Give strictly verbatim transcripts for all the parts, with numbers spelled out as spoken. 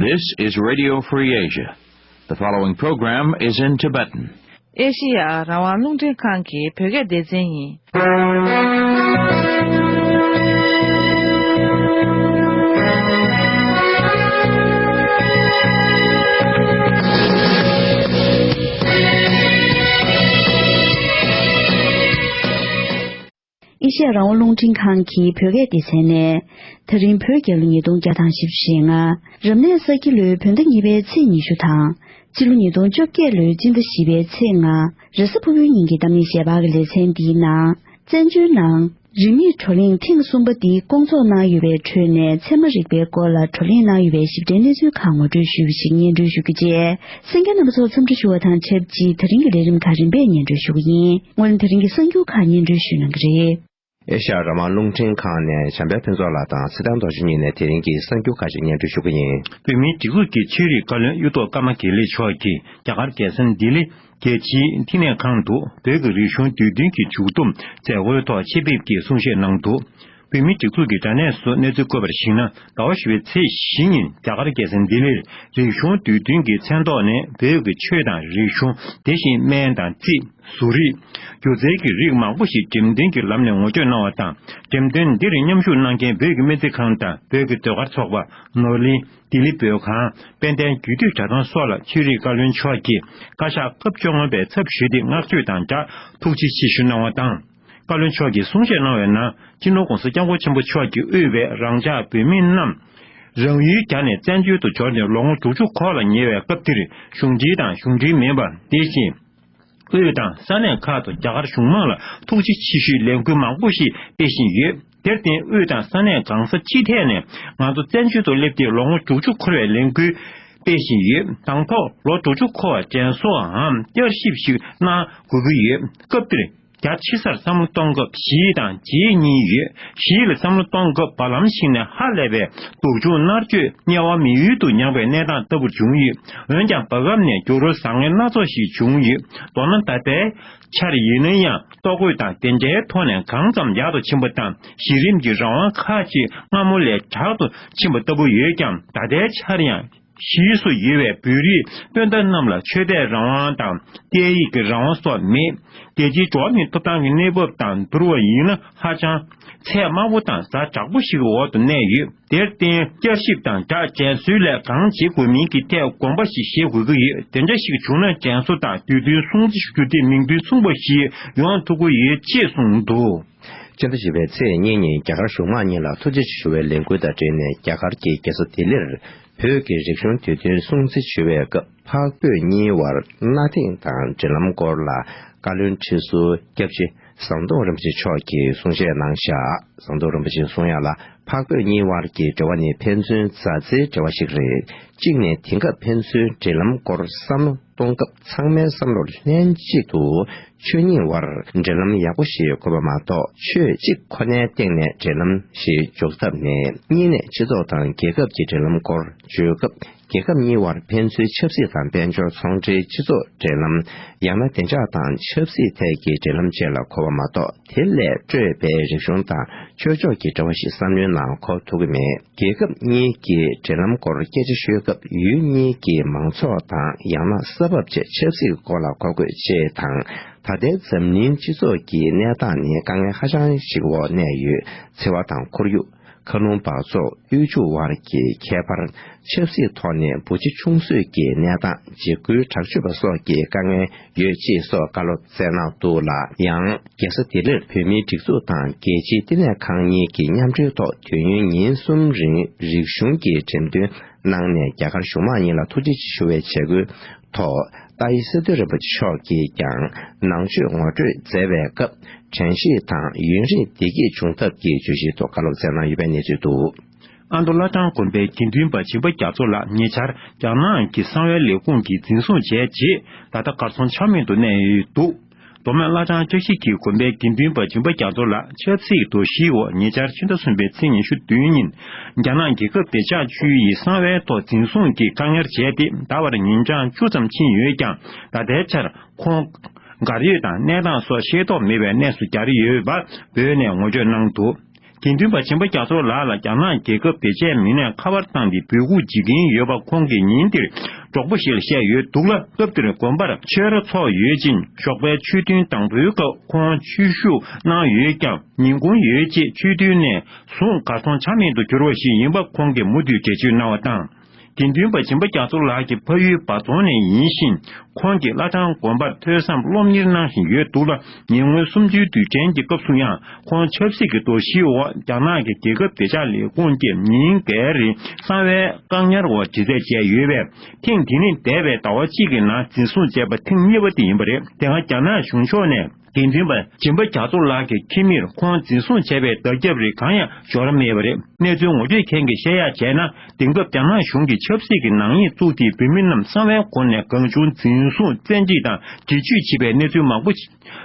This is Radio Free Asia. The following program is in Tibetan. ཨེ་ཤི་ཡ་རང་དབང་རླུང་འཕྲིན་ཁང་གི་བོད་སྐད་སྡེ་ཚན་ཡིན། ཨེ་ཤི་ཡ་རང་དབང་རླུང་འཕྲིན་ཁང་གི་བོད་སྐད་སྡེ་ཚན་ནས། ད་རིང་བོད་རྒྱལ་ལོ་ཉིས་སྟོང་བརྒྱ་དང་བཞི་བཅུ་ཞེ་ལྔ། རབ་གནས་ས་ཁྱི་ལོའི་བོད་ཟླ་གཉིས་པའི་ཚེས་ཉི་ཤུ་དང་། སྤྱི་ལོ་ཉིས་སྟོང་བཅོ་བརྒྱད་ལོའི་སྤྱི་ཟླ་བཞི་པའི་ཚེས་ལྔ། རེས་གཟའ་ཕུར་བུའི་ཉིན་གྱི་གཏམ་ངན་ཞལ་པར་གྱི་ལེ་ཚན་འདིའི་ནང་། བཙན་བྱོལ་ནང་། རིན་མེད་བགྲོ་གླེང་ཐེངས་གསུམ་པ་འདི་སྐོང་ཚོགས་གནང་ཡོད་པའི་ཁྲོད་ནས། ཚད་མ་རིག་པའི་སྐོར་ལ་བགྲོ་གླེང་གནང་ཡོད་པའི་ཞིབ་ཕྲའི་གནས་ཚུལ་ཁག་ངོ་སྤྲོད་ཞུས་པ་ཞིག་སྙན་སྒྲོན་ཞུ་རྒྱུ་བཅས། གསན་མཁན་རྣམ་པ་ཚོར་འཚམས་འདྲི་ཞུ་བ་དང་ཆབས་ཅིག་ད་རིང་གི་ལས་རིམ་ཁག་རིམ་པས་སྙན་སྒྲོན་ཞུ་གི་ཡིན། སྔོན་ལ་ད་རིང་གི་གསར་འགྱུར་ཁག་སྙན་སྒྲོན་ཞུ་གནང་གི་རེད། ཨེ་ཤ་ཡ་རང་དབང་རླུང་འཕྲིན་ཁང་ནས་བྱམས་པའི་ཕུན་ཚོགས་ལགས་དང་ཚེ་བརྟན་རྡོ་རྗེ་གཉིས་ནས་དེ་རིང་གི་གསར་འགྱུར་ཁག་ཅིག་སྙན་སྒྲོན་ཞུ་གི་ཡིན། བོད་མིའི་སྒྲིག་འཛུགས་ཀྱི་ཆོས་རིག་བཀའ་བློན་གཡུ་ཐོག་ཀརྨ་དགེ་ལེགས་མཆོག་གིས་རྒྱ་གར་རྒྱལ་ས་ལྡི་ལི་རྒྱལ་སྤྱིའི་མཐིལ་གནས་ཁང་དུ་བོད་ཀྱི་རིག་གཞུང་དུས་སྟོན་གྱི་མཇུག་བསྡོམས་མཛད་སྒོའི་ཐོག་ཆེད་ཕེབས་ཀྱིས་གསུང་བཤད་གནང་འདུག་བོད་མིའི་སྒྲིག་འཛུགས་ཀྱི་དྲ་གནས་སུ་གནས་ཚུལ་བཀོད་པར་གཞིགས་ན། ཟླ་བ་བཞི་པའི་ཚེས་བཞི་ཉིན་རྒྱ་གར་རྒྱལ་ས་ལྡི་ལིར་རིག་གཞུང་དུས་སྟོན་གྱི་མཚན་ཐོག་ནས་བོད་ཀྱི་ཆོས་དང་རིག་གཞུང་། དེ་བཞིན་སྨན་དང་རྩིས། བཟོ་རིག་སྒྱུ་རྩལ་གྱི་རིགས་མང་པོ་ཞིག་འགྲེམས་སྟོན་གྱི་ལམ་ནས་ངོ་སྤྲོད་གནང་བ་དང་། འགྲེམས་སྟོན་འདིར་མཉམ་ཞུགས་གནང་མཁན་བོད་ཀྱི་སྨན་རྩིས་ཁང་དང་བོད་ཀྱི་ཟློས་གར་ཚོགས་པ། ནོར་གླིང་། ལྡི་ལི་བོད་ཁང་། དཔལ་ལྡན་རྒྱུད་སྟོད་གྲྭ་ཚང་སོགས་ལ་ཆོས་རིག་བཀའ་བློན་མཆོག་གིས་བཀའ་ཤག་སྐབས་བཅོ་ལྔ་པའི་ཚབ་ཞུས་ཏེ་བསྔགས་བརྗོད་དང་སྦྲགས་ཐུགས་རྗེ་ཆེ་ཞུ་གནང་བ་དང་། བཀའ་བློན་མཆོག་གིས་གསུང་བཤད་གནང་བའི་ནང་། སྤྱི་ནོར་༸གོང་ས་༸སྐྱབས་མགོན་ཆེན་པོ་མཆོག་གིས་དབུས་པའི་རང་ཅག་བོད་མི་རྣམས། རང་ཡུལ་བརྒྱ་ནས་བཙན་བྱོལ་དུ་འབྱོར་ནས་ལོ་ངོ་དྲུག་ཅུ་འཁོར་ལ་ཉེ་བའི་སྐབས་འདིར། གཞུང་འབྲེལ་དང་གཞུང་འབྲེལ་མིན་པ། དེ་བཞིན། དབུས་དང་ས་གནས་ཁག་ཏུ་རྒྱ་གར་གཞུང་མང་ལ་ཐུགས་རྗེ་ཆེ་ཞུའི་ལས་འགུལ་མང་པོ་ཞིག་སྤེལ་བཞིན་ཡོད། དེར་བརྟེན། དབུས་དང་ས་གནས་གང་ས་ཅི་ཐད་ནས་ང་ཚོ་བཙན་བྱོལ་དུ་སླེབས་ཏེ་ལོ་ངོ་དྲུག་ཅུ་འཁོར་བའི་ལས་འགུལ་སྤེལ་བཞིན་ཡོད། དང་ཐོག་ལོ་དྲུག་ཅུ་འཁོར་བར་དྲན་གསོའམ་བསྐྱར་ཞིབ་ཞིག་གནང་དགོས་ཀྱི་ཡོད། སྐབས་འདིར། རྒྱ་ཆེ་སར་བསམ་བློ་གཏོང་སྐབས་གཞིས་དང་བྱེས་གཉིས་ཡོད། གཞིས་ལ་བསམ་བློ་གཏོང་སྐབས་བར་ལམ་ཞིག་ནས་ཧ་ལས་པའི་སྡུག་སྦྱོང་མནར་གཅོད། དམྱལ་བ་མི་ཡུལ་དུ་མྱངས་པའི་གནས་སྟངས་ལྟ་བུར་བྱུང་ཡོད། འོན་ཀྱང་བར་སྐབས་ནས་འགྱུར་བ་བཟང་ངན་སྣ་ཚོགས་ཤིག་བྱུང་ཡོད། མདོར་ན་ད་ལྟའི་ཆར་ཡིན་ན་ཡང་ལྟོ་གོས་དང་དེ་འདྲའི་ཐོག་ནས་གང་ཙམ་ཡག་ཏུ་ཕྱིན་པ་དང་། གཞི་རིམ་གྱི་རང་དབང་ཁག་ཅིག་སྔ་མོ་ལས་དྲག་ཏུ་ཕྱིན་པ་ལྟ་བུ་ཡོད་ཀྱང་། ད་ལྟའི་ཆར་ཡང་། གཞིས་སུ་ཡོད་པའི་བོད་རིགས་སྤུན་ཟླ་རྣམས་ལ་ཆོས་དད་རང་དབང་དང་སྐད་ཡིག་གི་རང་དབང་སོགས་མེད། རྒྱལ་སྤྱིའི་འགྲོ་བ་མིའི་ཐོབ་ཐང་གི་གནས་བབ་དང་བསྡུར་བ་ཡིན་ན་ཧ་ཅང་ཚད་དམའ་བོ་དང་ཛ་དྲག་པོ་ཞིག་གི་འོག་ཏུ་གནས་ཡོད། དེར་བརྟེན། བསྐྱར་ཞིབ་དང་སྦྲགས་དྲན་གསོའི་ལས་གང་བྱེད་དགོས་མིན་གྱི་ཐད་དགོངས་པ་ཞིག་བཞེས་དགོས་ཀྱི་ཡོད། དེ་འདྲ་ཞིག་བྱུང་ན་དྲན་གསོ་དང་དུས་མཐུན་སྲུང་བརྩི་ཞུ་རྒྱུ་དེ་མིག་མདུན་མཚུངས་པ་ཞིག་ཡོང་ཐུབ་ཀྱི་ཡོད་ཅེས་གསུངས་འདུག་སྤྱི་ཟླ་བཞི་པའི་ཚེས་གཉིས་ཉིན་རྒྱ་གར་གཞུང་མང་གཉིས་ལ་ཐུགས་རྗེ་ཆེ་ཞུ་བའི་ལས་འགུལ་དང་འབྲེལ་ནས། རྒྱ་གར་གྱི་རྒྱལ་ས་ལྡི་ལིར་བོད་ཀྱི་རིག་གཞུང་དུས་སྟོན་སྲུང་བརྩི་ཞུ་བའི་སྐབས། འཕགས་བོད་གཉིས་དབར་གནའ་དེང་དང་འབྲེལ་ལམ་སྐོར་ལ་བཀའ་བློན་ཁྲི་ཟུར་སྐྱབས་རྗེ་ཟམ་གདོང་རིན་པོ་ཆེ་མཆོག་གིས་གསུང་བཤད་གནང་བཞག་ཟམ་གདོང་རིན་པོ་ཆེས་གསུང་ཡག་ལ། འཕགས་བོད་གཉིས་དབར་གྱི་འབྲེལ་བ་ནི་ཕན་ཚུན་མཛའ་བརྩེའི་འབྲེལ་བ་ཞིག་རེད། གཅིག་ནས་དེང་སྐབས་ཕན་ཚུན་འབྲེལ་ལམ་སྐོར་བསམ་བློ་གཏོང་སྐབས། ཚང་མའི་བསམ་བློར་ལྷན་གཅིག་ཏུ་ཆོས་ཉིད་དབར་འབྲེལ་ལམ་ཡག་པོ་ཞིག་དགོས་པ་མ་གཏོགས། ཆོས་གཅིག་ཁོ་ནའི་སྟེང་ནས་འབྲེལ་ལམ་ཞིག་འཇོག་ཐབས་མེད། གཉིས་ནས་སྤྱི་ཚོགས་དང་རྒྱལ་ཁབ་ཀྱི་འབྲེལ་ལམ་སྐོར་བརྗོད་སྐབས། རྒྱལ་ཁབ་གཉིས་དབར་ཕན་ཚུན་ཆབ་སྲིད་དང་། དཔལ་འབྱོར། ཚོང་འབྲེལ། སྤྱི་ཚོགས་འབྲེལ་ལམ། ཡང་ན་བདེ་འཇགས་དང་ཆབ་སྲིད་ཐད་ཀྱི་འབྲེལ་ལམ་བཅས་ལ་གོ་བ་མ་གཏོགས། དེ་ལས་སྤྲོས་པའི་རིག་གཞུང་དང་ཆོས་ཕྱོགས་ཀྱི་འབྲེལ་བ་ཞིག་བསམ་བློའི་ནང་འཁོར་ཐུབ་ཀྱི་མེད། རྒྱལ་ཁབ་གཉིས་ཀྱི་འབྲེལ་ལམ་སྐོར་སྐད་ཆ་ཤོད་སྐབས། ཡུལ་གཉིས་ཀྱི་མང་ཚོགས་དང་། ཡང་ན་ས་བབ་བཅས་ཆབ་སྲིད་སྐོར་ལ་གོ་དགོས་ཅེས་དང་། ད་ལྟའི་འཛམ་གླིང་སྤྱི་ཚོགས་ཀྱི་གནས་སྟངས་ནི་དཀའ་ངལ་ཧ་ཅང་ཞིག་འོག་གནས་ཡོད། འཚེ་བ་དང་ཁོར་ཡུག་མཁའ་རླུང་འབག་བཙོག་དབུལ་ཕྱུག་དབར་གྱི་ཁྱད་པར། ཆབ་སྲིད་ཐོག་ནས་བུ་ཆེ་ཆུང་གསོས་ཀྱི་གནས་སྟངས། འཇིགས་སྐུལ་དྲག་སྤྱོད་པ་སོགས་ཀྱི་དཀའ་ངལ་ཡོད་ཅེས་སོགས་བཀའ་སློབ་སྩལ་གནང་འདུག་ལ། ཡང་རྒྱལ་ས་ལྡི་ལིར་བོད་མིའི་སྒྲིག་འཛུགས་དང་རྒྱལ་སྤྱིའི་བསྟི་གནས་ཁང་གཉིས་ཀྱི་མཉམ་འབྲེལ་ཐོག་དུས་ཡུན་ཉིན་གསུམ་རིང་རིག་གཞུང་གི་འགྲེམས་སྟོན་གནང་ནས། རྒྱ་གར་གཞུང་མང་གཉིས་ལ་ཐུགས་རྗེ་ཆེ་ཞུ་བའི་བྱ་འགུལ་ཐོག་ཏཱ་ཡི་སི་ཏུ་རིན་པོ་ཆེ་མཆོག་གིས་ཀྱང་ནང་ཆོས་ངོ་སྤྲོད་མཛད་པའི་སྐབས། དྲན་ཤེས་དང་ཡུན་རིང་བདེ་སྐྱིད་འབྱུང་ཐབས་ཀྱི་བརྗོད་གཞིའི་ཐོག་བཀའ་སློབ་སྩལ་གནང་ཡོད་པའི་གནས་ཚུལ་འདུག་ཨ་མདོ་བླ་བྲང་དགོན་པའི་དགེ་འདུན་པ་སྦྱིན་པ་རྒྱ་མཚོ་ལགས་ཉེ་ཆར་རྒྱ་ནག་གི་གསང་བའི་ལས་ཁུངས་ཀྱིས་འཛིན་བཟུང་བྱས་རྗེས། ད་ལྟ་གར་སོང་ཆ་མེད་དུ་གནས་ཡོད་འདུག་མདོ་སྨད་བླ་བྲང་བཀྲ་ཤིས་འཁྱིལ་དགོན་པའི་དགེ་འདུན་པ་སྦྱིན་པ་རྒྱ་མཚོ་ལགས་ཆབ་སྲིད་དོ་ཞིའི་འོག་ཉེ་ཆར་ཕྱི་ཟླ་གསུམ་པའི་ཚེས་ཉི་ཤུ་བདུན་ཉིན། རྒྱ་ནག་རྒྱལ་ཁབ་བདེ་འཇགས་ཅུའུ་ཡིས་གསང་བའི་ཐོག་འཛིན་བཟུང་གིས་བཀག་ཉར་བྱས་ཏེ། ད་བར་ཉིན་གྲངས་བཅུ་ཙམ་ཕྱིན་ཡོད་ཀྱང་། ད་ལྟའི་ཆར་ཁོང་གར་ཡོད་དང་གནས་སྟངས་སོགས་ཤེས་རྟོགས་མེད་པའི་གནས་སུ་གྱར་ཡོད་པ་བོད་ནས་ངོ་སྤྲོད་གནང་འདུག་དགེ་འདུན་པ་སྦྱིན་པ་རྒྱ་མཚོ་ལགས་ལ་རྒྱ་ནག་རྒྱལ་ཁབ་དེ་ཆའི་མི་སྣས་ཁ་པར་བཏང་སྟེ་འབོད་འགུག་བྱེད་ཀྱིན་ཡོད་པ་ཁོང་གིས་ཉིན་དེར་གྲོགས་པོ་ཞིག་ལ་བཤད་ཡོད་འདུག་ལ། སྐབས་དེར་དགོན་པར་ཆོས་ར་ཚོགས་ཡོད་ཅིང་ཞོགས་པའི་ཆོས་ཐུན་དང་པོའི་སྐབས་ཁོང་ཆོས་ཞུགས་གནང་ཡོད་ཀྱང་ཉིན་གུང་ཡོལ་རྗེས་ཆོས་ཐུན་ནས་གཟུངས་གར་སོང་ཆ་མེད་དུ་གྱུར་བ་ཞིག་ཡིན་པ་ཁོང་གིས་མུ་མཐུད་འགྲེལ་བརྗོད་གནང་བ་དང་། དགེ་འདུན་པ་སྦྱིན་པ་རྒྱ་མཚོ་ལགས་ཀྱི་ཕ་ཡུལ་འབའ་རྫོང་ནས་ཡིན་ཞིང་། ཁོང་གིས་བླ་བྲང་དགོན་པར་ཐོས་བསམ་སློབ་གཉེར་གནང་བཞིན་ཡོད་འདུག་ལ། ཉེ་སྔོན་གསུམ་བཅུའི་དུས་དྲན་གྱི་སྐབས་སུ་ཡང་ཁོང་ཆབ་སྲིད་ཀྱི་དོགས་གཞིའི་འོག་རྒྱ་ནག་གི་རྒྱལ་ཁབ་བདེ་འཇགས་ལས་ཁུངས་ཀྱིས་ཉིན་འགའི་རིང་གསང་བའི་བཀག་ཉར་འོག་དྲི་རྩད་བྱས་ཡོད་པས། ཐེངས་འདི་ནི་འདས་པའི་ཟླ་བ་གཅིག་གི་ནང་འཛིན་བཟུང་བྱས་པ་ཐེངས་གཉིས་པ་དེ་ཡིན་པ་རེད། དེ་སྔ་རྒྱ་ནག་གཞུང་ཕྱོགས་ནས། དགེ་འདུན་པ་སྦྱིན་པ་རྒྱ་མཚོ་ལགས་ཀྱི་ཁྱིམ་མིར་ཁོང་འཛིན་བཟུང་བྱས་པའི་བརྡ་ཁྱབ་རིགས་གང་ཡང་འབྱོར་མེད་པ་རེད། གནས་ཚུལ་ངོ་སྤྲོད་མཁན་གྱིས་བཤད་ཡག་བྱས་ན། དེང་སྐབས་རྒྱ་ནག་གཞུང་གིས་ཆབ་སྲིད་ཀྱི་ནག་ཉེས་བཙུགས་ཏེ་བོད་མི་རྣམས་གསང་བའི་སྒོ་ནས་གང་བྱུང་འཛིན་བཟུང་བཙན་ཁྲིད་དང་འདྲི་གཅོད་བྱེད་པའི་གནས་ཚུལ་མང་པོ་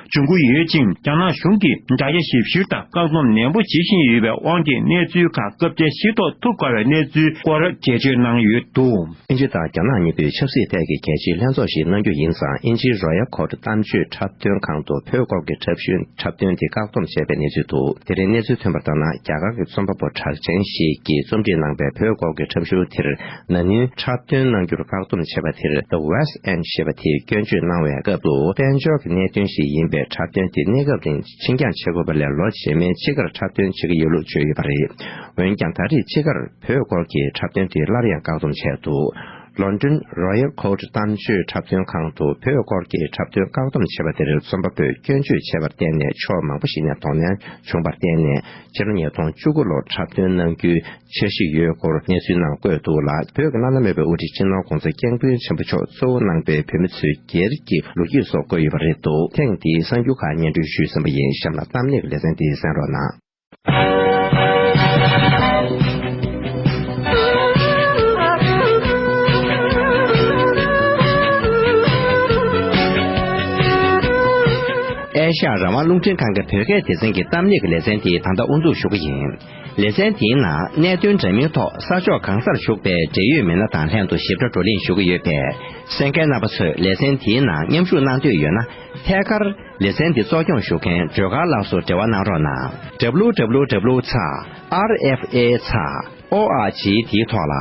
འབྱུང་གི་ཡོད་ཅིང་། རྒྱ་ནག་གཞུང་གིས་དྲ་རྒྱ་ཞིབ་བཤེར་དང་བཀག་སྡོམ་ནན་པོ་བྱེད་བཞིན་ཡོད་པའི་དབང་གིས་གནས་ཚུལ་ཁག་སྐབས་དེར་ཤེས་རྟོགས་ཐུབ་དཀའ་བའི་གནས་ཚུལ་སྐོར་འགྲེལ་བརྗོད་གནང་ཡོད་འདུག། དབྱིན་ཇི་དང་རྒྱ་ནག་གཉིས་པོས་ཆབ་སྲིད་ཐད་ཀྱི་གལ་ཆེའི་ལྷན་ཚོགས་ཤིག་གནང་རྒྱུ་ཡིན་ཙང་། དབྱིན་ཇིའི་Royal Court་གཏམ་བརྗོད་འཁྲབ་སྟོན་ཁང་དུ་བོད་སྐོར་གྱི་འཁྲབ་ཞུའི་འཁྲབ་སྟོན་དེ་བཀག་སྡོམ་བྱས་པའི་གནས་ཚུལ་འདུག། དེ་རིང་གནས་ཚུལ་ཐོན་པ་ལྟར་ན། རྒྱ་གར་གྱི་རྩོམ་པ་པོ་གྲགས་ཅན་ཞིག་གིས་རྩོམ་སྒྲིག་གནང་པའི་བོད་སྐོར་གྱི་འཁྲབ་ཞུ་དེར། ན་ནིང་འཁྲབ་སྟོན་གནང་རྒྱུར་བཀག་སྡོམ་བྱས་པ་དེར། The West End་ཞེས་པ་དེས་སྐྱོན་བརྗོད་གནང་བའི་སྐབས་སུ། དཔལ་འབྱོར་གྱི་གནད་དོན་ཞིག་ཡིན་པའི་འཁྲབ་སྟོན་དེ་གནས་སྐབས་རིང་ཕྱིར་འགྱངས་བྱེད་དགོས་པ་ལས། ལོ་རྗེས་མའི་དཔྱིད་ཀར་འཁྲབ་སྟོན་བྱེད་ཀྱི་ཡོད་ལུགས་བརྗོད་ཡོད་པ་རེད། འོན་ཀྱང་། ད་རེས་དཔྱིད་ཀར་བོད་སྐོར་གྱི་འཁྲབ་སྟོན་དེ་སླར་ཡང་བཀག་སྡོམ་བྱས་འདུག། ལོན་ཌོན་Royal Court་གཏམ་བརྗོད་འཁྲབ་སྟོན་ཁང་དུ་བོད་སྐོར་གྱི་འཁྲབ་སྟོན་བཀག་སྡོམ་བྱས་པ་དེར། རྩོམ་པ་པོས་སྐྱོན་བརྗོད་བྱས་པར་བརྟེན་ནས། ཕྱོགས་མང་པོ་ཞིག་ནས་དོགས་གནོན་བྱུང་བར་བརྟེན་ནས། ཕྱི་ལོ་ཉིས་སྟོང་བཅུ་དགུ་ལོར་འཁྲབ་སྟོན་གནང་རྒྱུའི་འཆར་གཞི་ཡོད་སྐོར་གནས་ཚུལ་ནང་བཀོད་འདུག་ལ། བོད་ཀྱི་བླ་ན་མེད་པའི་དབུ་ཁྲིད་སྤྱི་ནོར་༸གོང་ས་༸སྐྱབས་མགོན་ཆེན་པོ་མཆོག་གཙོ་བོ་གནང་པའི་བོད་མི་ཚོའི་སྒེར་གྱི་ལོ་རྒྱུས་སོགས་བཀོད་ཡོད་པ་རེད་འདུག། ཐེངས་འདིའི་གསར་འགྱུར་ཁག་སྙན་སྒྲོན་ཞུས་ཟིན་པ་ཡིན། གཤམ་ལ་གཏམ་གླེང་གི་ལེ་ཚན་འདི་གསན་རོགས་གནང་། ཨེ་ཤ་ཡ་རང་དབང་རླུང་འཕྲིན་ཁང་གི་བོད་སྐད་སྡེ་ཚན་གྱི་གཏམ་གླེང་གི་ལེ་ཚན་འདི་ད་ལྟ་དབུ་འཛུགས་ཞུ་གི་ཡིན། ལེ་ཚན་འདིའི་ནང་གནད་དོན་འདྲ་མིན་ཐོག་ས་ཕྱོགས་གང་སར་བཞུགས་པའི་འབྲེལ་ཡོད་མི་སྣ་དང་ལྷན་དུ་ཞིབ་ཕྲ་བགྲོ་གླེང་ཞུ་གི་ཡོད་པས། གསན་མཁན་རྣམ་པ་ཚོས་ལེ་ཚན་འདིའི་ནང་མཉམ་ཞུགས་གནང་འདོད་ཡོད་ན། ཐད་ཀར་ལེ་ཚན་འདི་གཙོ་སྐྱོང་ཞུ་མཁན་སྒྲོལ་དཀར་ལགས་སུ་འབྲེལ་བ་གནང་རོགས་གནང་། www ཚེག་RFA ཚེག་org་དེའི་ཐོག་ལ་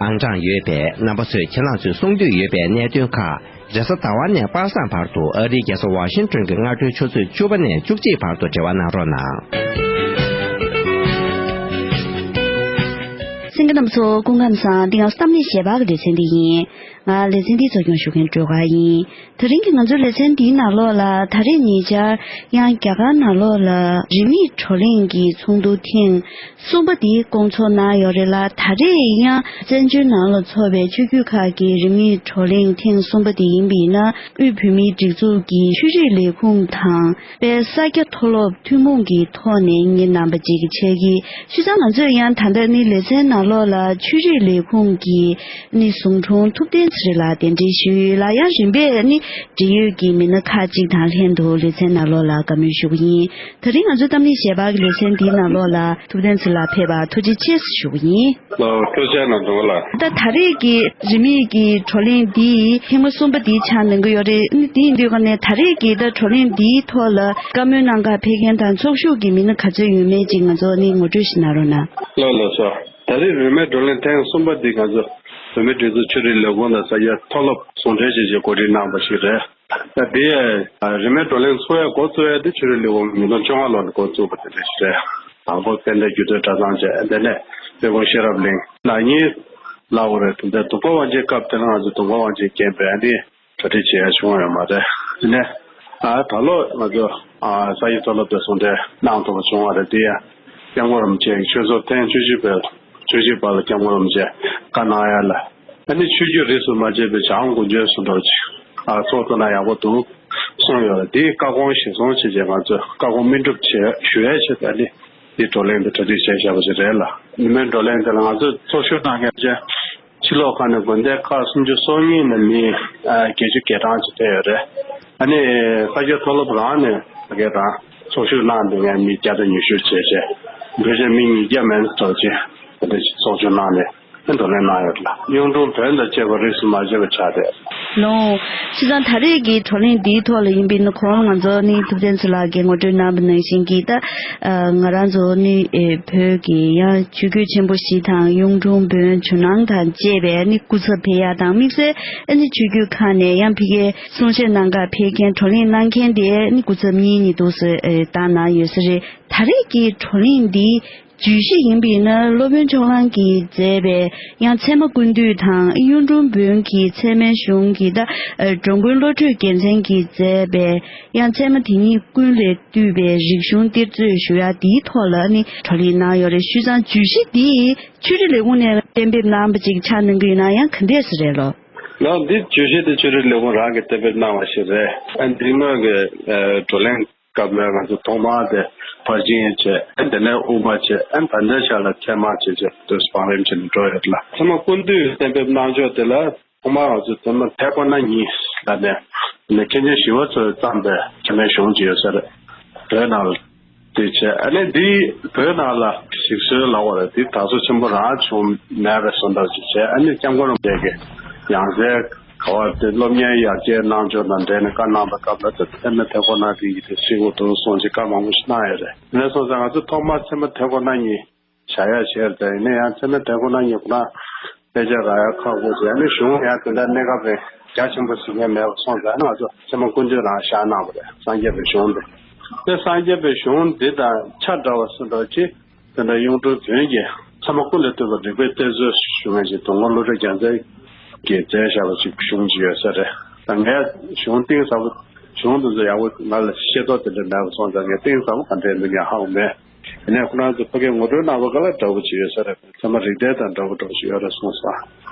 ཨང་གྲངས་ཡོད་པས། རྣམ་པ་ཚོས་ཁྱེད་རང་ཚོས་གསུང་འདོད་ཡོད་པའི་གནད་དོན་ཁག་རེས་གཟའ་ཟླ་བ་ནས་པ་སངས་བར་དུ་ཨ་རིའི་རྒྱལ་ས་ཝ་ཤིང་ཏོན་གྱི་སྔ་དྲོའི་ཆུ་ཚོད་བཅུ་པ་ནས་བཅུ་གཅིག་བར་དུ་འབྲེལ་བ་གནང་རོགས་གནང་། གསན་མཁན་རྣམ་པ་ཚོ་སྐུ་ཁམས་བཟང་། འདི་ང་ཚོ་གཏམ་གླེང་ཞལ་པར་གྱི་ལེ་ཚན་འདི་ཡིན། ང་ལེ་ཚན་འདི་གཙོ་སྐྱོང་ཞུ་མཁན་སྒྲོལ་དཀར་ཡིན། ད་རིང་གི་ང་ཚོའི་ལེ་ཚན་འདིའི་ནང་ལོགས་ལ་ད་རེས་ཉེ་ཆར་ཡང་རྒྱ་གར་ནང་ལོགས་ལ་རིན་མེད་བགྲོ་གླེང་གི་ཚོགས་འདུ་ཐེངས་གསུམ་པ་འདི་སྐོང་ཚོགས་གནང་ཡོད་རེད་ལ། ད་རེས་ཡང་བཙན་བྱོལ་ནང་ལ་འཚོགས་པའི་ཆོས་བརྒྱུད་ཁག་གི་རིན་མེད་བགྲོ་གླེང་ཐེངས་གསུམ་པ་དེ་ཡིན་པ་ཡིན་ན། དབུས་བོད་མིའི་སྒྲིག་འཛུགས་ཀྱི་ཆོས་རིག་ལས་ཁུངས་དང་དཔལ་ས་སྐྱ་མཐོ་སློབ་ཐུན་མོང་གི་ཐོག་ནས་ངེད་རྣམ་པ་གཅིག་གི་ཆེད་ཀྱི། བྱས་ཙང་ང་ཚོས་ཡང་ད་ལྟ་ནི་ལེ་ཚན་ནང་ལོགས་ལ་ཆོས་རིག་ལས་ཁུངས་ཀྱི་ནི་ཟུང་དྲུང་ཐུབ་བསྟན་ཚེ་རིང་ལགས་གདན་འདྲེན་ཞུས་ཡོད་ལ། ཡང་རིམ་པས་ནི་འབྲེལ་ཡོད་ཀྱི་མི་སྣ་ཁག་ཅིག་དང་ལྷན་དུ་ལེ་ཚན་ནང་ལོགས་ལ་བཀའ་མོལ་ཞུ་གི་ཡིན། ད་རིང་ང་ཚོའི་གཏམ་གླེང་ཞལ་པར་གྱི་ལེ་ཚན་འདིའི་ནང་ལོགས་ལ་ཐུབ་བསྟན་ཚེ་རིང་ལགས་ཕེབས་པར་ཐུགས་རྗེ་ཆེ་ཞུ་གི་ཡིན། ལགས་ཐུགས་རྗེ་གནང་། ད་ད་རེས་ཀྱི་རིན་མེད་ཀྱི་བགྲོ་གླེང་འདི་ཐེངས་མ་གསུམ་པ་འདི་ཆགས་གནང་གི་ཡོད་རེད། ཨ་ནི་དེ་ཡིན་དུས་ཀ་ནས་ད་རེས་ཀྱི་ད་བགྲོ་གླེང་འདིའི་ཐོག་ལ་བཀའ་མོལ་གནང་གར་ཕེབས་མཁན་དང་ཚོགས་ཞུགས་ཀྱི་མི་སྣ་ག་ཚོད་ཡོད་མེད་ཅིག་ང་ཚོ་ནི་ངོ་སྤྲོད་ཞིག་གནང་རོགས་གནང་། ལགས་ལགས་སོ། ད་རེས་རིན་མེད་བགྲོ་གླེང་ཐེངས་གསུམ་པ་འདི་ང་ཚོ་བོད་མིའི་སྒྲིག་འཛུགས་ཆོས་རིག་ལས་ཁུངས་དང་ས་སྐྱ་མཐོ་སློབ་ཟུང་འབྲེལ་བྱས་བྱས་གོ་སྒྲིག་གནང་བ་ཞིག་རེད། ད་དེ་རིན་མེད་བགྲོ་གླེང་ཚོགས་ཡ་འགོ་བཙུགས་ཡ་དེ་ཆོས་རིག་ལས་ཁུངས་ཉིས་སྟོང་བཅོ་ལྔ་ལོ་ནས་འགོ་བཙུགས་པ་དེ་འདྲ་ཞིག་རེད། དང་པོ་དཔལ་ལྡན་རྒྱུད་སྟོད་གྲྭ་ཚང་བྱས། དེ་ནས་དཔལ་སྤུངས་ཤེས་རབ་གླིང་། ན་ནིང་ལབ་དགོས་རེད། དེ་འདྲ་དུས་འཁོར་དབང་ཆེན་སྐབས་དེ་ལ་ང་ཚོ་དུས་འཁོར་དབང་ཆེན་རྐྱེན་པས་ཨ་ནི་གྲ་སྒྲིག་བྱེད་ཡ་བྱུང་བ་ཡོད་མ་རེད། དེ་ནས་ཨ་ད་ལོ་ང་ཚོ་ཨ་ས་ཡི་མཐོ་སློབ་དེ་ཟུང་འབྲེལ་གནང་ཐུབ་པ་བྱུང་བ་རེད། དེ་ཡང་སྐྱབས་མགོན་རིན་པོ་ཆེ་གི་ཆོས་ཚོགས་ཐེངས་བཅུ་གཅིག་པའི་བཅུ་གཅིག་པ་ལ་སྐྱབས་མགོན་རིན་པོ་ཆེ་བཀའ་གནང་ཡ་ལ། ཨ་ནི་ཆོས་བརྒྱུད་རིས་སུ་མ་ཆད་པའི་བྱ་དབང་དགུ་འབྱོར་སུ་འགྲོ་ཅིག་ཨ་ཚོགས་ཐུབ་ན་ཡག་པོ་འདུག་གསུངས་ཡོད་རེད། དེའི་བཀའ་དགོངས་གཞིར་བཟུང་བྱས་རྗེས་ང་ཚོས་བཀའ་དགོངས་སྨིན་སྒྲུབ་བྱས་ཞུ་ཡ་ཆེད་དུ་ཨ་ནི་དེ་བགྲོ་གླེང་དེ་གྲ་སྒྲིག་བྱས་བཞག་པ་ཞིག་རེད་ལ། ཉི་མའི་བགྲོ་གླེང་དེ་ལ་ང་ཚོས་ཚོགས་ཞུགས་གནང་མཁན་བཅས་ཕྱི་ལོགས་ཁག་ནས་དགོན་སྡེ་ཁག་སུམ་ཅུ་སོ་གཉིས་ནས་མི་ཨ་བརྒྱད་ཅུ་གྱ་གྲངས་ཅིག་ཕེབས་ཡོད་རེད། ཨ་ནི་ས་སྐྱ་མཐོ་སློབ་རང་ནས་ཕ་གི་རང་ཚོགས་ཞུགས་གནང་བསྡད་མཁན་མི་བརྒྱ་དང་ཉི་ཤུ་བྱས་བྱས། བོད་ཆས་མི་ཉིས་བརྒྱ་མན་ཙམ་ཅིག་དེ་འདྲ་ཞིག་ཚོགས་ཞུགས་གནང་ནས། བགྲོ་གླེང་གནང་ཡོད་ལ། གཡུང་དྲུང་བོན་དང་བཅས་པ་རིས་སུ་མ་ཆད་པ་ཆགས་ཏེ། ལོ། བྱས་ཙང་ད་རེས་ཀྱི་བགྲོ་གླེང་འདིའི་ཐོག་ལ་ཡིན་པའི་ནི་གོང་ལ་ང་ཚོ་ནི་ཐུབ་བསྟན་ཚེ་ལགས་ཀྱིས་ངོ་སྤྲོད་གནང་བ་ནང་བཞིན་གྱི་ད་ང་རང་ཚོ་ནི་བོད་ཀྱི་ཡང་ཆོས་བརྒྱུད་ཆེན་པོ་བཞི་དང་གཡུང་དྲུང་བོན་ཇོ་ནང་དང་བཅས་པའི་ནི་སྐུ་ཚབ་ཕེབས་ཡ་དང་དམིགས་བསལ་ནི་ཆོས་བརྒྱུད་ཁག་ནས་ཡང་ཕ་གིའི་གསུང་བཤད་གནང་གར་ཕེབས་མཁན་བགྲོ་གླེང་གནང་མཁན་དེ་ནི་སྐུ་ཚབ་གཉིས་གཉིས་འདུག་སེ་བཏང་གནང་ཡོད་ས་རེད། ད་རེས་ཀྱི་བགྲོ་གླེང་འདི་བརྗོད་གཞི་ཡིན་པའི་ནི་སློབ་དཔོན་ཕྱོགས་གླང་གིས་མཛད་པའི་ཡང་ཚད་མ་ཀུན་བཏུས་དང་གཡུང་དྲུང་བོན་གྱི་ཚད་མའི་གཞུང་གི་ད་འགྲོ་མགོན་བློ་གྲོས་རྒྱལ་མཚན་གྱིས་མཛད་པའི་ཡང་ཚད་མ་དེ་ཉིད་ཀུན་ལས་བཏུས་པའི་རིག་གཞུང་གཏེར་མཛོད་ཞུ་ཡ་དེའི་ཐོག་ལ་ནི་བགྲོ་གླེང་གནང་ཡོད་རེད། བྱས་ཙང་བརྗོད་གཞི་འདི་ཆོས་རིག་ལས་ཁུངས་ནས་གཏན་འབེབས་གནང་བ་ཅིག་ཆགས་གནང་གི་ཡོད་ན་ཡང་ག་འདྲས་སེ་རེད་ལོ། ལགས། འདི་བརྗོད་གཞི་དེ་ཆོས་རིག་ལས་ཁུངས་རང་གིས་གཏན་འབེབས་གནང་བ་ཞིག་རེད། ཨ་འདི་སྔོན་གྱི་ཨ་བགྲོ་གླེང་སྐབས་ནས་ང་ཚོ་ཐོག་མར་དེ་ཕར་ཕྱིན་བྱས། ཨ་དེ་ནས་དབུ་མ་བྱས། ཨ་ད་ལྟའི་ཆ་ལ་ཚད་མ་བྱས་བྱས་དུས་བང་རིམ་བྱས་ནས་འགྲོ་ཡོད་ལ། ཚད་མ་ཀུན་བཏུས་གཏན་འབེབས་གནང་ཕྱོགས་དེ་ལ་ཐོག་མར་ང་ཚོ་ཚད་མ་ཐལ་འགོད་སྣ་གཉིས་ལབ་ནས་མཁན་ཆེན་ཞི་བ་འཚོས་བརྩམས་པའི་ཚད་མའི་གཞུང་ཅིག་ཡོད་ས་རེད། བོད་ནང་ལ། དེ་བྱས། ཨ་ནི་འདི་བོད་ནང་ལ་ཞིག་སྲོལ་ལབ་དགོས་རེད། འདི་དར་སོ་ཆེན་པོ་རང་བྱུང་མེད་པའི་བཟོ་འདྲ་ཞིག་བྱས། ཨ་ནི་སྐྱབས་མགོན་རིན་པོ་ཆེ་གི་ཡང་སྲིད་ག་བར་དེ་སློབ་གཉེར་ཡར་རྒྱས་གནང་ཕྱོགས་དང་འབྲེལ་ནས་བཀའ་གནང་པའི་སྐབས་ལ་དེ་ཚད་མ་ཐལ་འགོད་སྣ་བདུན་གྱི་དེ་ཤེས་དགོས་འདུག་གསུངས་ཅིག་བཀའ་མང་པོ་ཞིག་གནང་ཡོད་རེད། དེ་ནས་སོང་ཙང་ང་ཚོ་ཐོག་མར་ཚད་མ་ཐལ་འགོད་སྣ་གཉིས་བྱ་ཡ་བྱས་རེད། ཡིན་ན་ཡང་ཚད་མ་ཐལ་འགོད་སྣ་གཉིས་ཁོ་ན་དཔེ་ཆ་རག་ཡ་ཁག་པོ་ཞིག་ཨ་ནི་གཞུང་ཡང་དེ་འདྲ་གནད་འགག་པའི་རྒྱ་ཆེན་པོ་ཞིག་ཡང་མེད་པ་སོང་ཙང་ང་ཚོ་ཚད་མ་ཀུན་བཏུས་རང་བཞག་གནང་བ་རེད། སངས་རྒྱས་པའི་གཞུང་དེ། དེ་སངས་རྒྱས་པའི་གཞུང་འདི་དང་ཆ་འདྲ་བ་སུ་འདྲ་ཅིག་དེ་འདྲ་གཡུང་དྲུང་བོན་གྱི་ཚད་མ་ཀུན་ལས་བཏུས་པ་རིག་པའི་གཏེར་མཛོད་ཞུ་མཁན་ཞིག་དུ་ངོ་བློ་གྲོས་རྒྱལ་མཚན་གྱིས་མཛད་བཞག་པ་ཞིག་གཞུང་ཅིག་ཡོད་ས་རེད། ད་ངས་གཞུང་གཏིང་ཟབ་པོ་གཞུང་འདི་ཚོ་ཡག་པོ་ང་ལ་ཤེས་རྟོགས་དེ་འདྲ་མེད་པ་སོང་ཙང་ངས་གཏིང་ཟབ་པོ་ག་འདྲས་འདུག་ངས་ཧ་གོ་མེད། དེ་ནས་ཁོ་རང་ཚོ་ཕ་གིར་ངོ་སྤྲོད་གནང་བ་ག་ལ་འདྲ་པོ་ཅིག་ཡོད་ས་རེད། ཚད་མ་རིགས་གཏེར་དང་འདྲ་པོ་འདྲ་པོ་ཅིག་ཡོད་རེད་གསུངས་སོང་།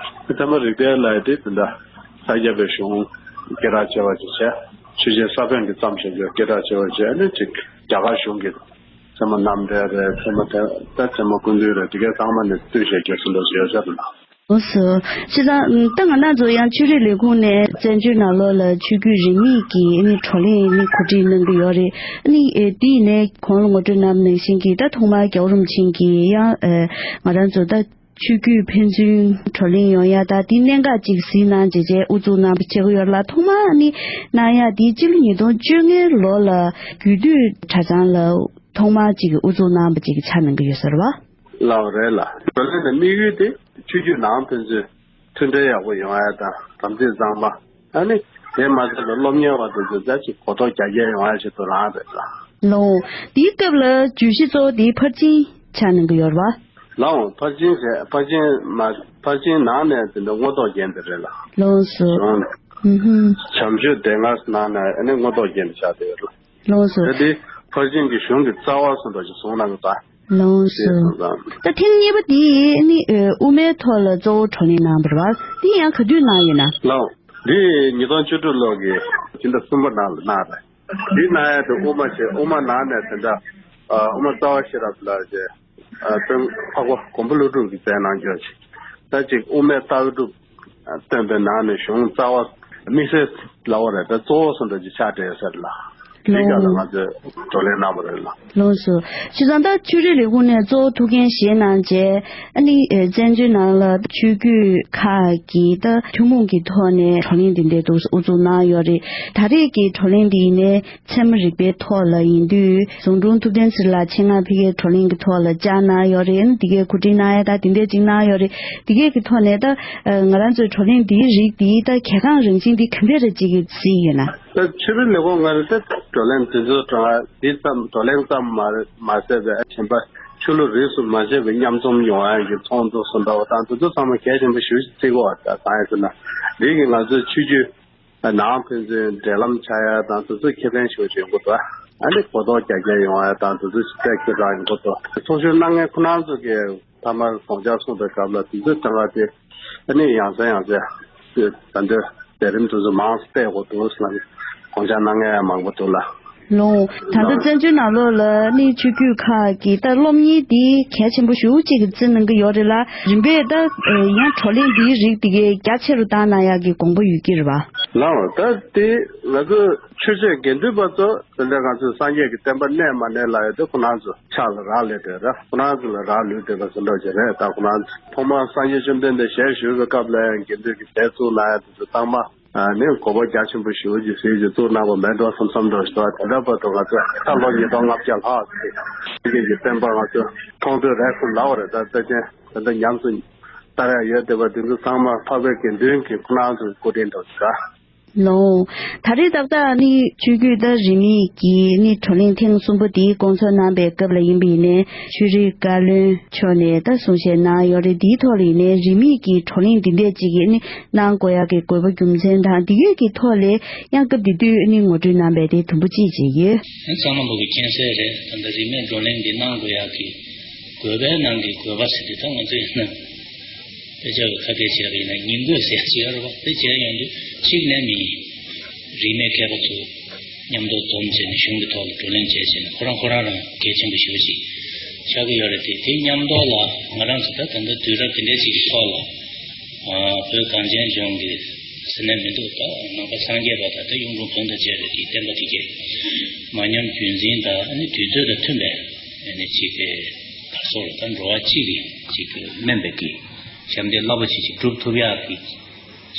ཚད་མ་རིགས་གཏེར་ལབ་ཡ་དེ་དེ་འདྲ་ས་སྐྱ་པའི་གཞུང་སྐད་གྲགས་ཆེ་བ་ཅིག་བྱས། ཆོས་རྒྱལ་ས་པཎ་གྱིས་བརྩམས་བཞག་པའི་སྐད་གྲགས་ཆེ་བ་ཅིག་ཨ་ནི་ཅིག་རྒྱ་གར་གཞུང་གི་ཚད་མ་རྣམ་འགྲེལ་རེད། ཚད་མ་དེ་ད་ཚད་མ་ཀུན་བཏུས་རེད། དེ་གའི་ཚང་མ་ནས་བཏུས་བཞག་རྒྱུ་ཚོ་འདྲ་ཞིག་ཡོད་ས་རེད་ལ། འོ་སོ། བྱས་ཙང་ད་ང་རང་ཚོ་ཡང་ཆོས་རིག་ལས་ཁུངས་ནས་བཙན་བྱོལ་ནང་ལོགས་ལ་ཆོས་བརྒྱུད་རིས་མེད་ཀྱི་ཨ་ནི་བགྲོ་གླེང་ནི་གོ་སྒྲིག་གནང་གི་ཡོད་རེད། ཨ་ནི་ཨེ་དེ་ཡིན་ནའི་གོང་ལ་ངོ་སྤྲོད་གནང་བ་ནང་བཞིན་གྱི་ད་ཐོག་མར་རྒྱལ་བ་རིན་པོ་ཆེ་གིས་ཡང་ཨེ་ང་རང་ཚོ་ད་ཆོས་བརྒྱུད་ཕན་ཚུན་བགྲོ་གླེང་ཡོང་ཡ་ད་དེ་གནད་འགག་ཅིག་གཟིགས་གནང་བྱས་བྱས་དབུ་འཛུགས་གནང་བ་བྱེད་ཀྱི་ཡོད་ལ། ཐོག་མར་ཨ་ནི་གནང་ཡ་དེ་སྤྱི་ལོ་ཉིས་སྟོང་བཅོ་ལྔ་ལོ་ལ་རྒྱུད་སྟོད་གྲྭ་ཚང་ལ་ཐོག་མར་ཅིག་དབུ་འཛུགས་གནང་བ་ཅིག་ཆགས་གནང་གི་ཡོད་ས་རེད་བ། ལགས་རེད་ལ། བགྲོ་གླེང་དེ་དམིགས་ཡུལ་དེ་ཆོས་བརྒྱུད་ནང་ཕན་ཚུན་མཐུན་འབྲེལ་ཡག་པོ་ཡོང་ཡ་དང་དམ་ཚིག་གཙང་མ། ཨ་ནི་དེ་མ་ཚད་པའི་སློབ་གཉེར་བ་དེ་ཚོ་ཛ་ཅིག་གོ་རྟོགས་རྒྱ་སྐྱེད་ཡོང་ཡ་ཆེད་དུ་རང་རེད་ལ། ལོ། དེའི་སྐབས་ལ་བརྗོད་གཞི་གཙོ་བོ་དེ་ཕར་ཕྱིན་ཆགས་གནང་གི་ཡོད་རེད་བ། ལའང་ཕར་ཕྱིན་ཟེར་ཕར་ཕྱིན་མ་ཕར་ཕྱིན་ནང་ནས་དེ་འདྲ་མངོན་རྟོགས་རྒྱན་དེ་རེད་ལ། ལོངས་སུ། གཞུང་ནས་ཨུ་ཧུམ། བྱམས་ཆོས་སྡེ་ལྔ་ནང་ནས་ཨ་ནི་མངོན་རྟོགས་རྒྱན་དེ་ཆགས་བསྡད་ཡོད་ལ། ལོངས་སུ། ད་དེ་ཕར་ཕྱིན་གྱི་གཞུང་གི་རྩ་བ་སུ་འདྲ་ཞིག་བཟུང་གནང་གི་ད། ལོངས་སུ། ཞེས་གསུངས་ཙང་། ད་ཐེངས་གཉིས་པ་དེ་ནི་ཨེ་དབུ་མའི་ཐོག་ལ་གཙོ་བོ་བགྲོ་གླེང་གནང་བ་རེད་བ། དེ་ཡང་ག་དུས་གནང་ཡོད་ན། ལའང་འདི་ཉིས་སྟོང་བཅུ་དྲུག་ལོ་གི་སྤྱི་ཟླ་གསུམ་པ་ནང་ལ་གནང་རེད། འདི་གནང་ཡ་དེ་དབུ་མ་བྱས། དབུ་མ་ནང་ནས་དེ་འདྲ་ཨ་དབུ་མ་རྩ་བ་ཤེས་རབ་ལ་བྱས། ཨ་དཔོན་འཕགས་པ་མགོན་པོ་ཀླུ་སྒྲུབ་ཀྱིས་མཛད་གནང་རྒྱུ་ཞིག་ད་ཅིག་དབུ་མའི་ལྟ་གྲུབ་སྟོན་པའི་ནང་ནས་གཞུང་རྩ་བ་དམིགས་བསལ་ལབ་པ་རེད། ད་གཙོ་བོ་སུ་འདྲ་ཅིག་ཆགས་བསྡད་ཡོད་ས་རེད་ལ། འདི་སྐབས་ལ་ང་ཚོས་བགྲོ་གླེང་གནང་བ་རེད་ལ། ལོངས་སུ། བྱས་ཙང་ད་ཆོས་རིག་ལས་ཁུངས་ནས་གཙོ་བོ་ཐུགས་འགན་བཞེས་གནང་རྗེས་ཨ་ནི་ཨེ་བཙན་བྱོལ་ནང་ལ་ཆོས་བརྒྱུད་ཁག་གིས་ད་ཐུན་མོང་གི་ཐོག་ནས་བགྲོ་གླེང་འདི་འདྲའི་འདུག་དབུ་འཛུགས་གནང་ཡོད་རེད། ད་རེས་ཀྱི་བགྲོ་གླེང་འདི་ཡིན་ནའི་ཚད་མ་རིག་པའི་ཐོག་ལ་ཡིན་དུས་ཟུང་དྲུང་ཐུབ་བསྟན་ཚེ་རིང་ལགས་ཆེད་མངགས་ཕ་གིའི་བགྲོ་གླེང་གི་ཐོག་ལ་བཅར་གནང་ཡོད་རེད། ཨ་ནི་འདི་གའི་གོ་སྒྲིག་གནང་ཡ་ད་དེ་འདྲས་ཅིག་གནང་ཡོད་རེད། འདི་གའི་གི་ཐོག་ནས་ད་ང་རང་ཚོའི་བགྲོ་གླེང་འདིའི་རིགས་འདིའི་ད་གལ་འགངས་རང་བཞིན་འདི་ག་འདྲས་རེད་ཅིག་གཟིགས་ཡོད་ན། ད་ཆོས་རིག་ལས་ཁུངས་ང་རང་ད་བགྲོ་གླེང་འདི་ཚོ་གྲངས་འདི་ཙམ་བགྲོ་གླེང་ཙམ་མ་མ་ཟད་པའི་གཞན་པ་ཆོས་ལུགས་རིས་སུ་མ་ཆད་པའི་མཉམ་འཛོམས་ཡོང་ཡ་གི་ཚོགས་འདུ་སུ་འདྲ་བ་དང་དེ་ཚོ་ཚང་མ་གལ་ཆེན་པོ་ཞེ་པོ་ཅིག་བརྩི་གི་ཡོད་རེད། ད་གང་ཡིན་ཟེར་ན་འདི་གི་ང་ཚོའི་ཆོས་བརྒྱུད་ནང་ཕན་ཚུན་འབྲེལ་ལམ་ཆགས་ཡ་དང་དེ་ཚོ་ཁེ་ཕན་ཞེ་པོ་ཅིག་ཡོང་གི་འདུག་ཨ་ནི་གོ་རྟོགས་རྒྱ་སྐྱེད་ཡོང་བ་དང་དེ་ཚོ་ཞིབ་ཕྲ་ཁྱེད་རང་ཡོང་གི་འདུག་ཚོགས་ཞུགས་གནང་མཁན་ཁོ་རང་ཚོ་གིས་མཐའ་མར་དགོངས་འཆར་གསུངས་པའི་སྐབས་ལ་དེ་ཚོའི་གྲངས་ཀ་དེ་ཨ་ནི་ཡང་སེ་ཡང་སེ་ད་འདོད་ལས་རིམ་དེ་ཚོ་མང་སེ་སྤེལ་དགོས་འདུག་ཟེར་ནས་དགོངས་འཆར་གནང་མཁན་ཡང་མང་པོ་འདུག་ལ། ལོ། ད་ལྟ་བཙན་བྱོལ་ནང་ལོགས་ལ་ནི་ཆོས་བརྒྱུད་ཁག་གི་ད་སློབ་གཉེར་འདི་གལ་ཆེན་པོ་ཞེ་པོ་ཅིག་གི་བརྩི་གནང་གི་ཡོད་རེད་ལ། རིམ་པས་ད་ཡང་བགྲོ་གླེང་འདིའི་རིགས་དེ་གའི་རྒྱ་ཆེ་རུ་བཏང་གནང་ཡག་གི་དགོངས་པ་ཡོད་ཀྱི་རེད་པ། ལགས། ད་དེ་ང་ཚོ་ཆོས་བྱེད་དགེ་འདུན་པ་ཚོ་དེ་འདྲ་ང་ཚོས་སངས་རྒྱས་ཀྱི་བསྟན་པ་གནས་མ་གནས་ལབ་ཡ་དེ་ཁོ་རང་ཚོ་ཕྱག་ལ་རག་ལས་དེ་ར། ཁོ་རང་ཚོ་ལ་རག་ལུས་བསྡད་པ་ཟེར་འདྲ་ཅིག་རེད། ད་ཁོ་རང་ཚོ་ཐོག་མར་སངས་རྒྱས་བཅོམ་ལྡན་འདས་ཞལ་བཞུགས་པའི་སྐབས་ལ་ཡང་དགེ་འདུན་གྱི་སྡེ་བཙུགས་གནང་ཡ་དེ་ཚོ་ཚང་མ། ཨ་ནི་དགོས་པ་རྒྱ་ཆེན་པོ་ཞེ་པོ་ཅིག་ཟེར་གྱི་བཙུགས་གནང་བ་མེད་འགྲོ་བསམ་བསམ་འདྲ་ཞིག་འདུག་དེ་འདྲ་བར་དུ་ང་ཚོ་ད་ལོ་ཉིས་སྟོང་ལྔ་བརྒྱ་ལྷག་ཙམ་སངས་རྒྱས་ཀྱི་བསྟན་པ་ང་ཚོ་མཐོང་ཐོས་རག་སོང་ལབ་པ་རེད། ད་ལྟ་ཅན་ད་ལྟ་ཉམས་སུ་བསྟར་ཡ་ཡོད་བསྡད་པ་དེ་ཚོ་ཚང་མ་འཕགས་པའི་དགེ་འདུན་གྱི་ཁོ་རང་ཚོའི་སྐུ་དྲིན་འདྲ་ཞིག་རེད། ལོ། ད་རེས་ཏག་ཏག་ནི་ཆོས་བརྒྱུད་ད་རིས་མེད་ཀྱི་ནི་བགྲོ་གླེང་ཐེངས་གསུམ་པ་དེའི་སྐོང་ཚོགས་གནང་པའི་སྐབས་ལ་ཡིན་པ་ཡིན་ནའི། ཆོས་རིག་བཀའ་བློན་མཆོག་ནས་ད་གསུང་བཤད་གནང་ཡོད་རེད། དེའི་ཐོག་ལ་ཡིན་ནའི་རིས་མེད་ཀྱི་བགྲོ་གླེང་འདི་འདྲས་ཅིག་ནི་གནང་དགོས་ཡག་གི་དགོས་པ་རྒྱུ་མཚན་དང་། འདི་གས་ཀྱི་ཐོག་ལ་ཡང་སྐབས་དེ་དུས་ནི་ངོ་སྤྲོད་གནང་པའི་དེ་དུམ་བུ་གཅིག་བྱས་ཡོད། ཚང་མ་ལོག་གི་མཁྱེན་གསལ་རེད། ད་ལྟ་རིས་མེད་བགྲོ་གླེང་འདི་གནང་དགོས་ཡག་གི་དགོས་པའི་ནང་གི་དགོས་པ་ཟེར་དུས་ད་ང་ཚོ་ཡིན་ན། དཔེ་ཆ་གི་ཁ་གཏད་བྱས་པ་ཡིན་ན་ཉིང་དགོས་ཟེར་གྱི་ཡོད་རེད་པ། དེ་བྱས་ཡོང་དུས་གཅིག་ནས་མི་རིས་མེད་མཁས་པ་ཚོ་མཉམ་དུ་འཛོམས་བྱས་ནས་གཞུང་གི་ཐོག་ལ་བགྲོ་གླེང་བྱས་བྱས་ནས་ཁོ་རང་ཁོ་རང་རང་གལ་ཆེན་པོ་ཞེ་པོ་ཅིག་ཆགས་ཀྱི་ཡོད་རེད་དེ། དེ་མཉམ་དུ་ལ་ང་རང་ཚོ་ད་ད་ལྟ་དུས་རབས་དེ་འདྲ་ཞིག་གི་ཐོག་ལ་ཨ་བོད་གངས་ཅན་ལྗོངས་ཀྱི་ཟེར་ནས་མི་འདུག་ད་ནང་པ་སངས་རྒྱས་པ་དང་ད་གཡུང་དྲུང་བོན་དང་བཅས་པའི་དེའི་བསྟན་པ་དེ་གས་མ་ཉམས་རྒྱུན་འཛིན་དང་ཨ་ནི་དུས་ཚོད་དང་མཐུན་པའི་ཨ་ནི་ཅིག་གི་ག་སོགས་ལ་ད་འགྲོ་བ་གཅིག་གི་ཅིག་གི་སྨན་པའི་གི་ཞབས་འདེགས་རླབས་པོ་ཆེ་ཅིག་སྒྲུབ་ཐུབ་ཡག་གི་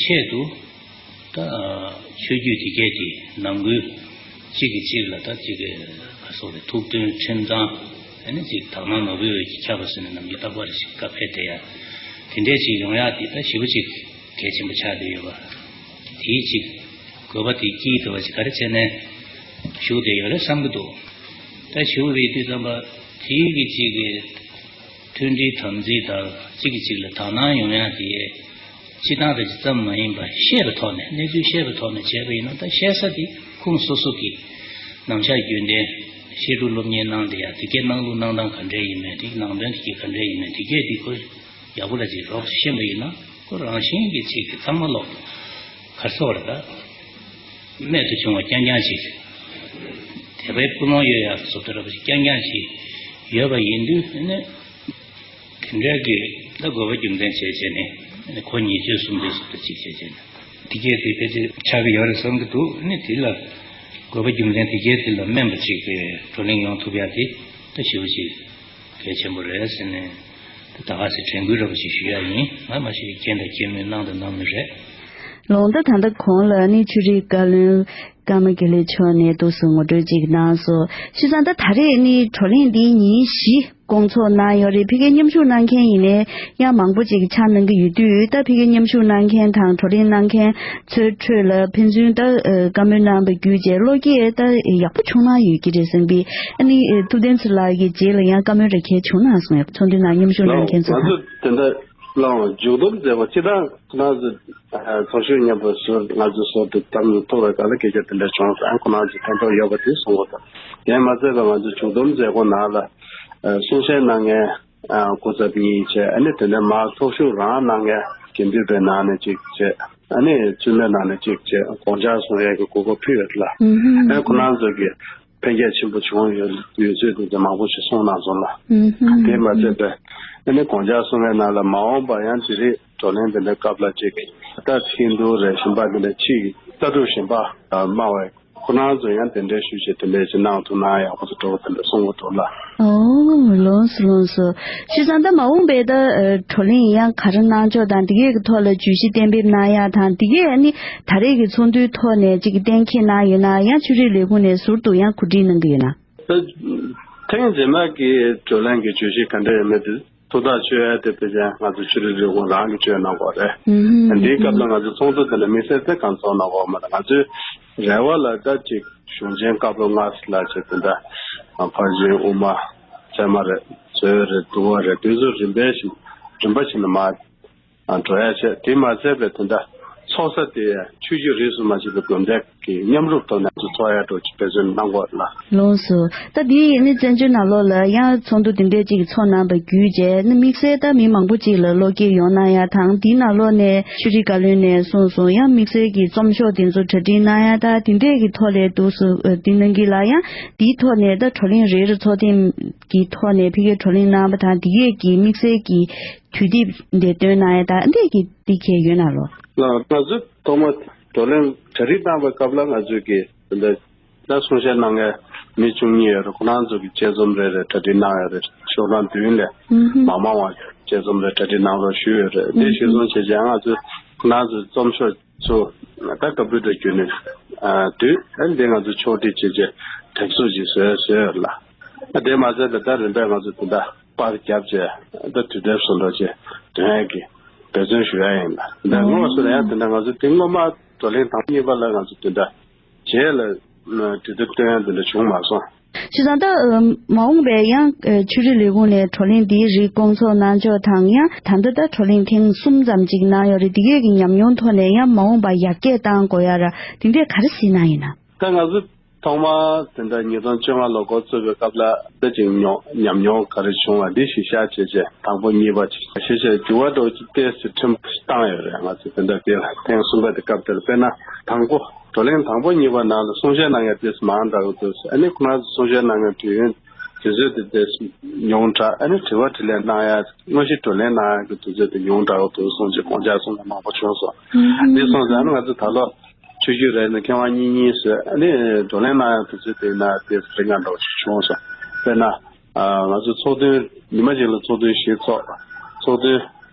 ཆེད་དུ། ད་ཆོས་བརྒྱུད་དེ་གས་ཀྱི་ནང་ཁུལ་གཅིག་གིས་གཅིག་ལ་ད་ཅིག་གི་ག་སོགས་རེད། ཐུགས་མཐུན་ཁྲིམས་གཙང་། ཨ་ནི་ཅིག་དག་སྣང་ནོར་བུའི་འོད་ཀྱིས་ཁྱབ་པ་ཟེར་ནས་ནམ་རྒྱུན་རྟག་པར་ཞིག་བཀའ་ཕེབས་བསྡད་ཡ། དེ་འདྲས་ཅིག་ཡོང་ཡག་དེ་ད་ཞེ་པོ་ཅིག་གལ་ཆེན་པོ་ཆགས་བསྡད་ཡོད་པ། དེའི་ཅིག་དགོས་པ་དེ་སྐྱེས་ཐུབ་པ་ཅིག་ག་རེ་བྱས་ནས་ཞུགས་བསྡད་ཡོད་རེད་བསམ་གྱི་འདུག་ད་ཞུགས་པའི་དུས་ཙམ་པ་དེའི་གི་ཅིག་གི་མཐུན་སྒྲིལ་དམ་འཛིན་དང་གཅིག་གིས་གཅིག་ལ་དག་སྣང་ཡོང་ཡ་དེ་སྤྱི་བཏང་རེ་ཅིག་ཙམ་མ་ཡིན་པར་བཤད་པའི་ཐོག་ནས། གནས་ཚུལ་བཤད་པའི་ཐོག་ནས་བྱས་པ་ཡིན་ན། ད་བཤད་ས་དེ་ཁུངས་སོ་སོ་གི་ནང་ཆ་རྒྱུན་ལྡན་བཤད་སྒྲུབ་སློབ་གཉེར་གནང་བསྡད་ཡ་དེ་གའི་གནང་ལུགས་གནང་སྟངས་ག་འདྲས་ཡིན་མིན། དེ་གི་ནང་དོན་དེ་གའི་ག་འདྲས་ཡིན་མིན། དེ་གས་དེ་ཁོ་ཡག་པོ་ལ་ཅིག་རོབ་ཙམ་ཤེས་པ་ཡིན་ན། ཁོ་རང་བཞིན་གྱིས་ཅིག་གི་ཚང་མ་ལོག་གར་སོགས་རེད། ད་རྨད་དུ་བྱུང་བ་རྐྱང་རྐྱང་ཞིག་དད་པའི་ཀུན་སློང་ཡོད་ཡག་གི་བཟོ་ལྟ་འདྲ་པོ་ཞིག་རྐྱང་རྐྱང་ཞིག་ཡོད་པ་ཡིན་དུས་ནི། དེ་འདྲའི་གི་ད་དགོས་པ་རྒྱུ་མཚན་བྱས་བྱས་ནས་ཁོ་ཉེས་སྤྱོད་གསུམ་དེ་སོགས་དང་གཅིག་བྱས་བྱས་ནས་དེ་གས་དེ་ཕལ་ཆེར་ཆགས་ཀྱི་ཡོད་རེད་བསམ་གྱི་འདུག་ནི་དེ་ལ་དགོས་པ་རྒྱུ་མཚན་དེ་གས་དེ་ལ་སྨན་པ་ཅིག་གི་བགྲོ་གླེང་ཡོང་ཐུབ་ཡ་དེ་ད་ཞེ་པོ་ཅིག་གལ་ཆེན་པོ་རེད་ཟེར་ནས་ད་ག་ཟེ་དྲན་སྐུལ་འདྲ་པོ་ཞིག་ཞུ་ཡ་ཡིན། ང་མ་ཤེས་མཁན་དང་མཁན་མོས་གནང་དང་གནང་མུས་རེད། ལོང་ད་ད་ལྟ་གོང་ལ་ནི་ཆོས་རིག་བཀའ་བློན་ཀརྨ་དགེ་ལེགས་མཆོག་ནས་འདུག་སེ་ངོ་སྤྲོད་ཅིག་གནང་སོང་། བྱས་ཙང་ད་ད་རེས་ནི་བགྲོ་གླེང་འདི་ཉིན་བཞི་སྐོང་ཚོགས་གནང་ཡོད་རེད། ཕ་གིར་མཉམ་ཞུགས་གནང་མཁན་ཡིན་ནའི་ཡང་མང་པོ་ཅིག་ཆགས་གནང་གི་ཡོད་དུས། ད་ཕ་གིར་མཉམ་ཞུགས་གནང་མཁན་དང་བགྲོ་གླེང་གནང་མཁན་ཚོའི་ཁྲོད་ལ་ཕན་ཚུན་ད་བཀའ་མོལ་གནང་བ་བརྒྱུད་བྱས་བློ་སྐྱེད་ད་ཡག་པོ་བྱུང་གནང་ཡོད་ཀྱི་རེད་བསམ་པས། ཨ་ནི་ཐུབ་བསྟན་ཚེ་ལགས་ཀྱི་རྗེས་ལ་ཡང་བཀའ་མོལ་འདྲ་གང་བྱུང་གནང་སོང་ཡག་ཚོགས་འདུའི་ནང་མཉམ་ཞུགས་གནང་མཁན་ཚོ་ལ། ང་ཚོ་དེ་འདྲ་ལའང་མཇུག་བསྡོམས་མཛད་སྒོ་སྤྱི་བཏང་ཁོ་རང་ཚོ་ཚོགས་ཞུགས་མཉམ་པོ་ཟུར་ང་ཚོ་ཟུར་དུ་བདམས་ཐུབ་པའི་སྒང་ལ་སྐད་ཆ་དེ་འདྲ་བྱུང་སོང་། ཁོ་རང་ཚོ་ཕན་ཐོགས་ཡོད་པ་དེ་གསུང་གི་འདུག་དེ་མ་ཚད་པ་ང་ཚོ་མཇུག་བསྡོམས་མཛད་སྒོ་ནང་ལ་གསུང་བཤད་གནང་མཁན་སྐུ་ཚབ་གཉིས་བྱས། ཨ་ནི་དེ་ནས་མར་ཚོགས་ཞུགས་རང་གནང་མཁན་དགེ་འདུན་པའི་ནང་ནས་གཅིག་བྱས། ཨ་ནི་བཙུན་མའི་ནང་ནས་གཅིག་བྱས། དགོངས་འཆར་གསུང་ཡས་ཀྱི་གོ་སྐབས་ཕུལ་ཡོད་ལ། ཨ་ཁོ་རང་ཚོ་གི་ཕན་སྐྱེད་ཆེན་པོ་བྱུང་ཡོད་ཡོད་ཚུལ་དེ་ཚོ་མང་པོ་ཞིག་གསུངས་གནང་སོང་ལ། དེ་མ་ཚད་པའི་ཨ་ནི་དགོངས་འཆར་གསུང་བའི་ནང་ལ་མ་འོངས་པ་ཡང་དེ་རིགས་བགྲོ་གླེང་དེ་འདྲའི་སྐབས་ལ་ཅིག་ད་ཧིན་རྡུ་རེད། གཞན་པ་དེ་འདྲ་ཕྱི་ལྟ་གྲུབ་གཞན་པ་སྨྲ་བའི་ཁོ་རང་ཚོ་ཡང་དེ་འདྲའི་ཞུ་ཞིག་དེ་འདྲའི་ཞིག་གནང་ཐུབ་ན་ཡག་པོ་ཞིག་འགྲོ་གི་དེ་འདྲ་གསུང་གི་འདུག་ལ། ཨོ་ལོངས་སོ་ལོངས་སོ། བྱས་ཙང་ད་མ་འོངས་པའི་ད་བགྲོ་གླེང་ཡང་ག་རེ་གནང་ཕྱོགས་དང་དེ་གའི་གི་ཐོག་ལ་བརྗོད་གཞི་གཏན་འབེབས་གནང་ཡ་དང་དེ་གའི་ཨ་ནི་ད་རེས་ཀྱི་ཚོགས་འདུའི་ཐོག་ནས་ཅིག་གཏན་འཁེལ་གནང་ཡོད་ན། ཡང་ཆོས་རིག་ལས་ཁུངས་ནས་ཟུར་དུ་ཡང་གོ་སྒྲིག་གནང་གི་ཡོད་ན། ཐེངས་རྗེས་མ་གི་བགྲོ་གླེང་གི་བརྗོད་གཞི་ག་འདྲ་ཡོད་མེད་དེ་ཐུགས་ཐག་ཆོད་ཡ་དེ་དཔེ་ཅན་ང་ཚོ་ཆོས་རིག་ལས་ཁུངས་རང་གིས་ཆོད་གནང་དགོས་རེད། འདིའི་སྐབས་ལ་ང་ཚོ་ཚོགས་འདུ་དེ་ལ་དམིགས་བསལ་གང་ཚོགས་གནང་དགོས་མ་རེད། ང་ཚོའི་རེ་བ་ལ་ད་ཅིག་གཞུང་ཆེན་བཀའ་སློབ་ལྔ་ལ་བྱས་དེ་འདྲ་ཕར་ཕྱིན་དབུ་མ་ཚད་མ་རེད། རྩོད་རེད། འདུལ་བ་རེད། དེ་ཚོ་རིམ་པས་བཞིན་རིམ་པ་བཞིན་མར་འགྲོ་ཡ་བྱས། དེ་མ་ཚད་པའི་དེ་འདྲ་ ཚོགས་ས་དེ་ཆོས་བརྒྱུད་རིས་སུ་མ་ཆད་པའི་དགོན་སྡེ་གི་མཉམ་རུབ་ཐོག་ནས་ཚོགས་ཡ་འགྲོ་ཆེད་འབད་བརྩོན་གནང་དགོས་ལ། ལགས་སོ། ད་འདི་ཡིན་ནི་བཙན་བྱོལ་ནང་ལོགས་ལ་ཡང་ཚོགས་འདུ་དེ་འདྲས་ཅིག་ཚོགས་གནང་བ་བརྒྱུད་རྗེས་ནི་དམིགས་བསལ་ད་མི་མང་པོ་ཅིག་ལ་བློ་སྐྱེད་ཡོང་གནང་ཡ་དང་། འདིའི་ནང་ལོགས་ནས་ཆོས་རིག་བཀའ་བློན་ནས་གསུངས་སོང་། ཡང་དམིགས་བསལ་གྱི་རྩོམ་ཤོག་དེ་ཚོ་གྲ་སྒྲིག་གནང་ཡ་ད་དེ་འདྲས་ཀྱི་ཐོག་ལས་འདུག་སུ་འདི་གནང་གི་ལ། ཡང་འདིའི་ཐོག་ནས་ད་བགྲོ་གླེང་རེ་རེ་ཚོགས་ཐེངས་ཀྱི་ཐོག་ནས་ཕ་གིར་བགྲོ་གླེང་གནང་བ་དང་། འདི་གས་ཀྱི་དམིགས་བསལ་གྱི་དུས་དེབ་འདི་བཏོན་གནང་ཡ་ད་འདི་གི་འདི་གས་ཡོད་ན་ལོ། ལགས། ང་ཚོས་ཐོག་མ་བགྲོ་གླེང་གྲ་སྒྲིག་གནང་བའི་སྐབས་ལ་ང་ཚོས་ཀྱི་འདི་ད་གསུང་བཤད་གནང་མཁན་མི་བཅུ་གཉིས་ཡོད་རེད། ཁོ་རང་ཚོ་གི་དཔྱད་རྩོམ་རེ་རེ་གྲ་སྒྲིག་གནང་ཡོད་རེད། ཤོག་གྲངས་བདུན་ལས་ཨུ་ཧུམ། མ་མང་བ་དཔྱད་རྩོམ་རེ་གྲ་སྒྲིག་གནང་རོགས་ཞུས་ཡོད་རེད། དེ་ཨུ་ཧུམ། གཞིར་བཟུང་བྱས་རྗེས་ང་ཚོས་ཁོ་རང་ཚོའི་རྩོམ་ཤོག་ཚོ་ད་སྐབས་བར་དུ་བརྒྱུད་ནས་ཨ་དུས་ཨ་འདི་ང་ཚོ་ཕྱོགས་སྒྲིག་བྱས་རྗེས་དྲན་གསོ་ཅིག་བཟོས་བཟོས་ཡོད་ལ། ཨ་དེ་མ་ཟད་ད་ད་རིམ་པས་ང་ཚོ་དེ་འདྲ་པར་བརྒྱབ་རྗེས་ད་དུས་དེབ་བཟོ་འདྲ་ཅིག་འདོན་ཡས་ཀྱི་འབད་བརྩོན་ཞུ་ཡ་ཡིན་ལ། ད་ངོ་མ་སོ་ན་ཡང་དེ་འདྲ་ང་ཚོ་དེ་སྔོན་མ་བགྲོ་གླེང་དང་པོ་གཉིས་པ་ལ་ང་ཚོ་དེ་འདྲ་རྗེས་ལ་དུས་དེབ་བཏོན་ཡ་དེ་འདྲ་བྱུང་མ་སོང་། བྱས་ཙང་ད་མ་འོངས་པའི་ཡང་ཆོས་རིག་ལས་ཁུངས་ནས་བགྲོ་གླེང་འདིའི་རིགས་སྐོང་ཚོགས་གནང་ཕྱོགས་དང་། ཡང་ད་ལྟ་ད་བགྲོ་གླེང་ཐེངས་གསུམ་ཙམ་ཅིག་གནང་ཡོད་རེད། འདི་གས་ཀྱི་ཉམས་མྱོང་ཐོག་ནས་ཡང་མ་འོངས་པ་ཡར་རྒྱས་གཏང་དགོས་ཡ་ར་དེ་འདྲས་ག་རེ་གཟིགས་གནང་ཡིན་ན། ད་ང་ཚོ་ཐོག་མ་དེ་འདྲ་ཉིས་སྟོང་བཅོ་ལྔ་ལོ་འགོ་བཙུགས་པའི་སྐབས་ལ་ད་ཅིག་ཉོ་ཉམས་མྱོང་ག་རེ་བྱུང་བ་འདི་གཞི་བཞག་བྱས་བྱས་དང་པོ་གཉིས་པ་ཅིག་ཞེས་བྱས་འགྱུར་བ་འགྲོ་ཅིག་ཏོག་ཙམ་ཕྲན་བུ་ཞིག་བཏང་ཡོད་རེད། ང་ཚོ་དེ་འདྲ་དེ་ལ་ཐེངས་གསུམ་པ་དེ་སྐབས་དེར་དཔེར་ན་དང་པོ་བགྲོ་གླེང་དང་པོ་གཉིས་པ་ནང་ལ་གསུང་བཤད་གནང་མཁན་ཏོག་ཙམ་མང་དྲགས་འདུག་ཨ་ནི་ཁོ་རང་ཚོ་གསུང་བཤད་གནང་མཁན་དུས་ཡུན་དུས་ཚོད་དེ་ཏོག་ཙམ་ཉུང་དྲགས། ཨ་ནི་དྲི་བ་དྲིས་ལན་གནང་ཡ་དངོས་གཞི་བགྲོ་གླེང་གནང་ཡ་གི་དུས་ཚོད་དེ་ཉུང་དྲགས་འདུག་གསུངས་བྱས་དགོངས་འཆར་གསུངས་པ་མང་པོ་བྱུང་སོང་། ཨ་ནི་སོང་ཙང་ཨ་ནི་ང་ཚོ་ད་ལོ་ཆོས་བརྒྱུད་རེ་ནས་མཁས་དབང་གཉིས་གཉིས་བཟོས། ཨ་ནི་བགྲོ་གླེང་གནང་ཡ་དུས་ཚོད་དེ་ཡིན་ན་དེ་རིང་ག་འདྲ་བོ་ཞིག་བྱུང་སོང་། དཔེར་ན་ང་ཚོ་ཚོགས་ཐུན་ཉི་མ་གཅིག་ལ་ཚོགས་ཐུན་བཞི་ཚོགས། ཚོགས་ཐུན་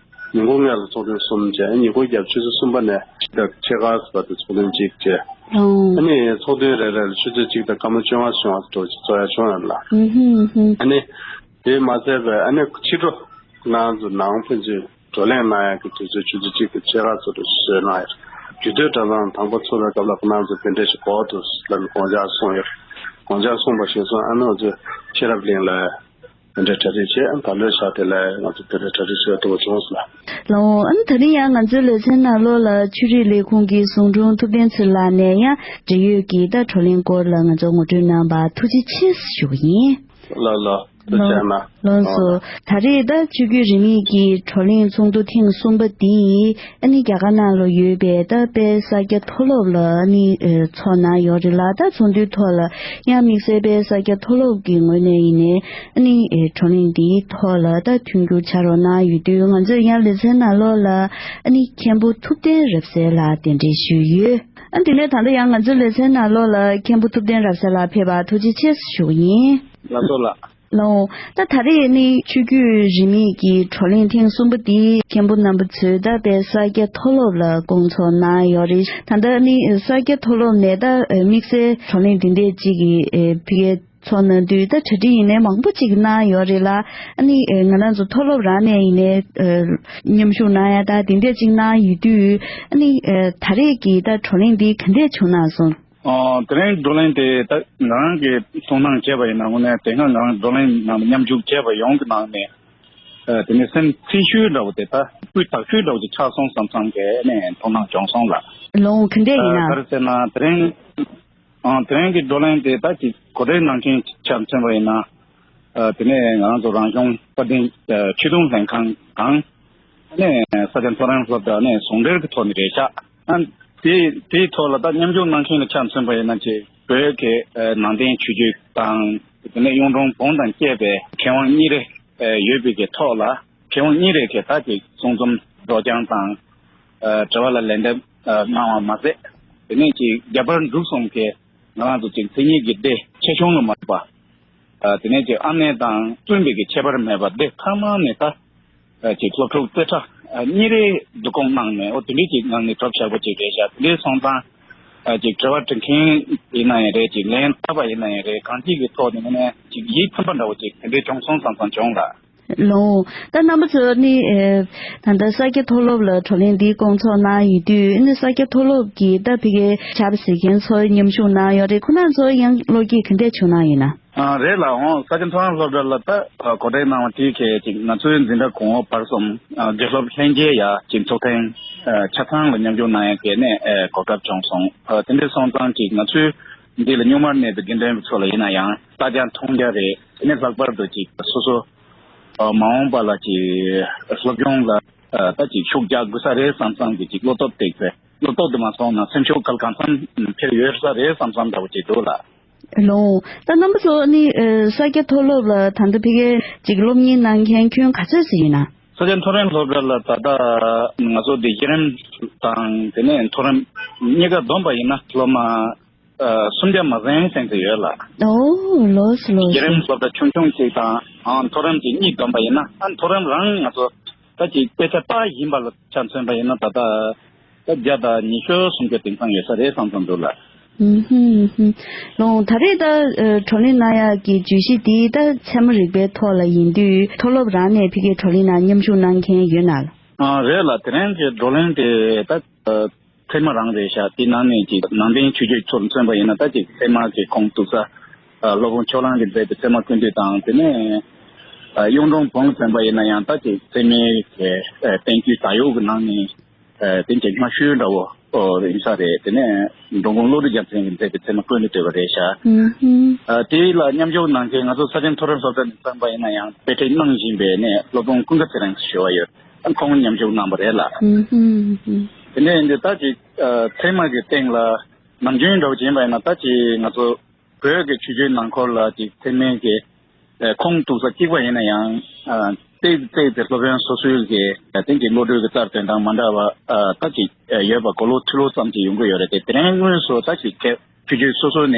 ཉིན་གུང་ལྔ་ལ་ཚོགས་ཐུན་གསུམ་བྱས། ཉིན་གུང་རྒྱབ་ཆུ་ཚོད་གསུམ་པ་ནས་ཕྱི་དྲོ་ཕྱེད་ཀ་བར་དུ་ཚོགས་ཐུན་གཅིག་བྱས། ཨང་། ཨ་ནི་ཚོགས་ཐུན་རེ་རེ་ལ་ཆུ་ཚོད་གཅིག་དང་སྐར་མ་བཅོ་ལྔ་སོང་བ་འགྲོ་ཅིག་ཚོགས་ཡ་བྱུང་ཡོད་ལ། ཨུ་ཧུམ་ཨུ་ཧུམ། ཨ་ནི་དེ་མ་ཟད་པའི་ཨ་ནི་ཕྱི་དྲོ་ང་ཚོ་ནང་ཕན་ཚུན་བགྲོ་གླེང་གནང་ཡ་གི་དུས་ཚོད་ཆུ་ཚོད་གཅིག་དང་ཕྱེད་ཀ་ཙམ་དུ་བཟོས་གནང་ཡོད། རྒྱུད་སྟོད་གྲྭ་ཚང་དང་པོ་ཚུགས་པའི་སྐབས་ལ་ཁོ་རང་ཚོ་དེ་འདྲ་ཞིག་དགོས་འདུག་ལབ་ནས་དགོངས་འཆར་གསུངས་ཡོད། དགོངས་འཆར་གསུངས་པ་ཞིག་སོང་། ཨ་ནི་ང་ཚོས་ཤེས་རབ་གླིང་ལ་དེ་འདྲའི་གྲ་སྒྲིག་བྱས། ཨ་ནི་ད་ལོའི་ཞག་དེ་ལ་ང་ཚོ་དེ་འདྲའི་གྲ་སྒྲིག་བྱེད་ཐུབ་པ་བྱུང་སོང་ལ། ལགས་འོང་། ཨ་ནི་ད་རིང་ཡང་ང་ཚོའི་ལེ་ཚན་ནང་ལོགས་ལ་ཆོས་རིག་ལས་ཁུངས་ཀྱི་ཟུང་དྲུང་ཐུབ་བསྟན་ཚེ་རིང་ལགས་ནས་ཡང་འབྲེལ་ཡོད་ཀྱི་ད་བགྲོ་གླེང་སྐོར་ལ་ང་ཚོ་ངོ་སྤྲོད་གནང་བར་ཐུགས་རྗེ་ཆེ་ཞུ་གི་ཡིན། ལགས་ལགས། ཐུགས་རྗེ་གནང་། ལགས་སོ། ད་རེས་ད་ཆོས་བརྒྱུད་རིས་མེད་ཀྱི་བགྲོ་གླེང་ཚོགས་འདུ་ཐེངས་གསུམ་པ་འདི་ཨ་ནི་རྒྱ་གར་ནང་ལ་ཡོད་པའི་ད་དཔལ་ས་སྐྱ་མཐོ་སློབ་ལ་ཨ་ནི་ཚོགས་གནང་ཡོད་རེད་ལ། ད་ཚོགས་འདུའི་ཐོག་ལ་ཡང་དམིགས་བསལ་དཔལ་ས་སྐྱ་མཐོ་སློབ་ཀྱི་ངོས་ནས་ཡིན་ནའི་ཨ་ནི་བགྲོ་གླེང་འདིའི་ཐོག་ལ་ད་མཐུན་འགྱུར་བྱ་རོགས་གནང་ཡོད་དུས། ང་ཚོས་ཡང་ལེ་ཚན་ནང་ལོགས་ལ་ཨ་ནི་མཁན་པོ་ཐུབ་བསྟན་རབ་གསལ་ལགས་གདན་འདྲེན་ཞུས་ཡོད། ཨ་དེ་ནས་ད་ལྟ་ཡང་ང་ཚོའི་ལེ་ཚན་ནང་ལོགས་ལ་མཁན་པོ་ཐུབ་བསྟན་རབ་གསལ་ལགས་ཕེབས་པར་ཐུགས་རྗེ་ཆེ་ཞུ་གི་ཡིན། ལགས་སོ་ལགས། ལགས་འོང་། ད་ད་རེས་ནི་ཆོས་བརྒྱུད་རིས་མེད་ཀྱི་བགྲོ་གླེང་ཐེངས་གསུམ་པ་འདི་མཁན་པོ་རྣམ་པ་ཚོས་ད་དཔལ་ས་སྐྱ་མཐོ་སློབ་ལ་སྐོང་ཚོགས་གནང་ཡོད་རེད། ད་ལྟ་ནི་ས་སྐྱ་མཐོ་སློབ་ནས་ད་དམིགས་བསལ་བགྲོ་གླེང་འདི་འདྲས་ཅིག་གི་ཕ་གིར་ཚོགས་གནང་དུས་ད་གྲ་སྒྲིག་ཡིན་ནའི་མང་པོ་ཅིག་གནང་ཡོད་རེད་ལ། ཨ་ནི་ང་རང་ཚོ་མཐོ་སློབ་རང་ནས་ཡིན་ནའི་མཉམ་ཞུགས་གནང་ཡ་ད་འདི་འདྲས་ཅིག་གནང་ཡོད་དུས། ཨ་ནི་ད་རེས་ཀྱི་ད་བགྲོ་གླེང་འདི་ག་འདྲས་བྱུང་གནང་སོང་། ཨ། དེ་རིང་བགྲོ་གླེང་དེ་ད་ང་རང་གིས་གསུང་གནང་བྱས་པ་ཡིན་ན། དངོས་གནས་དེ་སྔ་ང་རང་བགྲོ་གླེང་ནང་མཉམ་ཞུགས་བྱས་པ་ཡོངས་ཀྱི་ནང་ནས། ཨ། དེ་ནས་སེམས་སྲིད་ཤུལ་འདྲ་བོ་དེ་ད་སྤུས་དག་ཤོས་འདྲ་བོ་ཅིག་ཆགས་སོང་བསམ་བསམ་གྱི་ནས་མཐོང་སྣང་བྱུང་སོང་ལ། ལོང་ག་འདྲས་ཡིན་ན། ཨ། ག་རེ་ཟེར་ན་དེ་རིང་། ཨ། དེ་རིང་གི་བགྲོ་གླེང་དེ་ད་ཅིག་གོ་སྒྲིག་གནང་མཁན་ཆ་མཚོན་པ་ཡིན་ན། ཨ། དེ་ནས་ང་རང་ཚོ་རང་གཞུང་དཔལ་ལྡན་ཆོས་དུང་ལྷན་ཁང་དང་། ཨ་ནས་ས་སྐྱ་མཐོ་རིམ་སློབ་གྲྭ་ནས་ཟུང་འབྲེལ་གྱི་ཐོག་ནས་རེད་ཤག་ཨ། དེ་དེའི་ཐོག་ལ་ད་མཉམ་ཞུགས་གནང་མཁན་ལ་ཆ་མཚོན་པ་ཡིན་ན་ཅིག་བོད་ཀྱི་ནང་བསྟན་ཆོས་བརྒྱུད་དང་། དེ་ནས་གཡུང་དྲུང་བོན་དང་བཅས་པའི་མཁས་དབང་གཉིས་རེ་ཡོད་པའི་གི་ཐོག་ལ། མཁས་དབང་གཉིས་རེ་གིས་ད་ཅིག་གསུང་རྩོམ་སྒྲོག་སྦྱང་དང་། དྲི་བ་ལ་ལན་འདེབས་གནང་བ་མ་ཟད། དེ་ནས་ཅིག་རྒྱ་བལ་འབྲུག་གསུམ་གྱི་ང་རང་ཚོ་ཅིག་མཚན་ཉིད་ཀྱི་སྡེ་ཆེ་ཆུང་ལ་མ་ལྟོས་པ། ཨ། དེ་ནས་ཅིག་ཨ་ནེ་དང་བཙུན་པའི་གི་ཁྱད་པར་མེད་པར་སྡེ་ཚང་མ་ནས་ད། ཨ། ཅིག་སློབ་ཕྲུག་རྩེ་གྲས་ཨ་གཉིས་རེ་བསྡུ་སྐོང་གནང་ནས། འོ་དེ་འདྲའི་ཅིག་ངང་ནས་གྲུབ་ཆགས་པོ་ཅིག་རེད་ཤག་དེ་འདྲའི་སོང་ཙང་། ཨ། ཅིག་དྲི་བ་དྲི་མཁན་ཡིན་ན་ཡང་རེད། ཅིག་ལན་བཏབ་པ་ཡིན་ན་ཡང་རེད། གང་ཅིའི་གི་ཐོག་ནས་ངོས་ནས་ཅིག་ཡིད་ཚིམ་པ་འདྲ་བོ་ཅིག་དེ་འདྲའི་བྱུང་སོང་བསམ་བསམ་བྱུང་ལ། ལོང་། ད་རྣམ་པ་ཚོ་ནི་ཨེ་ད་ལྟ་ས་སྐྱ་མཐོ་སློབ་ལ་བགྲོ་གླེང་འདི་སྐོང་ཚོགས་གནང་ཡོད་དུས་ནི་ས་སྐྱ་མཐོ་སློབ་ཀྱི་ད་ཕ་གིའི་ཕྱག་དཔེ་གཟིགས་མཁན་ཚོ་མཉམ་ཞུགས་གནང་ཡོད་རེད། ཁོང་རྣམ་ཚོ་ཡང་བློ་སྐྱེད་ག་འདྲས་བྱུང་གནང་ཡོད་ན། ཨ་རེད་ལ་འོང་། ས་སྐྱ་མཐོ་རིམ་སློབ་གྲྭ་ལ་ད་ཨ་གོ་སྒྲིག་གནང་བ་དེའི་གལ་ཅིག་ང་ཚོའི་འཛིན་གྲྭ་གོང་འོག་བར་གསུམ་ཨ་དགེ་སློབ་ལྷན་རྒྱས་ཡ་ཅིག་ཚོགས་ཐེངས་ཨ་ཆ་ཚང་ལ་མཉམ་ཞུགས་གནང་ཡ་གལ་ནས་ཨ་གོ་སྐབས་བྱུང་སོང་། ཨ་དེ་འདྲ་སོང་ཙང་ཅིག་ང་ཚོའི་འདི་ལ་སྔོན་མ་ནས་དགེ་འདུན་པ་ཚོ་ལ་ཡིན་ན་ཡང་ལྟ་རྒྱ་མཐོང་རྒྱ་རེད། དེ་ནས་ལྷག་པར་དུ་ཅིག་སོ་སོ་ཨ་མ་འོངས་པ་ལ་ཅིག་སློབ་སྦྱོང་ལ་ཨ་ད་ཅིག་ཤུགས་རྒྱག་དགོས་ས་རེད་བསམ་བསམ་གྱི་ཅིག་བློ་སྟོབས་དེ་བློ་སྟོབས་དེ་མ་སོང་ན་སེམས་ཤུགས་གལ་གང་འཚམ་འཕེལ་ཡོད་ས་རེད་བསམ་བསམ་འདྲ་བོ་ཅིག་འདུག་ལ། ལོང་། ད་རྣམ་པ་ཚོ་ནི་ཨ་ས་སྐྱ་མཐོ་སློབ་ལ་ད་ལྟ་ཕ་གིའི་ཅིག་སློབ་གཉེར་གནང་མཁན་ཁྱོན་ག་ཚོད་ཙམ་ཡིན་ན། ས་སྐྱ་མཐོ་རིམ་སློབ་གྲྭ་ལ་ད་ལྟ་ང་ཚོ་འདི་གཞི་རིམ་དང་དེ་ནས་མཐོ་རིམ་གཉིས་ཀ་བསྡོམས་པ་ཡིན་ན་སློབ་མ་ཨ་སུམ་བརྒྱ་མ་ཟིན་ཟིན་ཙམ་ཡོད་ལ། ཨོ་ལོས་ལོས། གཞི་རིམ་སློབ་གྲྭ་ཆུང་ཆུང་གཅིག་དང་ཨང་མཐོ་རིམ་གྱི་གཉིས་བསྡོམས་པ་ཡིན་ན་ཨ་མཐོ་རིམ་རང་ང་ཚོ་ད་ཅིག་དཔེ་ཆ་ལྟ་ཡིན་པ་ལ་ཆ་མཚོན་པ་ཡིན་ན་ད་ལྟ་ད་བརྒྱ་དང་ཉི་ཤུ་སུམ་ཅུ་དེང་སང་ཡོད་ས་རེད་བསམ་བསམ་འདུག་ལ། ཨུམ་ཧུམ་ཧུམ། ལོང་། ད་རེས་ད་ཨ་བགྲོ་གླེང་གནང་ཡག་གི་བརྗོད་གཞི་འདི་ད་ཚད་མ་རིག་པའི་ཐོག་ལ་ཡིན་དུས་མཐོ་སློབ་རང་ནས་ཕ་གིའི་བགྲོ་གླེང་ནང་མཉམ་ཞུགས་གནང་མཁན་ཡོད་ན། ཨ་རེད་ལ། དེ་རིང་གི་བགྲོ་གླེང་དེ་ད་ཨ་ཚད་མ་རང་རེད་ཤག་དེ་ནང་ནས་ཀྱི་ནང་བསྟན་ཆོས་བརྒྱུད་ཚོར་མཚོན་པ་ཡིན་ན་ད་ཅིག་ཚད་མ་གི་ཁུངས་གཏུགས་ས་ཨ་སློབ་དཔོན་ཕྱོགས་གླང་གིས་མཛད་པའི་ཚད་མ་ཀུན་བཏུས་དང་དེ་ནས་ཨ་གཡུང་དྲུང་བོན་མཚོན་པ་ཡིན་ན་ཡང་ད་ཅིག་ཚད་མའི་གི་ཨ་བསྟན་བཅོས་ད་ཡོད་ཀྱི་ནང་ནས། ཨ་དེ་འདྲའི་སྔ་ཤོས་འདྲ་བོ་ཨོ་ཡིན་ས་རེད། དེ་ནས་འགྲོ་མགོན་བློ་གྲོས་རྒྱལ་མཚན་གྱིས་མཛད་པའི་ཚད་མ་ཀུན་བཏུས་བྲིས་པ་རེད་ཤག་ཨུམ་ཧུམ། ཨ་དེ་ལ་མཉམ་ཞུགས་གནང་མཁན་ང་ཚོ་ས་ཆེན་མཐོ་རིམ་སློབ་གྲྭ་ནས་བརྩམས་པ་ཡིན་ན་ཡང་དཔེ་ཁྲིད་གནང་བཞིན་པའི་ནས་སློབ་དཔོན་ཀུན་དགའ་ཚེ་རིང་ཞུ་བ་ཡོད། ཁོང་མཉམ་ཞུགས་གནང་པ་རེད་ལ། ཨུམ་ཧུམ་ཧུམ། དེ་ནས་འདི་ལྟ་ཅིག་ཨ་ཚད་མ་གི་སྟེང་ལ་ནམ་རྒྱུན་འདྲ་བོ་བྱས་པ་ཡིན་ན་ད་ཅིག་ང་ཚོ་བོད་ཀྱི་ཆོས་བརྒྱུད་ནང་ཁོངས་ལ་ཅིག་ཚད་མའི་གི་ཨ་ཁུངས་གཏུགས་ས་གཅིག་པ་ཡིན་ན་ཡང་ཨ་ཏོག་ཙམ་ཏོག་ཙམ་སློབ་དཔོན་སོ་སོའི་གི་ཨ་དེང་གི་བློ་གྲོས་ཀྱི་རྩལ་འདོན་སྟངས་མ་འདྲ་བ་ཨ་ད་ཅིག་ཨ་ཡོད་པ་གོ་ལོག་ཐོས་ལོག་ཙམ་ཅིག་ཡོང་གི་ཡོད་རེད་དེ། དེ་རིང་དངོས་སུ་ད་ཅིག་ཁྱེད་ཆོས་བརྒྱུད་སོ་སོ་ནས་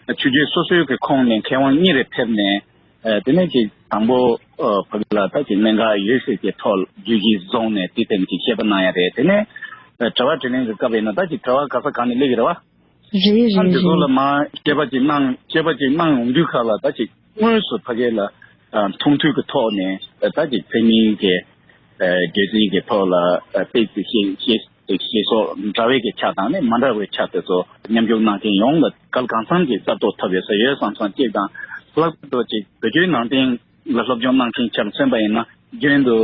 ཨ་ཆོས་བརྒྱུད་སོ་སོའི་གི་ཁོངས་ནས་མཁས་དབང་གཉིས་རེ་ཕེབས་ནས་ཨ་དེ་ནས་ཅིག་དང་པོ་ཨ་ཕ་གི་ལ་ད་ཅིག་གནད་འགག་ཡོད་ཚད་ཀྱི་ཐོག་བརྗོད་གཞི་བཟུང་ནས་དེ་ཐད་ཀྱི་བཤད་པ་གནང་ཡ་རེད། དེ་ནས་ཨ་དྲི་བ་དྲིས་ལན་གྱི་སྐབས་ཡིན་ན་ད་ཅིག་དྲི་བ་ག་ས་གང་ནས་སླེབས་ཀྱི་རེད་བ། རེད་རེད་ཨ་འདི་ཚོ་ལ་རེད། མ་དཔྱད་པ་ཅིག་གནང་དཔྱད་པ་ཅིག་གནང་ཡོང་དུས་ཁ་ལ་ད་ཅིག་དངོས་སུ་ཕ་གི་ལ་ཨ་མཐོང་ཐོས་ཀྱི་ཐོག་ནས་ཨ་ད་ཅིག་ཚད་མིན་གྱི་ཨ་བརྗོད་ཚིག་གི་ཐོག་ལ་ཨ་དཔེ་ཅིག་ཤེས་ཤེས་ཤེས་སོགས་འདྲ་བའི་གི་ཆ་དང་ནི་མ་འདྲ་བའི་ཆ་དེ་ཚོ་མཉམ་ཞུགས་གནང་མཁན་ཡོངས་ལ་གལ་གང་འཚམ་གྱི་བསླབ་གཏོད་ཐོབ་ཡོད་ས་ཡོད་བསམ་བསམ་གཅིག་དང་། ལྷག་པར་དུ་ཅིག་བོད་བརྒྱུད་ནང་བསྟན་ལ་སློབ་སྦྱོང་གནང་མཁན་ཆ་མཚོན་པ་ཡིན་ན་རྒྱུན་དུ་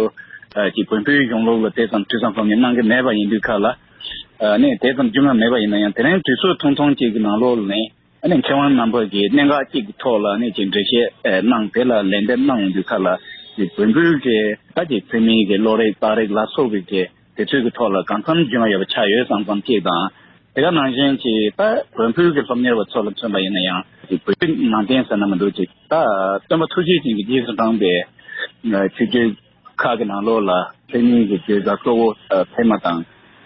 ཨ་ཅིག་བོན་པོའི་གཞུང་ལུགས་ལ་དེ་ཙམ་ཐོས་བསམ་སློབ་གཉེར་གནང་གི་མེད་པ་ཡིན་དུས་ཁ་ལ་ཨ་ནི་དེ་ཙམ་རྒྱུས་མངའ་མེད་པ་ཡིན་ན་ཡང་དེ་རིང་དུས་ཚོད་ཐུང་ཐུང་ཅིག་གི་ནང་ལོགས་ལ་ནི་ཨ་ནི་མཁས་དབང་རྣམ་པ་གིས་གནད་འགག་ཅིག་གི་ཐོག་ལ་ནི་ཅིག་འགྲེལ་བཤད་ཨ་གནང་དེ་ལ་ལན་འདེབས་གནང་ཡོང་དུས་ཁ་ལ་ཅིག་བོན་པོའི་གི་ད་ཅིག་ཚད་མིན་གྱི་བློ་རིག་རྟགས་རིགས་ལ་སོགས་པའི་གི་དེ་ཚོའི་གི་ཐོག་ལ་གང་འཚམ་རྒྱུས་མངའ་ཡོད་པ་ཆགས་ཡོད་བསམ་བསམ་ཅིག་དང་། དེ་ག་ནང་བཞིན་གྱི་ད་བོན་པོའི་གི་སློབ་གཉེར་བ་ཚོ་ལ་མཚོན་པ་ཡིན་ན་ཡང་གི་བོད་ནང་བསྟན་ཟེར་ན་མི་འདུག་ཅིག་ད་སྟོན་པ་ཐུགས་རྗེ་ཅན་གྱི་རྗེས་སུ་འབྲངས་པའི་ཆོས་བརྒྱུད་ཁག་གི་ནང་ལོགས་ལ་ཚད་མིན་གྱི་བརྗོད་བྱ་གཙོ་བོ་ཚད་མ་དང་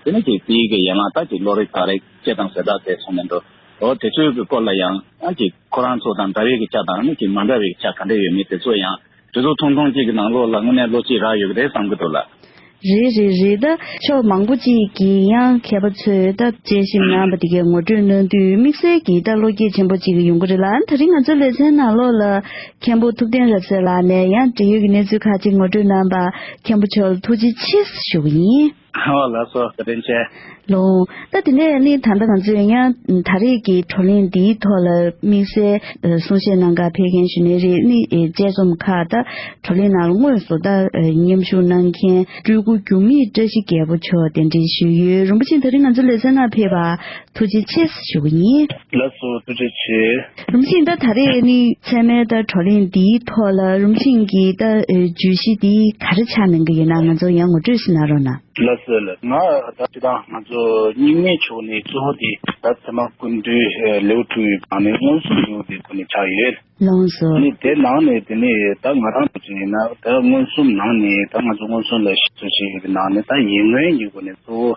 དེ་ནས་ཀྱི་དེའི་གི་ཡན་ལག་ད་ཀྱི་བློ་རིག་རྟགས་རིགས་དཔྱད་གཏམ་ཟེར་དག་དེ་སོང་ནས་འདུག་འོ་དེ་ཚོའི་གི་སྐོར་ལ་ཡང་ཨ་ཅིག་ཁོ་རང་ཚོ་དང་འདྲ་བའི་གི་ཆ་དང་ནི་ཅིག་མ་འདྲ་བའི་གི་ཆ་ག་འདྲ་ཡོད་མེད་དེ་ཚོ་ཡང་དེ་ཚོ་ཐུང་ཐུང་ཅིག་གི་ནང་ལོགས་ལ་དངོས་གནས་བློ་སྐྱེད་རག་ཡོད་གི་རེད་བསམ་གི་འདུག་ལ། རེད་རེད་རེད། ད་ཕྱོགས་མང་པོ་ཅིག་གིས་ཡང་མཁས་པ་ཚོས་ད་དཔྱད་ཞིབ་གནང་པ་དེ་གའི་ངོ་སྤྲོད་གནང་དུས་དམིགས་བསལ་གྱིས་ད་བློ་སྐྱེད་ཆེན་པོ་ཅིག་ཡོང་གི་རེད་ལ། ད་རིང་ང་ཚོའི་ལེ་ཚན་ནང་ལོགས་ལ་མཁན་པོ་ཐུབ་བསྟན་རབ་གསལ་ལགས་ནས་ཡང་འབྲེལ་ཡོད་ཀྱི་གནས་ཚུལ་ཁག་ཅིག་ངོ་སྤྲོད་གནང་པ་མཁན་པོ་མཆོག་ལ་ཐུགས་རྗེ་ཆེ་ཞུ་གི་ཡིན། ཨོ་ལགས་སོ། བཀའ་དྲིན་ཆེ། ལོང་། ད་དེ་ནས་ནི་ད་ལྟ་ང་ཚོས་ཡང་ད་རེས་ཀྱི་བགྲོ་གླེང་འདིའི་ཐོག་ལ་དམིགས་བསལ་གསུང་བཤད་གནང་གར་ཕེབས་མཁན་གཞོན་ནུ་རེད་ནི་དཔྱད་རྩོམ་ཁག་ད་བགྲོ་གླེང་ནང་ལ་དངོས་སུ་ད་མཉམ་ཞུགས་གནང་མཁན་སྤྲུལ་སྐུ་འགྱུར་མེད་བཀྲ་ཤིས་རྒྱལ་པོ་མཆོག་གདན་འདྲེན་ཞུས་ཡོད། རིན་པོ་ཆེ་ད་རིང་ང་ཚོའི་ལེ་ཚན་ནང་ཕེབས་པ་ཐུགས་རྗེ་ཆེ་ཞུ་གི་ཡིན། ལགས་སོ། ཐུགས་རྗེ་ཆེ། རིན་པོ་ཆེ་ད་ད་རེས་ནི་ཚད་མའི་ད་བགྲོ་གླེང་འདིའི་ཐོག་ལ་རིན་པོ་ཆེ་གི་ད་བརྗོད་གཞི་འདི་ག་རེ་ཆགས་གནང་གི་ཡོད་ན་ང་ཚོ་ཡང་ངོ་སྤྲོད་ཞིག་གནང་རོགས་གནང་། ལགས་སོ་ལགས། ང་ད་སྤྱིར་བཏང་ང་ཚོ་རྙིང་མའི་ཕྱོགས་ནས་གཙོ་བོ་དེ་ད་ཚད་མ་ཀུན་བཏུས་ལེའུ་དྲུག་ཡི་སྒང་ནས་མངོན་སུམ་ལེའུ་དེ་ཁོ་ནས་ཆགས་ཡོད། ལགས་སོ། ནི་དེ་ནང་ནས་དེ་ནས་ད་ང་རང་ཚོ་ཡིན་ན་ད་མངོན་སུམ་ནང་ནས་ད་ང་ཚོ་མངོན་སུམ་ལ་ཞིབ་འཚོལ་བྱེད་ཡག་གི་ནང་ནས་ད་ཡིད་སྨོན་གྱི་སྒོ་ནས་གཙོ་བོ་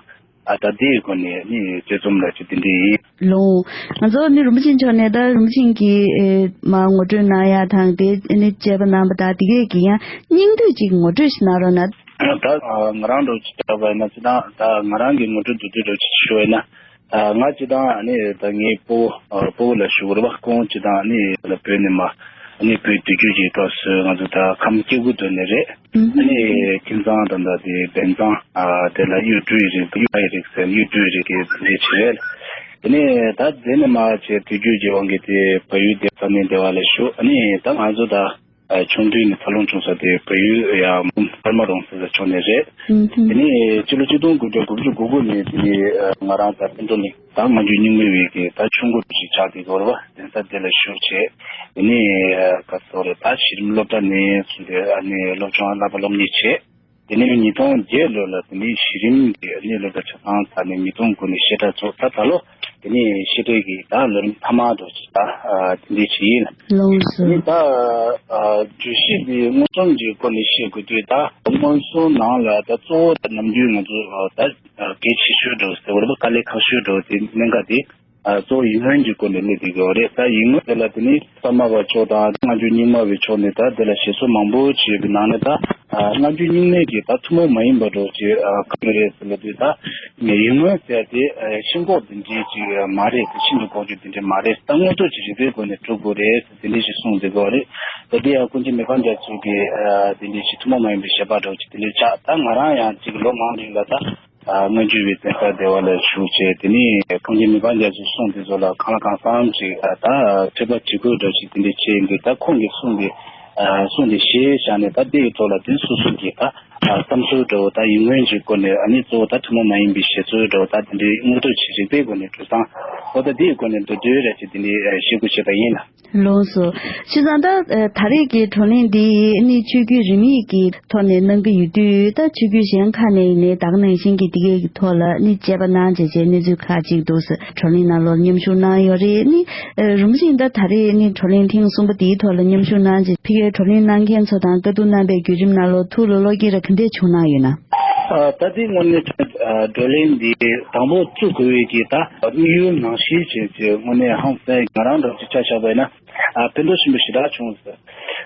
ཨ་ད་དེའི་སྒོ་ནས་ནི་དཔྱད་རྩོམ་ལ་ཅིག་དེ་འདྲ་ཡིན། ལགས། ང་ཚོ་ནི་རིན་པོ་ཆེ་མཆོག་ནས་ད་རིན་པོ་ཆེ་གིས་ཨེ་མར་ངོ་སྤྲོད་གནང་ཡག་དང་དེ་ནི་དཔྱད་པ་གནང་པ་དང་དེ་གས་ཀྱི་ཡང་སྙིང་བསྡུས་ཅིག་ངོ་སྤྲོད་ཞིག་གནང་རོགས་གནང་། ད་ང་རང་འདྲ་བོ་ཅིག་བྱས་པ་ཡིན་ན་སྤྱིར་བཏང་ད་ང་རང་གི་ངོ་སྤྲོད་མདོར་བསྡུས་འདྲ་བོ་ཅིག་ཞུ་བ་ཡིན་ན། ང་སྤྱིར་བཏང་ནི་ད་ངའི་སྤོ་བོ་སྤོ་བོ་ལ་ཞུ་དགོས་རེད་པ། ཁོང་སྤྱིར་བཏང་ནི་ལ་བོད་ནས་མར་ ཨ་ནི་བོད་དུས་འཁྱོལ་གྱི་སྐབས་སུ་ང་ཚོ་ད་ཁམས་སྐྱེ་དགུ་དོན་ནི་རེད། ཨ་ནི་ཁྱིམ་ཚང་དང་ད་དེ་བན་ཚང་དེ་ལ་གཡུ་འབྲུ་ཡི་རིགས། གཡུ་ཡི་རིགས་ཟེར་གཡུ་འབྲུ་ཡི་རིགས་ཀྱི་དེ་འདྲའི་བྱེད། དེ་ནས་ད་དེ་ནས་མར་བྱས་དུས་འཁྱོལ་གྱི་དབང་གིས་དེ་བལ་ཡུལ་དེ་ས་གནས་འདི་བ་ལ་བཞུགས། ཨ་ནི་ད་ང་ཚོ་ད་ཆུང་དུས་ནས་འཚར་ལོངས་བྱུང་ས་དེ་བལ་ཡུལ་ཡ་མུམ་ཀརྨ་རོང་ཟེར་ས་ཕྱོགས་ནས་རེད། དེ་ནས་སྤྱི་ལོ་ཆིག་སྟོང་དགུ་བརྒྱ་དགུ་བཅུ་གོ་དགུ་ནས་དེ་ནས་ང་རང་ད་སྤུན་གྲོགས་ནི་ད་སྔ་འགྱུར་རྙིང་མའི་བའི་གི་ད་ཆུང་གུ་ཞིག་ཆགས་དེ་གོ་ར་བ་གདན་ས་དེ་ལ་བཞུགས་བྱས། དེ་ནས་ག་ཚོད་རེད། ད་གཞི་རིམ་སློབ་གྲྭ་ནས་ཚུར་དེ་ཨ་ནི་སློབ་ཆུང་བསླབ་པ་སློབ་གཉེར་བྱས། དེ་ནས་ཉིས་སྟོང་བརྒྱད་ལོ་ལ་དེ་ནས་གཞི་རིམ་གྱི་ཨ་ནི་སློབ་གྲྭ་ཆ་ཚང་ཚར་ནས་ཉིས་སྟོང་དགུ་ནས་བཤད་གྲྭ་ཚོགས། ད་ད་ལོ་དེ་ནས་བཤད་གྲྭའི་གི་ད་ལོ་རིམ་མཐའ་མ་དུ་ཅིག་ད་དེ་འདྲས་ཅིག་ཡིན། ལགས་སོ། དེ་ནས་ད་བརྗོད་གཞི་འདི་མངོན་སུམ་གྱི་སྒོ་ནས་བཤད་དགོས་དུས། ད་མངོན་སུམ་ནང་ལ་ད་གཙོ་བོ་ད་ནམ་རྒྱུན་ང་ཚོ་ད་གལ་ཆེ་ཤོས་འདྲ་བོ་ཟེར་བ་རེད་པ། དཀའ་ལས་ཁག་ཤོས་འདྲ་བོ་དེ་གནད་འགག་དེ། ཨ་གཙོ་བོ་ཡིག་ངོ་གི་སྐོར་ནས་གླེང་བསྡད་ཀྱི་ཡོད་རེད། ད་ཡིག་ངོ་དེ་ལ་དེ་ནི་ས་དམའ་བ་ཕྱོགས་དང་སྔ་འགྱུར་རྙིང་མ་བའི་ཕྱོགས་ནས་ད་དེ་ལ་བཤད་སྲོལ་མང་པོ་ཅིག་ཡོད་པའི་ནང་ནས། ད་ཨ་སྔ་འགྱུར་རྙིང་མའི་གི་ད་ཐུན་མོང་མ་ཡིན་པ་འདྲ་བོ་ཅིག་ཨ་གང་ཡོད་རེད་ཟེར་ལབ་དུས། ད་ཡིག་ངོ་ཟེར་དེ་ཨ་ཤིན་ཏུ་དེ་འདྲའི་ཅིག་མ་རེད། དེ་ཤིན་ཏུ་ལྐོག་གྱུར་དེ་འདྲའི་མ་རེད། ད་དངོས་ཐོག་ཅིག་རིག་པའི་སྒོ་ནས་སྒྲུབ་དགོས་རེད་ཟེར་དེ་འདྲའི་ཞིག་གསུངས་བསྡད་ཀྱི་ཡོད་རེད། ད་དེ་ཡང་ཀུན་མཁྱེན་མི་ཕམ་རྒྱ་མཚོ་གི་ཨ་དེ་འདྲའི་ཞིག་ཐུན་མོང་མ་ཡིན་པའི་བཞེད་པ་འདྲ་བོ་ཅིག་དེ་འདྲའི་ཆགས། ད་ང་རང་ཡང་ཅིག་ལོ་མང་རིང་ལ་ད། ཨ་སྔ་འགྱུར་བའི་གདན་ས་དེ་བ་ལ་བཞུགས་བྱས། དེ་ནས་ཀུན་མཁྱེན་མི་ཕམ་རྒྱ་མཚོའི་གསུང་དེ་ཚོ་ལ་གང་ལ་གང་འཚམ་ཅིག་ཨ་ད་ཐོས་པ་བྱེད་དགོས་འདྲ་ཞིག་དེ་འདྲ་བྱས་ཡིན་དུས། ད་ཁོང་གི་གསུང་དེ་ཨ་གསུང་དེ་གཞིར་བཞག་ནས། ད་དེ་ཡི་ཐོག་ལ་དེ་སོ་སོ་གི་ད་ཨ་བསམ་ཚུལ་འདྲ་བོ། ད་ཡིག་ངོ་གི་སྐོར་ནས་ཨ་ནི་གཙོ་བོ་ད་ཐུན་མོང་མ་ཡིན་པའི་བཤད་ཚུལ་འདྲ་བོ། ད་དེ་འདྲའི་དངོས་ཐོག་ཅིག་རིག་པའི་སྒོ་ནས་འགྲོ་སྟངས། འོ་ད་དེ་ཡི་སྐོར་ནས་མདོར་བསྡུས་ར་ཅིག་དེ་འདྲའི་ཨ་བཤད་དགོས་བྱས་པ་ཡིན་ལགས། ལགས་སོ། བྱས་ཙང་ད་ཨ་ད་རེས་ཀྱི་བགྲོ་གླེང་འདི་ནི་ཆོས་བརྒྱུད་རིས་མེད་ཀྱི་ཐོག་ནས་གནང་གི་ཡོད་དུས། ད་ཆོས་བརྒྱུད་གཞན་ཁག་ནས་ཡིན་ནའི་ད་ག་ནང་བཞིན་གྱི་འདི་གའི་ཐོག་ལ་ནི་དཔྱད་པ་གནང་བྱས་བྱས་གནས་ཚུལ་ཁག་ཅིག་འདུག་ཟེར་བགྲོ་གླེང་ནང་ལོགས་མཉམ་ཞུགས་གནང་ཡོད་རེད། ནི་ཨ་རིམ་བཞིན་ད་ད་རེས་ནི་བགྲོ་གླེང་ཐེངས་གསུམ་པ་འདིའི་ཐོག་ལ་མཉམ་ཞུགས་གནང་བྱས། ཕ་གིར་བགྲོ་གླེང་གནང་མཁན་ཚོ་དང་བཀའ་བསྡུར་གནང་པའི་བརྒྱུད་རིམ་ནང་ལོགས་ཐུགས་ལ་བློ་སྐྱེད་ར་ག་འདྲས་བྱུང་གནང་ཡོད་ན། ཨ་ད་ལྟའི་དངོས་གནས་བགྲོ་གླེང་འདི་དང་པོ་བཙུགས་དགོས་པའི་གི་ད་དམིགས་ཡུལ་ནང་བཞིན་བྱས་བྱས་དངོས་གནས་ཧང་སངས། ང་རང་འདྲ་ཅིག་ཆ་བཞག་པ་ཡིན་ན་ཨ་ཕན་ཐོགས་ཆེན་པོ་ཞེ་དྲག་བྱུང་ཟེར་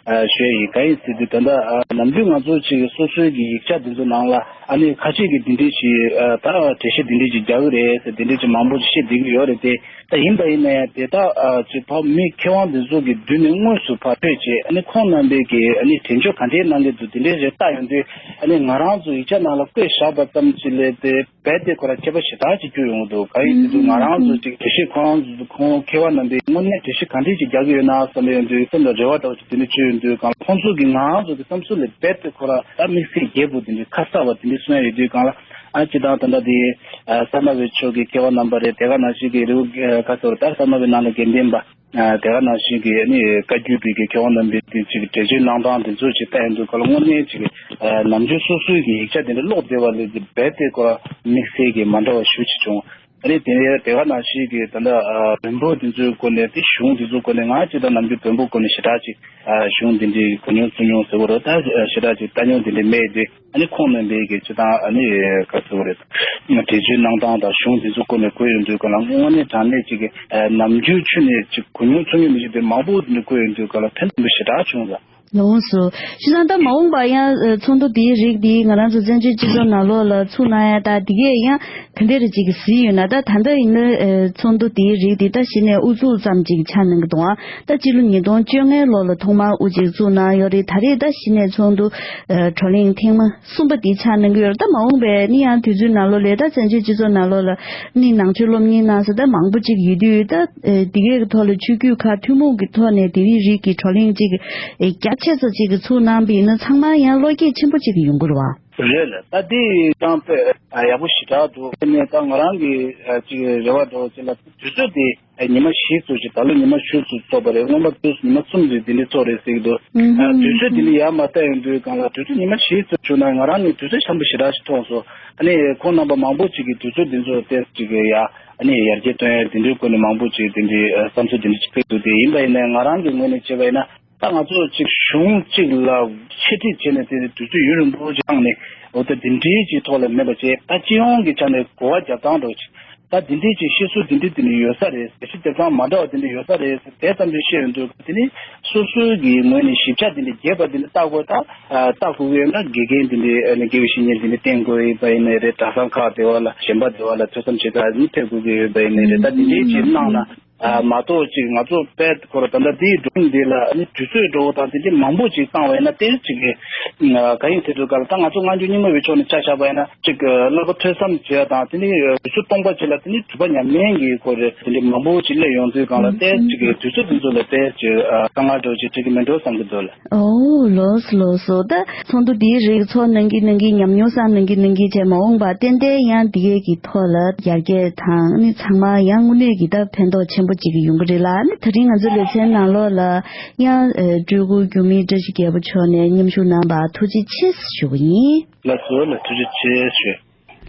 ཨ་ཞུ་ཡ་ཡིན། གང་ཡིན་ཟེར་དུས་ད་ལྟ་ཨ་ནམ་རྒྱུན་ང་ཚོ་ཅིག་སོ་སོའི་གི་ཡིག་ཆ་འདི་ཚོ་ནང་ལ་ཨ་ནི་ཁ་ཤས་ཀྱིས་འདི་འདྲས་ཅིག་ཨ་ད་འགྲེལ་བཤད་འདི་འདྲས་ཅིག་རྒྱག་གི་རེད་ཟེར་འདི་འདྲས་ཅིག་མང་པོ་ཅིག་བཤད་བསྡད་ཀྱི་ཡོད་རེད་དེ། ད་ཡིན་པ་ཡིན་ནའི་དེ་དག་ཨ་ཅིག་ཕ་མི་མཁས་དབང་འདི་ཚོ་གི་མདུན་ནས་དངོས་སུ་ཕར་ཕེབས་བྱས་ཨ་ནི་ཁོང་རྣམ་པས་ཀྱི་ཨ་ནི་དྲན་བརྗོད་ག་འདྲའི་གནང་གི་འདུག་དེ་འདྲའི་རེ་ལྟ་ཡོང་དུས། ཨ་ནི་ང་རང་ཚོ་ཡིག་ཆ་ནང་ལ་བཀོད་བཞག་པ་ཙམ་ཅིག་ལས་དེ་རྦད་དེ་ཁོ་རང་ཁྱད་པར་ཞེ་དྲག་ཅིག་སྐྱོན་ཡོང་གི་འདུག་གང་ཡིན་ཟེར་དུས་ང་རང་ཚོ་ཅིག་འགྲེལ་བཤད་ཁོ་རང་ཚོ་ཁོང་མཁས་དབང་རྣམ་པས་དངོས་གནས་འགྲེལ་བཤད་ག་འདྲས་ཅིག་རྒྱག་གི་ཡོད་ན་བསམ་ཡོང་དུས། སེམས་ལ་རེ་བ་འདྲ་བོ་ཅིག་དེ་འདྲ་བཅོལ་ཡོང་དུས་གང་ལ་ཁོང་ཚོ་གི་ང་རང་ཚོ་གི་བསམ་ཚུལ་ལས་རྦད་དེ་ཁོ་རང་ད་དམིགས་བསལ་རྒྱས་པོ་དེ་འདྲའི་ཁ་གསལ་བ་དེ་འདྲའི་གསུང་ཡ་ཡོད་དུས་གང་ལ། ཨ་སྤྱིར་བཏང་ད་ལྟ་དེ་ཨ་ས་དམའ་བའི་ཕྱོགས་ཀྱི་མཁས་དབང་རྣམ་པ་རེད། དེ་ག་ནང་བཞིན་གྱི་རི་བོ་ཨ་ག་ཟེར་ད་ས་དམའ་བའི་ནང་ལ་དགེ་ལྡན་པ། ཨ་དེ་ག་ནང་བཞིན་གྱི་ཨ་ནི་བཀའ་བརྒྱུད་པའི་གི་མཁས་དབང་རྣམ་པའི་དེ་ཅིག་འགྲེལ་བརྗོད་གནང་སྟངས་དེ་ཚོ་ཅིག་ལྟ་ཡོང་དུས་ག་ལ་དངོས་གནས་ཅིག་ཨ་ནམ་རྒྱུན་སོ་སོའི་གི་ཡིག་ཆ་དེ་འདྲ་ཀློག་བསྡད་པ་ལས་དེ་རྦད་དེ་ཁོ་ར་དམིགས་བསལ་གྱི་མ་འདྲ་བ་ཞེ་པོ་ཅིག་བྱུང་། ཨ་ནི་དེ་ནས་དེ་ག་ནང་བཞིན་གྱི་ད་ལྟ་ཨ་བོན་པོ་དེ་ཚོའི་སྐོར་ནས་དེ་གཞུང་དེ་ཚོའི་སྐོར་ནས་ང་ཅིག་ད་ནམ་རྒྱུན་བོན་པོའི་སྐོར་ནས་ཞེ་དྲག་ཅིག་ཨ་གཞུང་དེ་འདྲའི་གོ་མྱོང་ཚོར་མྱོང་ཟེར་བ་རེད། ད་ཞེ་དྲག་ཅིག་ལྟ་མྱོང་དེ་འདྲ་མེད་དེ། ཨ་ནི་ཁོང་རྣམ་པས་ཀྱི་སྤྱིར་བཏང་ཨ་ནི་ག་ཟེར་བ་རེད། འགྲེལ་བརྗོད་གནང་སྟངས་དང་གཞུང་དེ་ཚོ་སྐོར་ནས་གོ་ཡོང་དུས་ག་ལ་དངོས་གནས་དྲང་གནས་ཅིག་གི་ཨ་ནམ་རྒྱུན་ཆུ་ནས་ཅིག་གོ་མྱོང་ཚོར་མྱོང་མི་ཤེས་པའི་མང་པོ་དེ་འདྲ་གོ་ཡོང་དུས་ག་ལ་ཕན་ཐོགས་པ་ཞེ་དྲག་བྱུང་ལ། ལགས་སོ། བྱས་ཙང་ད་མ་འོངས་པ་ཡང་ཨ་ཚོགས་འདུ་དེའི་རིགས་འདི་ང་རང་ཚོ་བཙན་བྱོལ་སྤྱི་ཚོགས་ནང་ལོགས་ལ་ཚུགས་གནང་ཡ་ད་འདི་གས་ཡང་ག་འདྲ་རེ་ཅིག་གཟིགས་ཡོད་ན། ད་ད་ལྟ་ཡིན་ན་ཨ་ཚོགས་འདུ་དེའི་རིགས་འདི་ད་གཞི་ནས་དབུ་འཛུགས་ཙམ་ཅིག་ཆགས་གནང་གི་འདུག་ཨ། ད་སྤྱི་ལོ་ཉིས་སྟོང་བཅོ་ལྔའི་ལོ་ལ་ཐོག་མར་དབུ་ཅིག་བཙུགས་གནང་ཡོད་རེད། ད་རེས་ད་གཞི་ནས་ཚོགས་འདུ་ཨ་བགྲོ་གླེང་ཐེངས་མ་གསུམ་པ་འདི་ཆགས་གནང་གི་ཡོད་རེད། ད་མ་འོངས་པའི་ནི་ཡང་དུས་ཚོད་ནང་ལོགས་ལ་ད་བཙན་བྱོལ་སྤྱི་ཚོགས་ནང་ལོགས་ལ་ནི་ནང་ཆོས་སློབ་གཉེར་གནང་ས་ད་མང་པོ་ཅིག་ཡོད་དུས། ད་ཨ་འདི་གའི་ཐོག་ལ་ཆོས་བརྒྱུད་ཁག་ཐུན་མོང་གི་ཐོག་ནས་དེ་རིགས་རིགས་ཀྱི་བགྲོ་གླེང་ཅིག་ཨ་རྒྱ་ཆེ་ས་ཅིག་གི་ཚུགས་གནང་པ་ཡིན་ན་ཚང་མ་ཡང་བློ་སྐྱེད་ཆེན་པོ་ཅིག་ཡོང་གི་རེད་བ། རེད་ལ། ད་འདི་ཡང་དཔེ་ཡག་པོ་ཞེ་དྲག་འདུག་དེ་ནས་ད་ང་རང་གི་ཨ་ཅིག་རེ་བ་འདྲ་བོ་ཅིག་ལ་དུས་ཚོད་དེ་ཨ་ཉི་མ་བཞི་ཙམ་ཞིག་ད་ལོ་ཉི་མ་བཞི་ཙམ་ཚོགས་པ་རེད། སྔོན་མ་དུས་ཉི་མ་གསུམ་རེད། འདི་འདྲ་ཚོགས་རེད་ཟེར་གྱི་འདུག་ཨ་དུས་ཚོད་འདི་འདྲ་ཡར་མར་བལྟ་ཡོང་དུས་གང་ལ་དུས་ཚོད་ཉི་མ་བཞི་ཙམ་བྱུང་ན་ང་རང་ནི་དུས་ཚོད་འཆམ་པོ་ཞེ་དྲག་ཞིག་མཐོང་སོང་། ཨ་ནི་ཁོང་རྣམ་པ་མང་པོ་ཅིག་གིས་དུས་ཚོད་འདི་ཚོ་ཏོག་ཙམ་ཅིག་གི་ཡ་ཨ་ནི་ཡར་རྒྱས་གཏོང་ཡ་འདི་འདྲའི་སྐོར་ནས་མང་པོ་ཅིག་འདི་འདྲའི་ཨ་བསམ་ཚུལ་འདི་འདྲ་ཅིག་ཕེབས་འདུག་དེ་ཡིན་པ་ཡིན་ན་ང་རང་གི་ངོས་ནས་བྱས་པ་ཡིན་ན། ད་ང་ཚོ་ཅིག་གཞུང་གཅིག་ལ་འཆད་ཁྲིད་བྱས་ནས་དེ་དུས་ཚོད་ཡུན་རིང་པོ་ཅིག་བཏང་ནས། འོ་ད་འདི་འདྲའི་ཅིག་ཐོག་ལ་མེད་པ་བྱས། ད་སྤྱི་ཡོངས་ཀྱི་ཆ་ནས་གོ་བ་རྒྱབ་སྟངས་འདྲ་ཅིག་ད་འདི་འདྲའི་ཅིག་བཤད་སྲོལ་འདི་འདྲའི་དེ་ནི་ཡོད་ས་རེད། འགྲེལ་བཤད་རྒྱབ་སྟངས་མ་འདྲ་བ་དེ་འདྲ་ཡོད་ས་རེད་ཟེར་དེ་ཙམ་ཅིག་བཤད་ཡོང་དུས། དེ་ནི་སོ་སོའི་གི་ངོས་ནས་ཞིབ་ཆ་དེ་འདྲ་རྒྱས་པ་དེ་འདྲ་ལྟ་དགོས། ད་ལྟ་དགོས་ཀྱི་ཡོད་ན་དགེ་རྒན་དེ་འདྲའི་ཨ་ནི་དགེ་བའི་བཤེས་གཉེན་དེ་འདྲ་བསྟེན་དགོས་ཡོད་པ་ཡིན་ནའི་རེད། གྲྭ་ཚང་ཁག་དེ་བ་ལ་གཞན་པ་དེ་བ་ལ་ཐོས་བསམ་བྱེད་ད་ནི་ཕེབས་དགོས་ཀྱི་ཡོད་པ་ཡིན་ནའི་རེད། ད་དེ་འདྲའི་ཅིག་གནང་ན། ཨ་མ་གཏོགས་ཅིག་ང་ཚོ་དཔེ་ཁོ་ར་ད་ལྟ་འདིའི་བགྲོ་གླེང་འདི་ལ་ནི་དུས་ཚོད་འགྲོ་བ་དང་དེ་འདྲའི་མང་པོ་ཅིག་བཏང་བ་ཡིན་ན་དེ་ཅིག་གི་ག་ཡིན་དེ་ཚོའི་སྐབས་ལ་ད་ང་ཚོ་སྔ་འགྱུར་རྙིང་མ་བའི་ཕྱོགས་ནས་ཆ་བཞག་པ་ཡིན་ན་ཅིག་གི་བསླབ་པ་ཐོས་བསམ་བྱེད་ཡ་དང་དེ་ནི་དུས་ཚོད་སྟོང་པ་ཅིག་ལ་དེ་ནི་དུས་པ་ཉམས་ལེན་གྱི་ཁོ་རེ་དེ་འདྲའི་མང་པོ་ཅིག་སླེབས་ཡོང་དུས་སྒང་ལ་དེ་ཅིག་གི་དུས་ཚོད་དེ་ཚོ་ལ་དེ་ཅིག་དཀའ་ངལ་འདྲ་བོ་ཅིག་འཕྲད་ཀྱི་མེད་འགྲོ་བསམ་གྱི་འདུག་ལ། ཨོ་ལགས་སོ་ལགས་སོ། ད་ཚོགས་འདུ་འདིའི་རིགས་ཚོགས་གནང་གིན་གནང་གིན་ཉམས་མྱོང་བསགས་གནང་གིན་གནང་གིན་བྱས་མ་འོངས་པ་ཏན་ཏན་ཡང་འདི་གས་ཀྱི་ཐོག་ལ་ཡར་རྒྱས་དང་ནི་ཚང་མ་ཡང་དངོས་གནས་ཀྱི་ད་ཕན་ཐོགས་ཆེན་པོ་ཅིག་ཡོང་གི་རེད་ལ། ནི་ད་རིང་ང་ཚོའི་ལེ་ཚན་ནང་ལོགས་ལ་ཡང་ཨ་སྤྲུལ་སྐུ་འགྱུར་མེད་བཀྲ་ཤིས་རྒྱལ་པོ་མཆོག་ནས་མཉམ་ཞུགས་གནང་བར་ཐུགས་རྗེ་ཆེ་ཞུ་གི་ཡིན། ལགས་སོ་ལགས། ཐུགས་རྗེ་ཆེ་ཞུ།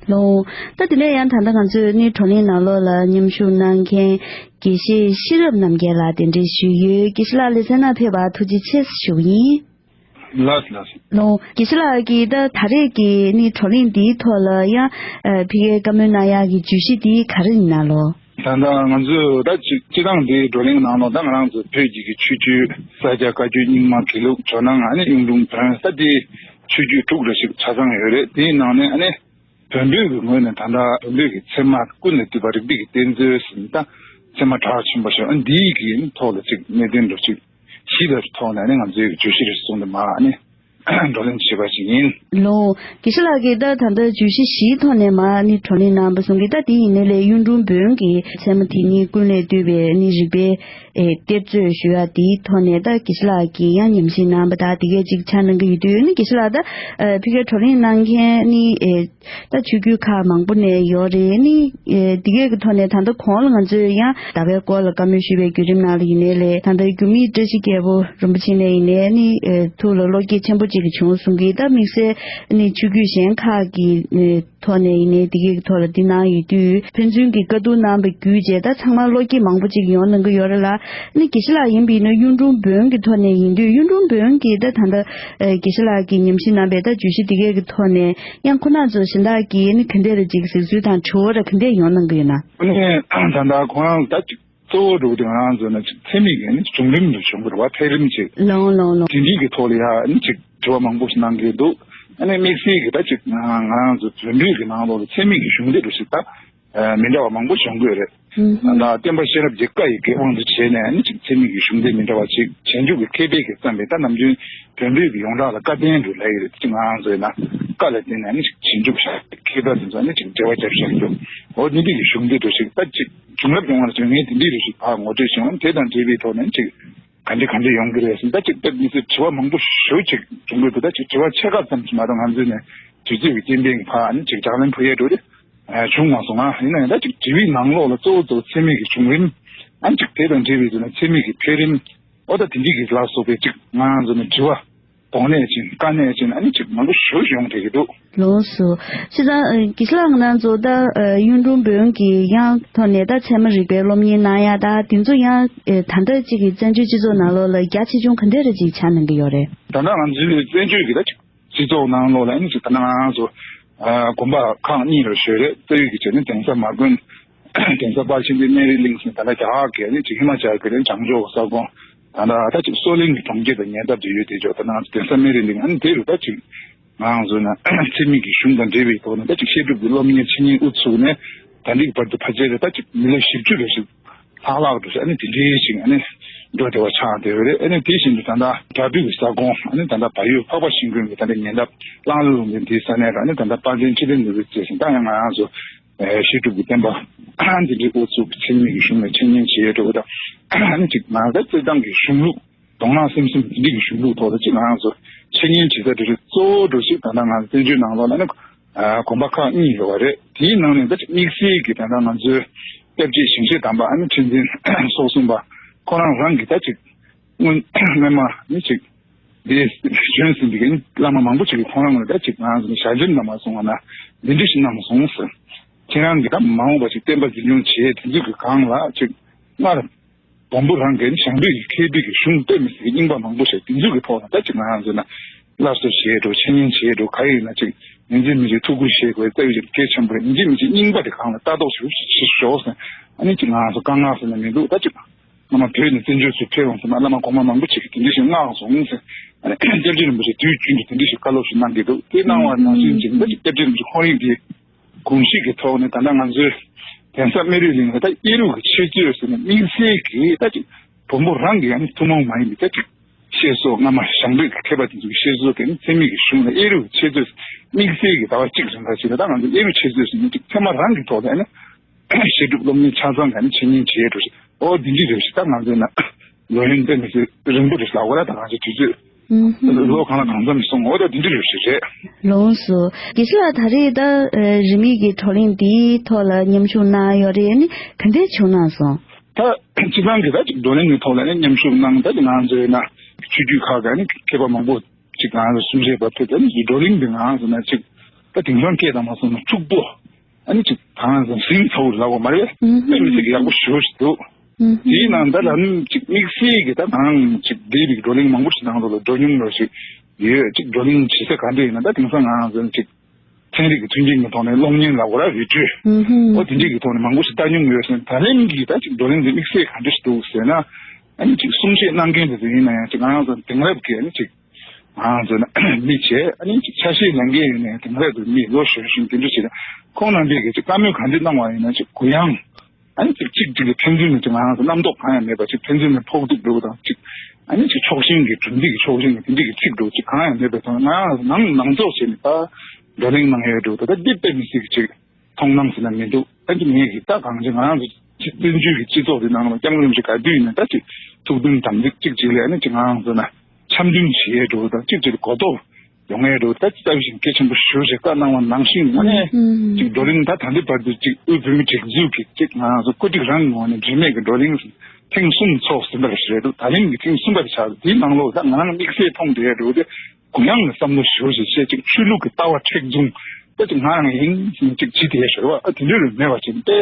ལགས། ད་དེ་ནས་ཡང་ད་ལྟ་ང་ཚོས་ནི་བགྲོ་གླེང་ནང་ལོགས་ལ་མཉམ་ཞུགས་གནང་མཁན་དགེ་བཤེས་ཤེས་རབ་རྣམ་རྒྱལ་ལགས་གདན་འདྲེན་ཞུས་ཡོད། དགེ་བཤེས་ལགས་ལེ་ཚན་ནང་ཕེབས་པར་ཐུགས་རྗེ་ཆེ་ཞུ་གི་ཡིན། ལགས་ལགས། ལགས། དགེ་བཤེས་ལགས་ཀྱིས་ད་ད་རེས་ཀྱི་ནི་བགྲོ་གླེང་འདིའི་ཐོག་ལ་ཡང་ཨ་ཕ་གིར་བཀའ་མོལ་གནང་ཡག་གི་བརྗོད་གཞི་འདི་ག་རེ་ཡིན་ན་ལོ། ད་ལྟ་ང་ཚོས་ད་ཅིག་སྤྱི་བཏང་འདིའི་བགྲོ་གླེང་ནང་ལོགས་ད་ང་རང་ཚོ་བོད་ཀྱི་གི་ཆོས་བརྒྱུད་ས་སྐྱ་བཀའ་བརྒྱུད་རྙིང་མ་དགེ་ལུགས་ཇོ་ནང་ཨ་ནི་གཡུང་དྲུང་བོན་ད་འདི་ཆོས་བརྒྱུད་དྲུག་རེ་ཞིག་ཆ་ཚང་ཡོད་རེད། དེའི་ནང་ནས་ཨ་ནི་བོན་པོའི་གི་ངོས་ནས་ད་ལྟ་བོན་པོའི་གི་ཚད་མ་ཀུན་ལས་བཏུས་པ་རིགས་པའི་གི་གཏེར་མཛོད་ཟེར་ནས་ད་ཚད་མ་གྲགས་ཆེན་པོ་ཞིག་ཨ་འདིའི་གི་ཐོག་ལ་ཅིག་གནད་དོན་འདྲ་ཅིག་གཞི་ལ་ཐོག་ནས་ནི་ང་ཚོའི་གི་བརྗོད་གཞི་རེ་བཟུང་ནས་མར་ནི་བགྲོ་གླེང་བྱེད་པ་ཞིག་ཡིན། ལོ། དགེ་བཤེས་ལགས་ཀྱིས་ད་ད་ལྟ་བརྗོད་གཞི་བཞིའི་ཐོག་ནས་མར་ནི་བགྲོ་གླེང་གནང་བ་གསུང་གི། ད་དེ་ཡིན་ནའི་ལས་གཡུང་དྲུང་བོན་གྱི་ཚད་མ་དེ་ཉིད་ཀུན་ལས་བཏུས་པའི་ནི་རིགས་པའི་ཨེ་གཏེར་མཛོད་ཞུ་ཡ་དེའི་ཐོག་ནས་ད་དགེ་བཤེས་ལགས་ཀྱིས་ཡང་ཉམས་ཞིབ་གནང་བ་དང་དེ་གས་ཅིག་ཆ་གནང་གི་ཡོད་དུས་ནི་དགེ་བཤེས་ལགས་ད་ཨ་ཕ་གིར་བགྲོ་གླེང་གནང་མཁན་ནི་ཨེ་ད་ཆོས་བརྒྱུད་ཁག་མང་པོ་ནས་ཡོད་རེད། ནི་ཨེ་འདི་གས་ཀྱི་ཐོག་ནས་ད་ལྟ་གོང་ལ་ང་ཚོས་ཡང་ཟླ་བའི་སྐོར་ལ་བཀའ་མོལ་ཞུས་པའི་བརྒྱུད་རིམ་ནང་ལ་ཡིན་ནའི་ལས་ད་ལྟ་འགྱུར་མེད་བཀྲ་ཤིས་རྒྱལ་པོ་རིན་པོ་ཆེ་ནས་ཡིན་ནའི་ནི་ཨེ་ཐུགས་ལ་བློ་སྐྱེད་ཆེན་པོ་ཅིག་བྱུང་གསུང་གི། ད་དམིགས་བསལ་ནི་ཆོས་བརྒྱུད་གཞན་ཁག་གི་ཨེ་ཐོག་ནས་ཡིན་ནའི་འདི་གས་ཀྱི་ཐོག་ལ་འདི་གནང་ཡོད་དུས་ཕན་ཚུན་གྱི་བཀའ་བསྡུར་གནང་བ་བརྒྱུད་རྗེས་ད་ཚང་མ་བློ་སྐྱེད་མང་པོ་ཅིག་ཡོང་གནང་གི་ཡོད་རེད་ལ། ནི་དགེ་བཤེས་ལགས་ཡིན་པས་ན་གཡུང་དྲུང་བོན་གྱི་ཐོག་ནས་ཡིན་དུས་གཡུང་དྲུང་བོན་གྱི་ད་ད་ལྟ་ཨེ་དགེ་བཤེས་ལགས་ཀྱིས་ཉམས་ཞིབ་གནང་བའི་ད་བརྗོད་གཞི་འདི་གས་ཀྱི་ཐོག་ནས་ཡང་ཁོ་རང་ཚོ་གཞན་དག་གིས་ནི་ག་འདྲས་རེ་ཅིག་གཟིགས་ཚུལ་དང་དྲི་བ་ར་ག་འདྲས་ཡོང་གནང་གི་ཡོད་ན། ཨ་ནི་ད་ལྟ་ཁོ་རང་ད་ཅིག་གཙོ་བོ་འགྲོ་གི་དེ་ང་རང་ཚོ་ནི་ཅིག་ཚད་མིག་གི་ནི་བྱུང་རིམ་དུ་བྱུང་གི་རེད་བ། འཕེལ་རིམ་ཅིག་ལོང་ལོང་ལོང་། དེ་འདྲའི་གི་ཐོག་ལ་ཡ་ནི་ཅིག་དྲི་བ་མང་པོ་ཞིག་གནང་གི་འདུག་ཨ་ནི་དམིགས་བསལ་གི་ད་ཅིག་ང་ང་རང་ཚོ་བོན་པོའི་གི་ནང་ལོགས་ལ་ཚད་མིག་གི་གཞུང་འདི་འདྲ་ཞིག་ད་མི་འདྲ་བ་མང་པོ་བྱུང་གི་ཡོད་རེད། ད་ལྟ་སྟོན་པ་ཤེས་རབ་ཀྱི་བཀའ་ཡི་དགེ་དབང་དུ་བྱས་ནས་ནི་ཅིག་ཚད་མིག་གི་གཞུང་འདི་མི་འདྲ་བ་ཅིག་བྱང་ཆུབ་ཀྱི་མཁས་པས་ཀྱིས་བརྩམས་པའི་ད་ནམ་རྒྱུན་བོན་པོའི་གི་ཡོངས་གྲགས་ལ་བཀའ་བསྟན་འདྲ་ལབ་ཡོད་རེད། ཅིག་ང་རང་ཚོའི་ན་བཀའ་ལ་བརྟེན་ནས་ནི་ཅིག་བྱང་ཆུབ་མཁས་པ་དེ་ཚོ་ནི་ཅིག་འགྲེལ་བ་རྒྱབ་བཞག་འདུག་འོ་འདི་འདྲ་གི་གཞུང་འདི་འདྲ་ཞིག་ད་ཅིག་བྱུང་རབས་ཡོངས་ལ་ཅིག་ངས་འདི་འདྲ་རེ་ཞིག་ཕར་ངོ་སྤྲོད་བྱུང་། དེ་དང་འབྲེལ་བའི་ཐོག་ནས་ཅིག་ག་འདྲ་ག་འདྲ་ཡོང་གི་རེད་ཟེར་ད་ཅིག་སྟབས་མི་སྲིད་དྲི་བ་མང་པོ་ཞེ་པོ་ཅིག་བྱུང་གི་འདུག་ད་ཅིག་དྲི་བ་ཕྱེད་ཀ་ཙམ་ཞིག་མ་གཏོགས་ང་ཚོས་ནས་དུས་ཚོད་ཀྱི་རྐྱེན་པས་ཕར་ནི་ཅིག་ལྗགས་ལན་ཕུལ་ཡས་འགྲོ་དེ་བྱུང་མ་སོང་ང་། ཡིན་ན་ཡང་ད་ཅིག་དྲི་བའི་ནང་ལོགས་ལ་གཙོ་བོ་གཙོ་བོ་ཚད་མིག་གི་བྱུང་རིམ་ཨ་ནི་ཅིག་དེ་དང་འབྲེལ་བའི་དུས་ན་ཚད་མིག་གི་འཕེལ་རིམ་ཨོ་ད་དེ་འདྲའི་གི་ལ་སོགས་པའི་ཅིག་ང་རང་ཚོ་ནས་དྲི་བ་དོགས་གནད་ཅན་དཀའ་གནད་ཅན་ཨ་ནི་ཅིག་མང་པོ་ཞེ་པོ་ཡོང་བསྡད་ཀྱི་འདུག་ལགས་སོ། བྱས་ཙང་ཨ་དགེ་བཤེས་ལགས་ང་རང་ཚོ་ད་ཨ་གཡུང་དྲུང་བོན་གྱི་ཡང་ཐོག་ནས་ད་ཚད་མ་རིག་པའི་སློབ་གཉེར་གནང་ཡ་ད་དེ་ཚོ་ཡང་ཨ་ད་ལྟ་ཅིག་གི་བཙན་བྱོལ་སྤྱི་ཚོགས་ནང་ལོགས་ལ་རྒྱ་ཆེ་ཆུང་ག་འདྲ་རེ་ཅིག་ཆགས་གནང་གི་ཡོད་རེད། ད་ལྟ་ང་ཚོའི་བཙན་བྱོལ་གྱི་ད་ཅིག་སྤྱི་ཚོགས་ནང་ལོགས་ལ་ཨ་ནི་ཅིག་ད་ལྟ་ང་རང་ཚོ་ཨ་དགོན་པ་ཁག་གཉིས་ལ་ཤོད་རེད། རྩ་བའི་གི་བྱས་ནས་གདན་ས་མ་དགོན། གདན་ས་དཔལ་ཆེན་པོའི་སྨན་རི་གླིང་ཟེར་ད་ལྟ་རྒྱ་གར་གྱི་ཨ་ནི་ཅིག་ཧི་མ་ཅལ་གྱི་ནི་བྱང་ཕྱོགས་ས་ཁོངས་ད་ལྟ་ད་ཅིག་སོ་གླིང་གི་གྲོང་ཁྱེར་དང་ཉེ་འདབས་དུ་ཡོད་དེ་ཅོག་ད་ནང་གདན་ས་སྨན་རི་གླིང་ཨ་ནི་དེ་རུ་ད་ཅིག་ང་རང་ཚོ་ན་ཚད་མིག་གི་གཞུང་དང་འབྲེལ་བའི་ཐོག་ནས་ད་ཅིག་བཤད་སྒྲུབ་ཀྱི་སློབ་གཉེར་འཆད་ཉན་དབུ་ཚུགས་ནས་ད་ལྟའི་བར་དུ་ཕལ་ཆེར་ད་ཅིག་མི་ལོ་བཞི་བཅུ་རེ་ཞིག་ལྷག་ལྷག་འགྲོ་ཞིག་ཨ་ནི་དེ་འདྲའི་ཞིག་ཨ་ནི་འགྲོ་བདེ་བ་ཆགས་བསྡད་ཡོད་རེད། ཨ་ནི་དེ་བཞིན་དུ་ད་ལྟ་བྲག་ཕུག་གི་ས་ཁོངས་ཨ་ནི་ད་ལྟ་བལ་ཡུལ་འཕགས་པ་ཤིང་ཀུན་གྱི་ད་ལྟ་ཉེ་འདབས་གླང་ལ་ལུང་པའི་འདིའི་ས་གནས་ལ་ཨ་ནི་ད་ལྟ་དཔལ་ལྡན་ཁྲི་ལྡེ་ནོར་བུའི་རྩེ་ཟེར་ད་ཡང་ང་རང་ཚོ་བཤད་སྒྲུབ་ཀྱི་བསྟན་པ་ཨ་འདི་འདྲའི་དབུ་ཚུགས་ཚད་མིག་གི་གཞུང་ལ་འཆད་ཉན་བྱེད་ཡས་འགྲོ་གི་ད་ཨ་ནི་ཅིག་ང་ཚོ་རྩེད་ཐང་གི་གཞུང་ལུགས། མདོ་སྔགས་སེམས་གསུམ་འདི་འདྲའི་གི་གཞུང་ལུགས་ཐོག་ལ་ཅིག་ང་རང་ཚོ་འཆད་ཉན་བྱེད་ས་དེ་རེད། གཙོ་བོ་འགྲོ་ཞིག་ད་ལྟ་ང་ཚོ་བཙན་བྱོལ་ནང་ལོགས་ལ་ནི་ཨ་དགོན་པ་ཁག་གཉིས་ཡོད་པ་རེད། དེའི་ནང་ནས་ད་ཅིག་དམིགས་བསལ་གྱི་ད་ལྟ་ང་ཚོའི་སྐྱབས་རྗེ་ཞིང་གཤེགས་དམ་པ་ཨ་ནི་ཁྲི་འཛིན་སོ་གསུམ་པ་ཁོ་རང་རང་གི་ད་ཅིག་སྔོན་སྔོན་མ་ནི་ཅིག་འདི་བྱོན་ཟིན་པའི་གི་བླ་མ་མང་པོ་ཅིག་གིས་ཁོ་རང་ལ་ད་ཅིག་ང་ཚོ་ནི་ཞལ་འདེབས་གནང་མ་སོང་བ་ན་འདི་འདྲ་ཞིག་གནང་མ་སོང་ཟེར། ཁྱེད་རང་གིས་ད་མ་འོངས་པ་ཅིག་བསྟན་པ་འཛིན་སྐྱོང་བྱེད་དེ་ཚོའི་གི་སྒང་ལ་ཅིག་སྔར་མགོན་པོ་རང་གིས་ཞང་བོད་ཀྱི་མཁས་པའི་གི་གཞུང་བསྟོད་མི་སྲིད་ཀྱི་རྙིང་པ་མང་པོ་ཞིག་དེ་ཚོའི་གི་ཐོག་ལ་ད་ཅིག་ང་རང་ཚོ་ན་སླར་གསོ་བྱེད་འགྲོ་འཆད་ཉན་བྱེད་འགྲོ་ག་ཡིན་ན་ཅིག་ཡོངས་འཛིན་མི་རྗེ་ཐུགས་ཁུར་བཞེས་དགོས་རྩ་བའི་གི་གལ་ཆེན་པོ་རེད། ཡོངས་འཛིན་མི་རྗེ་རྙིང་པ་དེ་སྒང་ལ་ལྟ་རྟོག་ཞིག་བྱེད་ཤོག་ཟེར་ཨ་ནི་ཅིག་ང་རང་ཚོ་དཀའ་ངལ་ཟེར་ན་མི་འདུག་ད་ཅིག་སྔོན་མ་བོད་ནས་བཙན་བྱོལ་ཚུར་ཕེབས་ཡོང་ཙང་བླ་མ་གོང་མ་མང་པོ་ཅིག་གིས་དེ་འདྲ་ཞིག་མངགས་སོང་ཟེར་ཨ་ནི་སྐྱབས་རྗེ་རིན་པོ་ཆེ་དུས་རྒྱུན་དུ་དེ་འདྲ་ཞིག་བཀའ་སློབ་ཞིག་གནང་གི་འདུག་དེ་གནང་བ་ནང་བཞིན་ཅིག་ད་ཅིག་སྐྱབས་རྗེ་རིན་པོ་ཆེ་ཁོང་རང་གི་དགོངས་གཞི་གི་ཐོག་ནས་ད་ལྟ་ང་ཚོའི་ གདན་ས་སྨན་རི་གླིང་ལ་ད་གཡས་རུ་གི་འཆད་རྩོད་ཟེར་ནས་དམིགས་བསལ་གྱི་ད་ཅིག་བོན་པོ་རང་གི་ཡང་ཐུན་མོང་མ་ཡིན་པའི་ད་ཅིག་བཤད་སྲོལ་སྔ་མ་ཞང་བོད་ཀྱི་མཁས་པ་དེ་ཚོ་གི་བཤད་སྲོལ་དེ་ནི་ཚད་མེད་ཀྱི་གཞུང་ལ་གཡས་རུ་འཆད་རྩོད་དམིགས་བསལ་གྱི་ཟླ་བ་གཅིག་རིང་ལ་ཞིག་ལ་ད་ང་ཚོ་གཡས་རུ་འཆད་རྩོད་ཟེར་ནས་ཅིག་ཚད་མ་རང་གི་ཐོག་ལ་ཡང་ན་བཤད་སྒྲུབ་སློབ་གཉེར་ཆ་ཚང་ག་ནས་འཆད་ཉན་བྱེད་འགྲོ་ཞིག་ཨོ་དེ་འདྲ་རེད་ཞིག་ད་ང་ཚོས་ན་ལོ་ཡུན་དཔེ་མི་སྲིད་རིང་པོ་རེད་ལབ་དགོས་ར། ད་ང་ཚོའི་དུས་ཚོད་ཨུ་ཧུམ། ལོ་གང་ལ་གང་འཚམ་སོང་ཨོ་ད་དེ་འདྲ་རེད་ཞིག་རེད། ལོངས་སུ། དགེ་བཤེས་ལགས་ད་རེས་ད་རིས་མེད་ཀྱི་བགྲོ་གླེང་འདིའི་ཐོག་ལ་མཉམ་ཞུགས་གནང་ཡོད་རེད། ནི་ག་འདྲས་བྱུང་གནང་སོང་། ད་སྤྱི་བཏང་གི་ད་ཅིག་བགྲོ་གླེང་གི་ཐོག་ལ་ནི་མཉམ་ཞུགས་གནང་ད་ཅིག་ང་ཚོའི་ན་ཆོས་བརྒྱུད་ཁག་གི་ནི་མཁས་པ་མང་པོ་ཅིག་ང་ཚོ་གསུང་བཤད་བར་དུ་ད་ནི་བགྲོ་གླེང་འདི་ང་ཚོ་ན་ཅིག་ད་དེང་སང་སྐད་དང་མ་སོང་ན་འཁྲུག་པོ། ཨ་ནི་ཅིག་ད་ང་ཚོ་ཟིང་ཚ་བོ་ལབ་དགོས་མ་རེད། ཨུ་ཧུམ། དཔེ་མི་སྲིད་ཀྱི་ཡག་པོ་ཞེ་པོ་ཞིག་འདུག་ཨུ་ཧུམ། དེའི་ནང་ད་ལམ་ཅིག་དམིགས་བསལ་གྱི་ད་ང་རང་ཅིག་བསྡད་པའི་བགྲོ་གླེང་མང་པོ་ཞིག་ནང་ལོགས་ལ་འགྲོ་མྱོང་རོགས་ཞིག་ཡོད། ཅིག་བགྲོ་གླེང་བྱེད་ས་ག་འདྲ་ཡིན་ན་ད་དེང་སང་ང་རང་ཚོ་ཅིག་ཚན་རིག་གི་མཐུན་རྐྱེན་གྱི་ཐོག་ནས་གློག་བརྙན་ལབ་དགོས་ར་བི་ཌིའོ་ཨུ་ཧུམ། ཨོ་དེ་འདྲའི་གི་ཐོག་ནས་མང་པོ་ཞིག་ལྟ་མྱོང་ཡོད་ཟེར་ད་ལན་གྱི་ད་ཅིག་བགྲོ་གླེང་དེ་དམིགས་བསལ་ག་འདྲ་ཞིག་འདུག་ཟེར་ན། ཨ་ནི་ཅིག་གསུང་བཤད་གནང་མཁན་དེ་ཚོ་ཡིན་ན་ཡང་ཅིག་ང་རང་ཚོ་དེང་རབས་ཀྱི་ཨ་ནི་ཅིག་ང་རང་ཚོ་ན་མི་བྱས་ཨ་ནི་ཅིག་ཆ་ཤས་ལེན་མཁན་ཡིན་ན་ཡང་དེང་རབས་ཀྱི་མི་ལོ་གཞོན་གཞོན་དེ་འདྲ་ཞིག་ཁོང་རྣམ་པས་ཀྱི་ཅིག་བཀའ་མོལ་ག་འདྲ་གནང་བ་ཡིན་ན་ཅིག་གུ་ཡངས་ཨ་ནི་ཅིག་གཅིག་གཅིག་གི་ཕན་ཚུན་ནི་ཅིག་ང་རང་ཚོ་རྣམ་རྟོག་གང་ཡང་མེད་པ་ཅིག་ཕན་ཚུན་ནི་ཕོག་ཐུག་འགྲོ་བ་དང་ཅིག་ཨ་ནི་ཅིག་ཕྱོགས་ཞེན་གྱི་གྲུབ་འབྲས་ཀྱི་ཕྱོགས་ཞེན་གྱི་དེ་འདྲ་གི་ཚིག་འགྲོ་ཅིག་གང་ཡང་མེད་པའི་ཐོག་ང་རང་ནང་ནང་ཚོགས་བྱས་ནས་ད་བགྲོ་གླེང་གནང་ཡས་འགྲོ་ད་ད་འདི་དཔེ་མི་སྲིད་ཀྱི་ཅིག་མཐོང་སྣང་ཟེར་ན་མི་འདུག་ཨ་ནི་ངས་ཀྱི་ད་གང་ཅི་ང་རང་ཚོ་སྤྱི་བཙན་བྱོལ་གྱི་སྤྱི་ཚོགས་འདི་ནང་ལ་སྐྱབས་མགོན་རིན་པོ་ཆེ་ག་དུས་ཡིན་ན་ད་ཅིག་ཐུགས་མཐུན་དམ་ཚིག་གཅིག་གཅིག་ལ་ཨ་ནི་ཅིག་ང་རང་ཚོ་ན་འཆམ་མཐུན་བྱེད་ཡས་འགྲོ་ད་གཅིག་གཅིག་ལ་གོ་རྟོགས་ཡོང་ཡས་འགྲོ་ད་ཅི་ལྟ་བུ་ཞིག་གལ་ཆེན་པོ་ཞེ་པོ་ཞིག་བཀའ་གནང་བ་ནང་བཞིན་དངོས་གནས་ཅིག་བགྲོ་གླེང་ད་ད་འདི་བར་དུ་ཅིག་དབུས་བོད་མི་སྒྲིག་འཛུགས་ཀྱི་ཅིག་ང་རང་ཚོ་བཀོད་སྒྲིག་རང་གི་ངོས་ནས་འབྲེལ་མེད་ཀྱི་བགྲོ་གླེང་ཐེངས་གསུམ་ཚོགས་ཟིན་པ་རེད་འདུག་ད་ལན་གྱི་ཐེངས་གསུམ་པ་དེ་ཆགས་འདུག་དེའི་ནང་ལོགས་ད་ང་རང་དམིགས་བསལ་མཐོང་བསྡད་ཡས་འགྲོ་དེ། གུ་ཡངས་ནས་བསམ་བློ་ཞེ་པོ་ཞིག་བྱས་ཅིག་ཆོས་ལུགས་ཀྱི་ལྟ་བ་མཁྲེགས་བཟུང་ད་ཅིག་ང་རང་ཡིན་ཟེར་ཅིག་བྱེད་དེ་ཞོར་བ་ཨ་དེ་འདྲ་རུ་མེད་པ་ཅིག་དཔེ་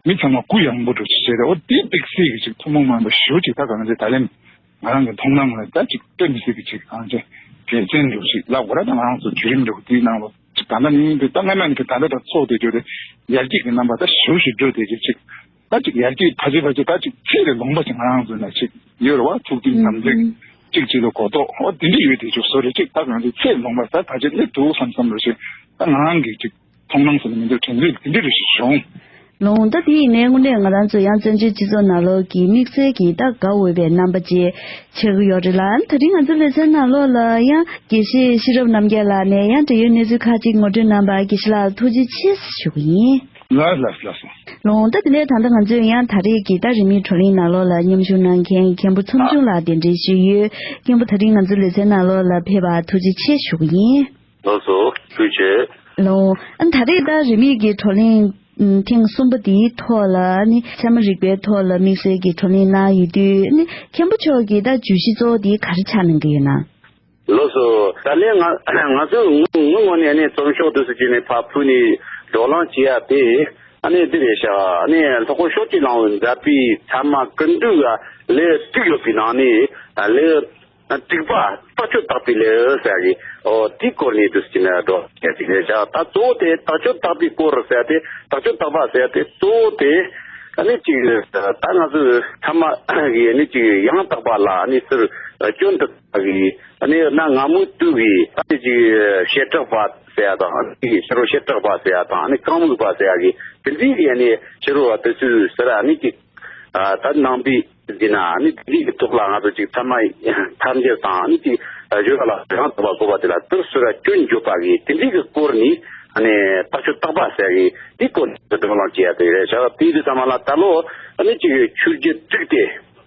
མི་ཚང་མ་གུ་ཡངས་པོ་འགྲོ་ཅིག་བྱས་ཏེ་ཨོ་དེ་དམིགས་བསལ་གྱི་ཅིག་ཐུན་མོང་མ་ཡིན་པ་ཞེ་པོ་ཅིག་ད་གང་ཅི་ད་ལན་ང་རང་གི་མཐོང་སྣང་ལ་ད་ཅིག་དཔེ་མི་སྲིད་ཀྱི་ཅིག་གང་ཅི་དགེ་མཚན་འགྲོ་ཞིག་ལབ་དགོས་ར། ད་ང་རང་ཚོ་བརྒྱུད་རིམ་འགྲོ་དེའི་ནང་ལ་ཅིག་ད་ལྟ་ནི་ད་སྔ་མ་ནི་ད་ལྟ་ད་ཚོགས་དེ་བརྗོད་དེ་ཡར་རྒྱས་ཀྱི་རྣམ་པ་ད་ཞེ་པོ་ཞིག་འགྲོ་དེ་ཅིག་ཅིག་ད་ཅིག་ཡར་རྒྱས་ཕལ་ཆེར་ཕལ་ཆེར་ད་ཅིག་ཚད་ལས་ལོངས་པ་ཅིག་ང་རང་ཚོ་ན་ཅིག་ཡོད་རེད་བ། ཐུགས་མཐུན་དམ་ཚིག་ཅིག་ཅིག་ལ་གོ་རྟོགས་ཨོ་དེ་འདྲ་ཡོད་དེ་ཅིག་བཟོ་རེད་ཅིག་ད་ང་ཚོ་ཚད་ལོངས་པ་ད་ཕལ་ཆེར་སླེབས་འདུག་བསམ་བསམ་རེད་ཅིག་ད་ང་རང་གི་ཅིག་མཐོང་སྣང་ཟེར་ན་མི་འདུག་དྲན་ཚུལ་དེ་འདྲ་རེ་ཞིག་བྱུང་། ལོང་ད་དེ་ཡིན་ནའི་དངོས་གནས་ང་རང་ཚོ་ཡང་བཙན་བྱོལ་སྤྱི་ཚོགས་ནང་ལོགས་ཀྱི་དམིགས་བསལ་གྱི་ད་དགའ་འོས་པའི་རྣམ་པ་ཅིག་ཆགས་ཀྱི་ཡོད་རེད་ལ། ད་རིང་ང་ཚོ་ལེ་ཚན་ནང་ལོགས་ལ་ཡང་དགེ་བཤེས་ཤེས་རབ་རྣམ་རྒྱལ་ལགས་ནས་ཡང་འབྲེལ་ཡོད་གནས་ཚུལ་ཁག་ཅིག་ངོ་སྤྲོད་གནང་བར་དགེ་བཤེས་ལགས་ཐུགས་རྗེ་ཆེ་ཞུ་གི་ཡིན། ལགས་ལགས་ལགས་སོ། ལོང་ད་དེ་ནས་ད་ལྟ་ང་ཚོས་ཡང་ད་རེས་ཀྱི་ད་རིས་མེད་བགྲོ་གླེང་ནང་ལོགས་ལ་མཉམ་ཞུགས་གནང་མཁན་མཁན་པོ་ཚོམ་ཆུང་ལགས་གདན་འདྲེན་ཞུས་ཡོད། མཁན་པོ་ད་རིང་ང་ཚོ་ལེ་ཚན་ནང་ལོགས་ལ་ཕེབས་པར་ཐུགས་རྗེ་ཆེ་ཞུ་གི་ཡིན། ལགས་སོ། ཐུགས་རྗེ་ཆེ། ལོང་ཨ་ད་རེས་ད་རིས་མེད་ཀྱི་བགྲོ་གླེང་ཐེངས་གསུམ་པ་དེའི་ཐོག་ལ་ནི་ཚད་མ་རིག་པའི་ཐོག་ལ་དམིགས་བསལ་གྱི་བགྲོ་གླེང་གནང་ཡོད་དུས་ནི་མཁན་པོ་མཆོག་གི་ད་བརྗོད་གཞི་གཙོ་བོ་དེ་ག་རེ་ཆགས་གནང་གི་ཡོད་ན། ལགས་སོ། ད་ལན་ང་ང་ཚོས་ངོ་ངོ་ངོས་ནས་ནི་རྩོམ་ཤོག་དུ་སུ་ཅི་ནས་ཕར་ཕུལ་ནས་བགྲོ་གླེང་བྱེད་ཡ་དེ་ཨ་ནི་འདི་རེད་ཤག་ཨ་ནི་ལྷག་པར་ཤོག་གཅིག་ལང་བའི་མཛད་པའི་ཚད་མ་ཀུན་བཏུས་ལ་ལས་དྲུག་ཡོད་པའི་ནང་ནས་ལས་དྲུག་པ་རྟགས་ཆོས་བརྟག་པའི་ལས་ཟེར་གི་ཨོ་དེའི་སྐོར་ནས་དུ་ཅི་ནས་བགྲོ་གླེང་བྱེད་ཀྱི་རེད་ཤག་ད་གཙོ་བོ་དེ་རྟགས་ཆོས་བརྟག་པའི་སྐོར་ཟེར་ཏེ་རྟགས་ཆོས་བརྟག་པ་ཟེར་ཏེ་གཙོ་བོ་དེ་ཨ་ནི་ཅིག་ད་ང་ཚོས་ཚད་མ་གི་ཨ་ནི་ཅིག་ཡང་དག་པ་ལ་ཨ་ནི་ཟུར་སྐྱོན་དུ། གི་ཨ་ནི་ན་སྔ་མོའི་དུས་ཀྱི་ཨ་ནི་ཅིག་བྱེ་བྲག་པ་ཟེར་ཡ་དང་ཨ་ནི་ཕྱི་རོལ་བྱེ་བྲག་པ་ཟེར་ཡ་དང་ཨ་ནི་རྐང་མུག་པ་ཟེར་ཡ་གི་དེ་འདྲའི་གི་ཨ་ནི་ཕྱི་རོལ་བ་དེ་ཚོས་ཟེར་ཨ་ནི་ཅིག་ད་ནང་པའི་འདི་ན་ཨ་ནི་དེ་འདྲའི་གི་ཐོག་ལ་ང་ཚོ་ཅིག་ཚད་མ་ཐམས་ཅད་དང་ཨ་ནི་ཅིག་བརྗོད་པ་ལ་ཡང་དག་པ་གོ་བ་དེ་ལ་དུར་སུ་ར་སྐྱོན་བརྗོད་པ་གི་དེ་འདྲའི་གི་སྐོར་ནི་ཨ་ནི་རྟགས་ཆོས་བརྟག་པ་ཟེར་གི་དེའི་སྐོར་ནི་བགྲོ་གླེང་བྱེད་ཡ་དེ་རེད་ཤག་དེའི་དུས་ཚང་མ་ལ་ད་ལོ་ཨ་ནི་ཅིག་ཆོས་བརྒྱུད་དྲུག་དེ།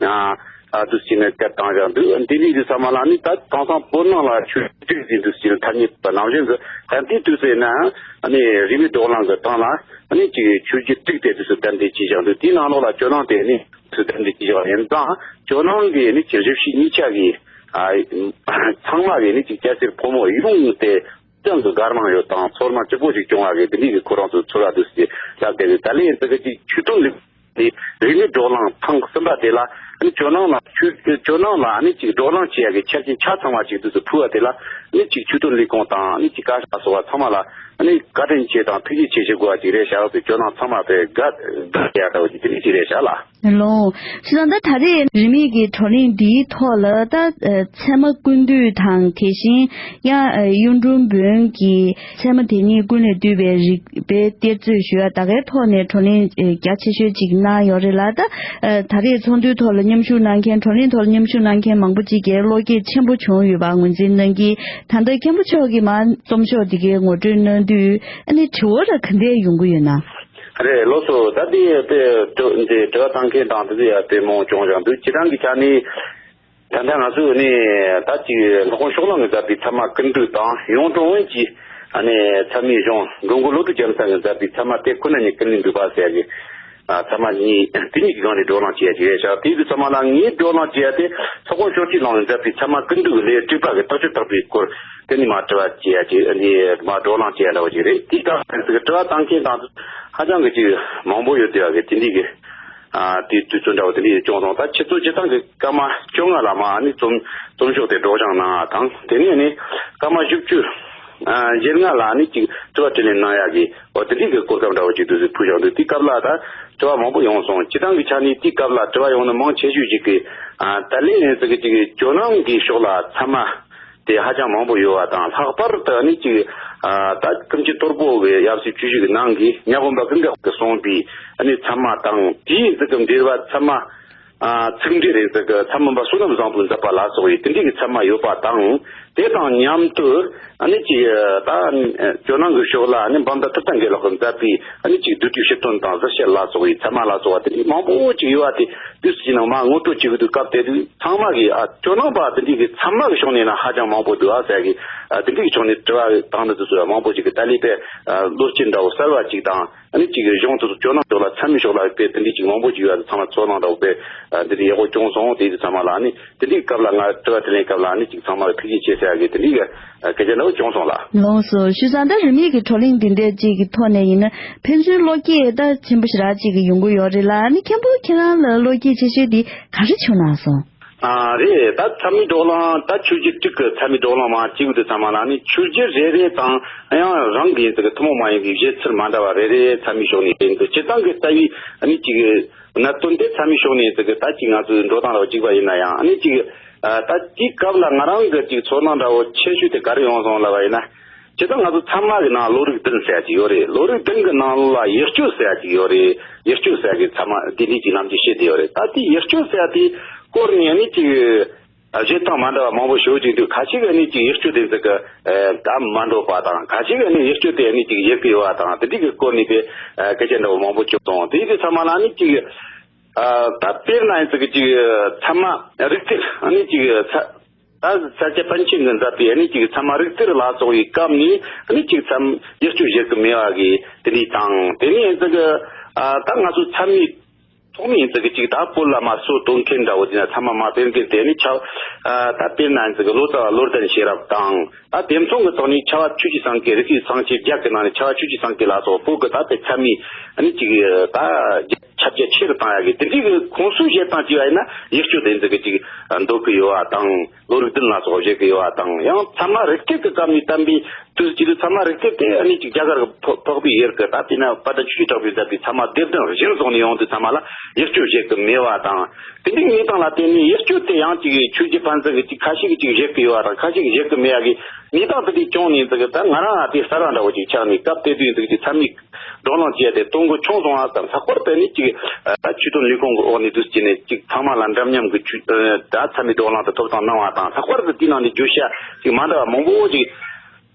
ཨ་ཨ་འདུག་ཅེས་ནས་སྐད་བཏང་བཞག་འདུག་འདི་ནི་འདི་ཚང་མ་ལ་ནི་ད་དེང་སང་བོད་ནང་ལ་ཆོས་བརྒྱུད་འདི་འདུག་ཅེས་ཐ་སྙད་པ་ནང་བཞིན་དུ་ད་ལྟའི་དུས་ཚོད་ན་ཨ་ནི་རིས་མེད་བགྲོ་གླེང་གི་སྟེང་ལ་ཨ་ནི་ཅིག་ཆོས་བརྒྱུད་དྲུག་དེ་འདུག་སུ་གདན་འདྲེན་བྱས་བཞག་འདུག་དེའི་ནང་ལོགས་ལ་ཇོ་ནང་དེ་ནི་སུ་གདན་འདྲེན་བྱས་བཞག་ཡིན་ཙང་ཇོ་ནང་གི་ནི་ཅིག་རི་ཤི་གཉིས་ཆ་གི་ཨ་ཚང་མ་གི་ནི་ཅིག་སྐྱ་སེར་ཕོ་མོ་ཡོངས་ཏེ། ཅང་གི་དགའ་སྣང་ཡོད་དང་ཚོར་སྣང་སྐྱིད་པོ་ཞིག་བྱུང་བ་གི་དེ་འདྲའི་གི་ཁོ་རང་ཚོ་ཚོར་བ་འདུག་ཟེར་ལབ་བསྡད་གི་ད་ལན་དེ་གི་ཅིག་ཆོས་དོན་ལས་དེ་རིས་མེད་བགྲོ་གླེང་ཐེངས་གསུམ་པ་དེ་ལ་ ཨ་ནི་ཇོ་ནང་ལ་ཆུ་ཇོ་ནང་ལ་ཨ་ནི་ཅིག་བགྲོ་གླེང་བྱེད་ཡ་གི་ཆ་རྐྱེན་ཆ་ཚང་བ་ཅིག་འདུག་སེ་ཕུལ་བ་དེ་ལ་ཨ་ནི་ཅིག་ཆོས་དོན་ལས་ཁུངས་དང་ཨ་ནི་ཅིག་བཀའ་ཤག་སོགས་པ་ཚང་མ་ལ་ཨ་ནི་བཀའ་དྲིན་ཆེ་དང་ཐུགས་རྗེ་ཆེ་ཞུ་དགོས་པ་ཅིག་རེད་ཤག་དེ་ཇོ་ནང་ཚང་མ་དཔེ་དགའ་དགའ་ཡ་འདྲ་བོ་ཅིག་དེ་འདྲ་ཅིག་རེད་ཤག་ལ། ལོ། བྱས་ཙང་ད་ད་རེས་རིས་མེད་ཀྱི་བགྲོ་གླེང་འདིའི་ཐོག་ལ་ད་ཨ་ཚད་མ་ཀུན་བཏུས་དང་དེ་བཞིན་ཡང་ཨ་གཡུང་དྲུང་བོན་གྱི་ཚད་མ་དེ་ཉིད་ཀུན་ལས་བཏུས་པའི་རིག་པའི་གཏེར་མཛོད་ཞུ་ཡ་ད་གའི་ཐོག་ནས་བགྲོ་གླེང་ཨ་རྒྱ་ཆེ་ཤོས་ཅིག་གནང་ཡོད་རེད་ལ། ད་ཨ་ད་རེས་ཚོགས་འདུའི་ཐོག་ལ་མཉམ་ཞུགས་གནང་མཁན་བགྲོ་གླེང་ཐོག་ལ་མཉམ་ཞུགས་གནང་མཁན་མང་པོ་ཅིག་གིས་བློ་སྐྱེད་ཆེན་པོ་བྱུང་ཡོད་པ་ངོས་འཛིན་གནང་གིས། ད་ལྟ་མཁན་པོ་མཆོག་གིས་མར་རྩོམ་ཤོག་འདི་གའི་ངོ་སྤྲོད་གནང་དུས་ཨ་ནི་དྲི་བ་ར་ག་འདྲས་ཡོང་གི་ཡོད་ན། རེད། ལགས་སོ། ད་འདི་དཔེ་དྲི་འདི་དྲི་བ་བཏང་མཁན་དང་དེ་ཚོ་ཡང་དཔེ་མང་བྱུང་བཞག་འདུག་སྤྱིར་བཏང་གི་ཆ་ནས་ད་ལྟ་ང་ཚོས་ནི་ད་ཅིག་ལྷ་ཁང་ཕྱོགས་གླང་གིས་མཛད་པའི་ཚད་མ་ཀུན་བཏུས་དང་གཡུང་དྲུང་བོན་གྱི་ཨ་ནི་ཚད་མའི་གཞུང་འགྲོ་མགོན་བློ་གྲོས་རྒྱལ་མཚན་གྱིས་མཛད་པའི་ཚད་མ་དེ་ཁོ་ན་ཉིད་ཀུན་ལས་བཏུས་པ་ཟེར་གི་ཨ་ཚད་མ་གཉིས་དེ་གཉིས་ཀྱི་སྒང་ནས་བགྲོ་གླེང་བྱེད་ཡ་ཅིག་རེད་ཤག་དེའི་དུས་ཚད་མ་ལ་ངས་བགྲོ་གླེང་བྱེད་ཡ་དེ་ལྷ་ཁང་ཕྱོགས་གཅིག་གླང་གིས་མཛད་པའི་ཚད་མ་ཀུན་བཏུས་ཀྱི་ལས་དྲུག་པ་གི་རྟགས་ཆོས་བརྟག་པའི་སྐོར། དེ་ནི་མ་དྲི་བ་བྱེད་ཡ་ཅིག་ནི་མ་བགྲོ་གླེང་བྱེད་ཡ་འདྲ་བོ་ཅིག་རེད། དེའི་སྐབས་སུ་དྲི་བ་བཏང་མཁན་དང་ཧ་ཅང་གི་ཅིག་མང་པོ་ཡོད་དེ་བ་གི་དེ་འདྲའི་གི་ཨ་དེ་དུས་ཚོད་འདྲ་བོ་དེ་འདྲའི་བྱུང་སོང་། ད་ཁྱེད་ཚོ་སྤྱིར་བཏང་གི་སྐར་མ་བཅོ་ལྔ་ལ་མ་ནི་རྩོམ་རྩོམ་ཤོག་དེ་སྒྲོག་སྦྱང་གནང་བ་དང་དེ་ནས་ནི་སྐར་མ་བཞི་བཅུ་ཨ་ཞེ་ལྔ་ལ་ནི་ཅིག་དྲི་བ་དྲིས་ལན་གནང་ཡ་གི་འོ་དེ་འདྲའི་གི་གོ་སྐབས་འདྲ་བོ་ཅིག་དུས་ཚོད་ཕུལ་བཞག་འདུག་དེའི་སྐབས་ལ་ད་དྲི་བ་མང་པོ་ཡོང་སོང་། སྤྱིར་བཏང་གི་ཆ་ནས་དེའི་སྐབས་ལ་དྲི་བ་ཡོང་ནི་མང་ཆེ་ཤོས་ཅིག་གི་ཨ་ད་ལན་ཡིན་ཟེར་གི་ཅིག་ཇོ་ནང་གི་ཕྱོགས་ལ་ཚད་མ། དེ་ཧ་ཅང་མང་པོ་ཡོད་པ་དང་ལྷག་པར་དུ་ནི་ཅིག་ཨ་ད་ཀུན་མཁྱེན་དོལ་པོ་གི་ཡབ་སྲས་བཅུ་བཞི་གི་ནང་གི་ཉ་དགོན་པ་ཀུན་དགའ་གིས་གསུངས་པའི་ཨ་ནི་ཚད་མ་དང་དེའི་ཟེར་གི་འགྲེལ་པ་ཚད་མ་ཨ་ཚིག་འགྲེལ་རེད་ཟེར་གི་ཚད་མ་མ་བསོད་ནམས་བཟང་པོས་མཛད་པ་ལ་སོགས་པའི་དེ་འདྲའི་གི་ཚད་མ་ཡོད་པ་དང་དེ་དང་མཉམ་དུ་ཨ་ནི་ཅིག་ད་ཇོ་ནང་གི་ཕྱོགས་ལ་ཨ་ནི་འབམ་དང་ཐུབ་བསྟན་དགེ་ལེགས་ཀྱིས་མཛད་པའི་ཨ་ནི་ཅིག་བསྡུས་གྲྭའི་སྤྱི་དོན་དང་གཟི་བྱད་ལ་སོགས་པའི་ཚད་མ་ལ་སོགས་པ་དེ་འདྲའི་མང་པོ་ཅིག་ཡོད་པ་དེ་དུས་སུ་ཅིག་ནང་མ་ངོ་སྤྲོད་བྱེད་ཀྱི་འདུག་སྐབས་དེ་དུས་ཚང་མ་གིས་ཨ་ཇོ་ནང་པ་དེ་འདྲའི་གི་ཚད་མ་གི་ཕྱོགས་ནས་ན་ཧ་ཅང་མང་པོ་འདུག་ཨ་ཟེར་གི་ཨ་དེ་འདྲའི་གི་ཕྱོགས་ནས་དྲི་བ་བཏང་ནི་དེ་ཚོ་ཡང་མང་པོ་ཅིག་གི་ད་ལས་པའི་ཨ་བློ་སྐྱེད་འདྲ་བོ་གསར་བ་ཅིག་དང་ཨ་ནི་ཅིག་གི་གཞུང་དེ་ཚོ་ཇོ་ནང་ཕྱོགས་ལ་ཚད་མའི་ཕྱོགས་ལ་དཔེ་དེ་འདྲའི་ཅིག་མང་པོ་ཅིག་ཡོད་ཨ་ཚང་མ་ཚོར་སྣང་འདྲ་བོ་དཔེ་ཨ་འདི་འདྲའི་ཡག་པོ་བྱུང་སོང་། དེ་དུས་ཚང་མ་ལ་ཨ་ནི་དེ་འདྲའི་སྐབས་ལ་ང་དྲི་བ་དྲིས་ལན་སྐབས་ལ་ཨ་ནི་ཅིག་ཚང་མ་ལ་ཐུགས་རྗེ་ཆེ་ཟེར་ཡ་གི་དེ་འདྲའི་གི་སྐད་ཆ་འདྲ་བོ་བྱུང་སོང་ལ། ལགས་སོ། བྱས་ཙང་ད་རིས་མེད་ཀྱི་བགྲོ་གླེང་འདི་འདྲ་ཅིག་གི་ཐོག་ནས་ཡིན་ན་ཕན་ཚུན་བློ་སྐྱེད་ད་ཆེན་པོ་ཞེ་དྲག་ཅིག་གི་ཡོང་གི་ཡོད་རེད་ལ། ཨ་ནི་མཁན་པོ་ཁྱེད་རང་ལ་བློ་སྐྱེད་ཆེ་ཤོས་དེ་ག་རེ་བྱུང་ན་སོང་། ཨ་རེད། ད་ཚད་མའི་བགྲོ་གླེང་ད་ཆོས་བརྒྱུད་དྲུག་གི་ཚད་མའི་བགྲོ་གླེང་མ་བྱེད་དུས་ཚང་མ་ལ་ནི་ཆོས་བརྒྱུད་རེ་རེ་དང་ཡང་རང་གི་ཡིན་ཚུལ་གྱི་ཐུན་མོང་མ་ཡིན་པའི་བཞེད་ཚུལ་མ་འདྲ་བ་རེ་རེ་ཚད་མའི་ཕྱོགས་ནས་ཡིན་འདུག་སྤྱིར་བཏང་གི་རྩ་བའི་ཨ་ནི་ཅིག་གནད་དོན་དེ་ཚད་མའི་ཕྱོགས་ནས་ཡིན་ཚུལ་གྱི་ད་ཅིག་ང་ཚོའི་འགྲོ་སྟངས་ལ་གཅིག་པ་ཡིན་ན་ཡང་ཨ་ནི་ཅིག་ཨ་ད་དེའི་སྐབས་ལ་ང་རང་གི་ཅིག་ཚོར་སྣང་འདྲ་བོ་ཆེ་ཤོས་དེ་ག་རེ་ཡོང་སོང་ལབ་པ་ཡིན་ན། སྤྱིར་བཏང་ང་ཚོ་ཚད་མ་གི་ནང་བློ་རིག་བདུན་ཟེར་ཡ་ཅིག་ཡོད་རེད། བློ་རིག་བདུན་གི་ནང་ལ་ཡིག་སྤྱོད་ཟེར་ཡ་ཅིག་ཡོད་རེད། ཡིག་སྤྱོད་ཟེར་ཡ་གི་ཚད་མ་འདི་འདྲའི་ཅིག་ལམ་གྱི་བཤད་དེ་ཡོད་རེད། ད་དེ་ཡིག་སྤྱོད་ཟེར་ཡ་དེ་སྐོར་ནས་ནི་ཅིག་བཞེད་སྟངས་མ་འདྲ་བ་མང་པོ་ཞེ་པོ་ཅིག་འདུག་ཁ་ཤས་ཀྱིས་ནི་ཅིག་ཡིག་སྤྱོད་དེ་ཚོ་གི་ད་མ་འགྲོ་བ་དང་། ཁ་ཤས་ཀྱིས་ནི་ཡིག་སྤྱོད་དེ་ནི་ཅིག་ཡག་གི་ཡོད་པ་དང་། དེ་འདྲའི་གི་སྐོར་ནས་དཔེ་སྐད་ཆ་འདྲ་བོ་མང་པོ་བྱུང་སོང་། དེ་ཡིན་དུས་ཚང་མ་ལ་ནི་ཅིག་ཨ་ད་དཔེར་ན་ཡིན་ཙི་གི་ཅིག་ཚད་མ་རིགས་གཏེར་ཨ་ནི་ཅིག་ཚ་ད་ས་སྐྱ་པཎ་ཆེན་གྱིས་མཛད་པའི་ཨ་ནི་ཅིག་ཚད་མ་རིགས་གཏེར་ལ་སོགས་པའི་སྐབས་ནས་ཨ་ནི་ཅིག་ཚད་མ་ཡིག་སྤྱོད་བཞེས་ཀྱི་མེད་པ་གི་དེ་འདྲའི་དང་། དེ་ནས་ཡིན་ཙི་གི་ཨ་ད་ང་ཚོ་ཚད་མའི་ཐོག་ནས་ཡིན་ཙི་གི་ཅིག་ད་བོད་ལ་མར་སྲོལ་གཏོད་མཁན་འདྲ་བོ་དེ་ན་ཚད་མ་མ་སྤེལ་མཁན་དེ་ནི་ཆ་ཨ་ད་དཔེར་ན་ཡིན་ཙི་གི་ལོ་ཙཱ་བ་བློ་ལྡན་ཤེས་རབ་དང་། ད་དེ་མཚུངས་ཀྱི་ཐོག་ནས་ཁྱད་པར་ཆོས་ཀྱི་སེང་གེ། རིགས་ཀྱི་སེང་ཆེན་བརྒྱད་ཀྱི་ནང་ནས་ཁྱད་པར་ཆོས་ཀྱི་སེང་གེ་ལ་སོགས་བོད་ཀྱི་ད་ལྟའི་ཚད་མའི་ཨ་ནི་ཅིག་ད་ཁྱབ་རྒྱ་ཆེ་རུ་བཏང་ཡག་གི་དེ་འདྲའི་གི་ཁོངས་སུ་བཞེས་སྟངས་ཅིག་ཡིན་ན་ཡིག་སྤྱོད་དེ་ཚོ་གི་ཅིག་འདོད་ཀྱི་ཡོད་པ་དང་། བློ་རིག་བདུན་ལ་སོགས་བཞེད་ཀྱི་ཡོད་པ་དང་། ཡང་ཚད་མ་རིགས་གཏེར་གྱི་སྐབས་ནས་བསྟན་པའི་དུས་སུ་ཅིག་ཏུ་ཚད་མ་རིགས་གཏེར་དེ་ཨ་ནི་ཅིག་རྒྱ་གར་གྱི་འཕགས་པའི་ཡུལ་གྱི་ད་དཔེར་ན་དཔལ་ལྡན་ཆོས་ཀྱི་གྲགས་པས་མཛད་པའི་ཚད་མ་སྡེ་བདུན་གཞིར་བཟུང་ནས་ཡོང་དུས་ཚང་མ་ལ་ཡིག་སྤྱོད་བཞེས་ཀྱི་མེད་པ་དང་། དེ་འདྲའི་གནས་སྟངས་ལ་བརྟེན་ནས་ཡིག་སྤྱོད་དེ་ཡང་ཅིག་ཆོས་བརྒྱུད་ཕན་ཚུན་གྱི་ཅིག་ཁ་ཤས་ཀྱིས་ཅིག་བཞེས་ཀྱི་ཡོད་པ་དང་། ཁ་ཤས་ཀྱིས་བཞེས་ཀྱི་མེད་ཡ་གི་གནས་སྟངས་དེ་འདྲའི་བྱུང་ནས་ཙི་གི་ད་ང་རང་ཨ་དེ་གསར་བ་འདྲ་བོ་ཅིག་ཆགས་ནས། སྐབས་དེ་དུས་ཙི་གི་ཅིག་ཚད་མའི་བགྲོ་གླེང་བྱས་ཏེ་གཏོང་དགོས་བྱུང་སོང་བ་དང་། ལྷག་པར་དུ་ནི་ཅིག་ཆོས་དོན་ལས་ཁུངས་ཀྱི་འོག་ནས་དུས་ཙི་ནས་ཅིག་ཚང་མ་ལ་འདྲ་མཉམ་གྱི་ཆོས་ད་ཚད་མའི་བགྲོ་གླེང་དུ་ཐོབ་ཐང་གནང་བ་དང་། ལྷག་པར་དུ་དེའི་ནང་ནས་བརྗོད་བྱ་ཅིག་མ་འདྲ་བ་མང་པོ་ཅིག་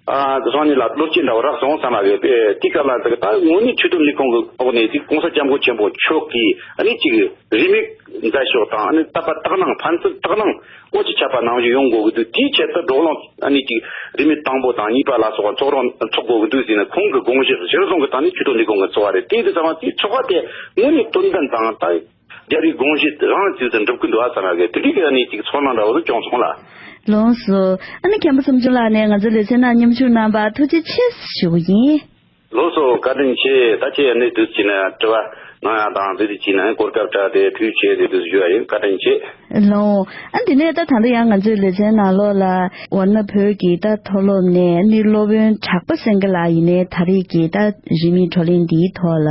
ཨ་སོང་ནས་ལ་བློ་སྐྱེད་འདྲ་བོ་རག་སོང་བསམ་པ་རེད། དེ་དེའི་སྐབས་ལ་ཙི་གི་ད་དངོས་གནས་ཆོས་དོན་ལས་ཁུངས་ཀྱི་འོག་ནས་ཅིག་གོང་ས་སྐྱབས་མགོན་ཆེན་པོ་མཆོག་གིས་ཨ་ནི་ཅིག་རིས་མེད་མཛད་ཕྱོགས་དང་། ཨ་ནི་དད་པ་དག་སྣང་། ཕན་ཚུན་དག་སྣང་དབུ་ཅིག་ཆད་པ་ནང་བཞིན་ཡོང་དགོས་ཀྱི་འདུག་དེའི་ཆེད་དུ་བགྲོ་གླེང་ཨ་ནི་ཅིག་རིས་མེད་དང་པོ་དང་གཉིས་པ་ལ་སོགས་པ་འཚོགས་རོགས་འཚོགས་དགོས་ཀྱི་འདུག་ཟེར་ནས་ཁོང་གི་དགོངས་གཞི་གཞིར་བཟུང་གི་ཐོག་ནས་ཆོས་དོན་ལས་ཁུངས་ཀྱིས་འཚོགས་པ་རེད། དེའི་དུས་ཙམ་པ་དེའི་ཚོགས་པ་དེ་དངོས་གནས་དོན་ལྡན་དང་ད་རྒྱལ་བའི་དགོངས་གཞི་རང་ཚུལ་དུ་འགྲུབ་ཀྱི་འདུག་ཨ་བསམ་ཡག་གི་དེ་འདྲའི་གི་ཨ་ནི་ཅིག་ཚོར་སྣང་འདྲ་བོ་ཞིག་བྱུང་སོང་ལ། ལགས་སོ། ཨ་ནི་མཁན་པོ་བསམ་འགྱུར་ལགས་ནས་ང་ཚོའི་ལེ་ཚན་ནང་མཉམ་ཞུགས་གནང་བར་ཐུགས་རྗེ་ཆེ་ཞུ་གི་ཡིན། ལགས་སོ། བཀའ་དྲིན་ཆེ། ད་ཁྱེད་ནས་དུས་ཀྱི་ནས་དྲི་བ་གནང་ཡ་དང་། དུས་ཀྱི་ནས་གོ་སྐབས་སྤྲད་དེ་དུས་ཆེ་དེ་དུས་ཞུ་ཡ་ཡིན། བཀའ་དྲིན་ཆེ། ལགས། ཨ་འདི་ནས་ད་ད་ལྟ་ཡང་ང་ཚོའི་ལེ་ཚན་ནང་ལོགས་ལ་ཝར་ན་བོད་ཀྱི་ད་མཐོ་སློབ་ནས་ནི་སློབ་དཔོན་གྲགས་པ་སེང་གེ་ལགས་ཡིན་ནའི་ད་རེས་ཀྱི་ད་རིས་མེད་བགྲོ་གླེང་འདིའི་ཐོག་ལ་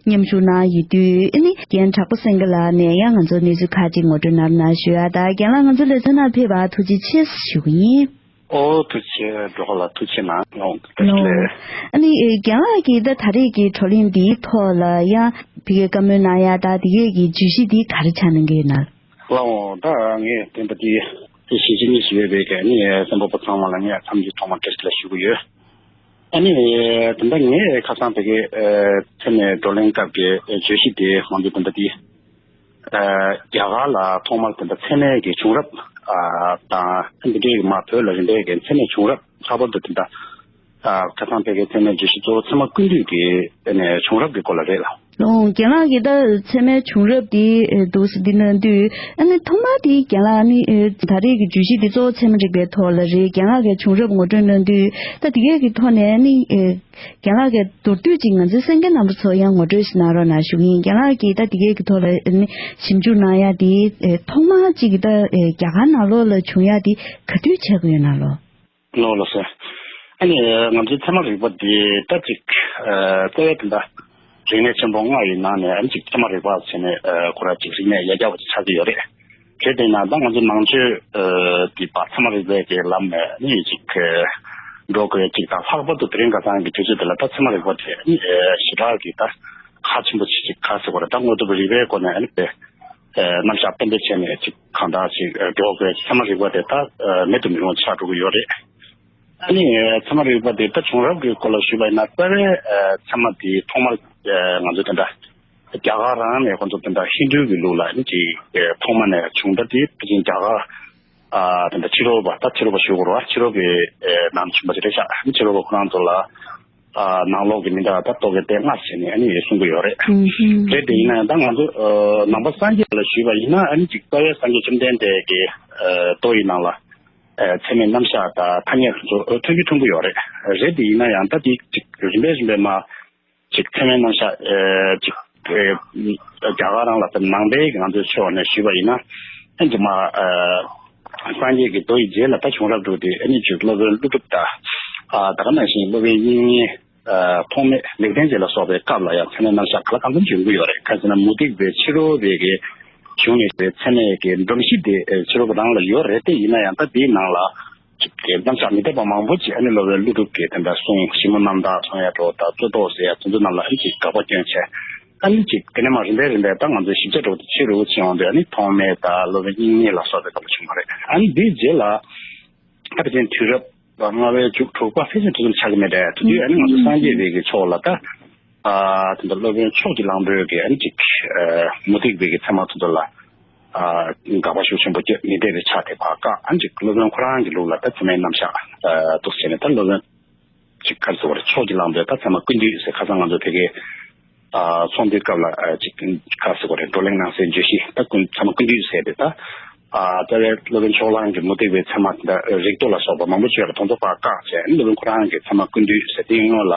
མཉམ་ཞུགས་གནང་ཡོད་དུས། ཨ་ནི་རྒན་གྲགས་པ་སེང་གེ་ལགས་ནས་ཡང་ང་ཚོ་གནས་ཚུལ་ཁག་ཅིག་ངོ་སྤྲོད་གནང་རོགས་གནང་ཞུ་ཡ། ད་རྒན་ལགས་ང་ཚོའི་ལེ་ཚན་ནང་ཕེབས་པར་ཐུགས་རྗེ་ཆེ་ཞུ་གི་ཡིན། ཨོ་ཐུགས་རྗེ་ཆེ། འགྲོ་ཁ་ལ་ཐུགས་རྗེ་གནང་། ལགས། ཨ་ནི་རྒན་ལགས་ཀྱིས་ད་ད་རེས་ཀྱི་བགྲོ་གླེང་འདིའི་ཐོག་ལ་ཡང་ཕ་གིར་བཀའ་མོལ་གནང་ཡ་ད་དེ་གས་ཀྱི་བརྗོད་གཞི་འདི་ག་རེ་ཆགས་གནང་གི་ཡོད་ན། ལགས་འོང་། ད་ངས་བསྟན་པ་འདི་གཞིས་བྱེས་གཉིས་སུ་ཡོད་པའི་གི་ཨ་ནི་གསན་པ་པོ་ཚང་མ་ལ་ངས་འཚམས་འདྲི་ཐོག་མར་བཀྲ་ཤིས་བདེ་ལེགས་ཞུ་གི་ཡོད། ཨ་ནི་ད་ལྟ་ངས་ཁ་སང་ཕ་གིར་ཨ་འཚམས་མེད་བགྲོ་གླེང་སྐབས་ཀྱི་བརྗོད་གཞི་དེ་མང་པོ་བསྟན་པ་འདི། ཨ་རྒྱ་གར་ལ་ཐོག་མར་དེ་འདྲ་མཚན་གནས་ཀྱི་བྱུང་རབས་ཨ་དང་། འདི་འདྲའི་མ་བོད་ལ་རིམ་པས་ཀྱི་མཚན་གནས་བྱུང་རབས། ལྷག་པར་དུ་དེ་འདྲ་ཨ་ཁ་སང་ཕ་གིའི་མཚན་གནས་བརྗོད་གཞི་གཙོ་བོ་ཚད་མ་ཀུན་བཏུས་ཀྱི་ཨ་ནི་བྱུང་རབས་ཀྱི་སྐོར་ལ་རེད་ལ། ལགས་འོང་། རྒན་ལགས་ཀྱིས་ད་ཚད་མའི་བྱུང་རབས་དེ་ཨ་འདུག་སེ་འདི་གནང་དུས། ཨ་ནི་ཐོག་མར་དེ་རྒན་ལགས་ཨ་ནི་ཨ་ད་རེས་ཀྱི་བརྗོད་གཞི་འདི་གཙོ་བོ་ཚད་མ་རིག་པའི་ཐོག་ལ་རེད། རྒན་ལགས་ཀྱིས་བྱུང་རབས་ངོ་སྤྲོད་གནང་དུས་ད་དེ་གས་ཀྱི་ཐོག་ནས་ཨ་ནི་ཨ་རྒན་ལགས་ཀྱིས་མདོར་བསྡུས་ཅིག་ང་ཚོའི་གསན་མཁན་རྣམ་པ་ཚོ་ཡང་ངོ་སྤྲོད་ཞིག་གནང་རོགས་གནང་ཞུ་གི་ཡིན། རྒན་ལགས་ཀྱིས་ད་དེ་གས་ཀྱི་ཐོག་ལ་ཨ་ནི་ཞིབ་འཇུག་གནང་ཡ་དེ་ཨེ་ཐོག་མ་གཅིག་གི་ད་ཨེ་རྒྱ་གར་ནང་ལོགས་ལ་བྱུང་ཡ་དེ་ག་དུས་ཆགས་ཀྱི་ཡོད་ན་ལོ། ལགས་ལགས་སོ། ཨ་ནི་ང་ཚོའི་ཚད་མ་རིག་པ་འདི་ད་ཅིག་ཨ་རྩ་བའི་དེ་འདྲ་རིག་གནས་ཆེན་པོ་ལྔ་ཡི་ནང་ནས་ཨ་ནི་ཅིག་ཚད་མ་རིག་པ་ཟེར་ནས་ཨ་ཁོ་རང་ཅིག་རིག་གནས་ཡ་རྒྱ་བ་ཅིག་ཆགས་ཀྱི་ཡོད་རེད། གལ་ཏེ་ན་ད་ང་ཚོ་ནང་ཆོས་ཨ་འདི་བར་ཚད་མ་རིག་པའི་གི་ལམ་ནས་ཨ་ནི་ཅིག་ཨ་འགྲོ་དགོས་ཅིག་དང་། ལྷག་པར་དུ་དེ་རིང་ཁ་སང་གི་དུས་ཚོད་འདི་ལ་ད་ཚད་མ་རིག་པ་དེ་ཨ་ནི་ཨ་ཞེ་དྲག་གི་ད་ཁག་ཆེན་པོ་ཅིག་ཅིག་ག་ཟེར་དགོས་རེད། ད་དངོས་སྟོབས་རིག་པའི་སྒོ་ནས་ཨ་ནི་དཔེ་ཨ་རྣམ་གཞག་གཏན་འབེབས་བྱས་ནས་ཅིག་གང་ལྟར་ཅིག་ཨ་འགྲོ་དགོས། ཚད་མ་རིག་པ་དེ་ད་ཨ་མེད་དུ་མི་རུང་ཆགས་འགྲོ་གི་ཡོད་རེད། ཨ་ནི་ཚད་མ་རིག་པ་དེ་ད་བྱུང་རབས་ཀྱི་སྐོར་ལ་ཞུས་པ་ཡིན་ན། རྩ་བའི་ཨ་ཚད་མ་དེ་ཐོག་མར་ཨ་ང་ཚོ་དེ་འདྲ་རྒྱ་གར་རང་ནས་ཁོང་ཚོ་དེ་འདྲ་ཧིན་རྡུ་གི་ལུགས་ལ་ཨ་ནི་ཅིག་ཨ་ཐོག་མ་ནས་བྱུང་། ད་དེ་ཕལ་ཆེར་རྒྱ་གར་ཨ་དེ་འདྲ་ཕྱི་རོལ་པ། ད་ཕྱི་རོལ་པ་ཞུ་དགོས་རེད་བ། ཕྱི་རོལ་པའི་ཨ་ནང་བྱུང་བ་ཅིག་རེད་ཤག་ཨ་ནི་ཕྱི་རོལ་པ་ཁོ་རང་ཚོ་ལ་ཨ་ནང་ལོགས་ཀྱི་མི་འདྲ་ད་རྟོག་གེ་དེ་ལྔ་བྱས་ནས་ཨ་ནི་གསུང་གི་ཡོད་རེད། ཨུམ་ཧུམ། རེད། དེ་ཡིན་ན་ཡང་ད་ང་ཚོ་ཨ་ནང་པ་སངས་རྒྱས་ལ་ཞུས་པ་ཡིན་ན། ཨ་ནི་ཅིག་རྩ་བའི་སངས་རྒྱས་བཅོམ་ལྡན་འདས་ཀྱི་ཨ་མདོ་ཡི་ནང་ལ་ཨ་ཚད་མའི་རྣམ་གཞག་དང་ཐ་སྙད་ཚོ་ཨ་ཐོན་རྒྱུ་ཐོན་གྱི་ཡོད་རེད། རེད། དེ་ཡིན་ན་ཡང་ད་དེ་ཅིག་རིམ་པས་རིམ་པས་མར་ཅིག་ཚད་མའི་རྣམ་གཞག་ཨ་ཅིག་ཨ་རྒྱ་གར་རང་ལ་ད་ནང་པའི་གི་ང་ཚོའི་ཆོས་ནས་ཞུས་པ་ཡིན་ན། ཨ་ནི་ཅིག་མར་ཨ་སངས་རྒྱས་ཀྱི་མདོ་ཡི་རྗེས་ལ་ད་བྱུང་རབས་དྲུག་དེ་ཨ་ནི་ཅིག་སློབ་དཔོན་ཀླུ་སྒྲུབ་དང་། ཨ་ད་ག་ནང་བཞིན་སློབ་དཔོན་དབྱིག་གཉེན། ཨ་ཐོགས་མེད་ལེགས་ལྡན་འབྱེད་ལ་སོགས་པའི་སྐབས་ལ་ཡང་ཚད་མའི་རྣམ་གཞག་ག་ལ་གང་འཚམ་ཅིག་ཡོང་གི་ཡོད་རེད། ག་ཟེར་ན་མུ་སྟེགས་པའི་ཕྱི་རོལ་པའི་གི་བྱུང་ནས་པའི་ཚད་མའི་གི་སྒྲོམ་གཞི་དེ་ཨ་ཕྱི་རོལ་པ་རང་ལ་ཡོད་རེད། དེ་ཡིན་ན་ཡང་ད་དེའི་ནང་ལ་ཅིག་གི་རྣམ་གཞག་མི་འདྲ་བ་མང་པོ་ཅིག་ཨ་ནི་སློབ་དཔོན་ཀླུ་སྒྲུབ་ཀྱི་དེ་འདྲ་གསུང་། ཞིབ་མོ་རྣམ་དག་གསུང་ཡ་འདྲ་བོ་དང་། རྩོད་ཟློག་ཟེར་ཡ་དེ་ཚོ་རྣམས་ལ་ཨ་ནི་ཅིག་དགག་པ་སྐྱོན་བྱས། ཨ་ནི་ཅིག་དེ་ནས་མར་རིམ་པས་རིམ་པས་ད་ང་ཚོའི་ཞིབ་ཆ་འདྲ་བོ་དེ་ཆེ་རུ་ཕྱིན་འོང་དུས་ཨ་ནི་ཐོགས་མེད་དང་སློབ་དཔོན་དབྱིག་གཉེན་ལ་སོགས་པའི་སྐབས་ལ་བྱུང་བ་རེད། ཨ་ནི་དེའི་རྗེས་ལ་ད་ཕལ་ཆེར་དུས་རབས་ལྔ་པའི་མཇུག་དྲུག་པ་ཕལ་ཆེར་དེ་ཙམ་ཆགས་ཀྱི་མེད་དེ། དེ་དུས་ཨ་ནི་ང་ཚོ་སངས་རྒྱས་པའི་གི་ཕྱོགས་ལ་ད་ཨ་དེ་འདྲ་སློབ་དཔོན་ཕྱོགས་ཀྱི་གླང་པོའི་གི་ཨ་ནི་ཅིག་ཨ་མུ་སྟེགས་པའི་གི་ཚད་མ་དེ་ཚོ་ལ་ཨ་དགག་པ་ཤུགས་ཆེན་པོ་བསྐྱོན། མི་འདོད་པའི་ཆ་དེ་ཕར་བཀག། ཨ་ནི་ཅིག་སློབ་དཔོན་ཁོ་རང་གི་ལུགས་ལ་ད་ཚད་མའི་རྣམ་གཞག་ཨ་འདུག་སེ་བྱས་ནས། ད་སློབ་དཔོན་ཅིག་ག་རེ་ཟེར་དགོས་རེད། ཕྱོགས་ཀྱི་གླང་པོས་ད་ཚད་མ་ཀུན་བཏུས་ཟེར། ཁ་སང་ང་ཚོ་ཕ་གིའི་ཨ་ཚོགས་འདུའི་སྐབས་ལ་ཨ་ཅིག་ག་རེ་ཟེར་དགོས་རེད། བགྲོ་གླེང་གནང་སའི་བརྗོད་གཞི་ད་ཀུན་ཚད་མ་ཀུན་བཏུས་ཟེར་དེ། ད་ཨ་རྩ་བའི་སློབ་དཔོན་ཕྱོགས་གླང་གི་མུ་སྟེགས་པའི་ཚད་མ་ད་རིགས་ལྡོག་ལ་སོགས་པ་མང་པོ་བརྗོད་ལ་དེ་ཚོ་ཕར་བཀག་བྱས། ཨ་ནི་སློབ་དཔོན་ཁོ་རང་གི་ཚད་མ་ཀུན་བཏུས་ཟེར། དེའི་སྔོན་ལ་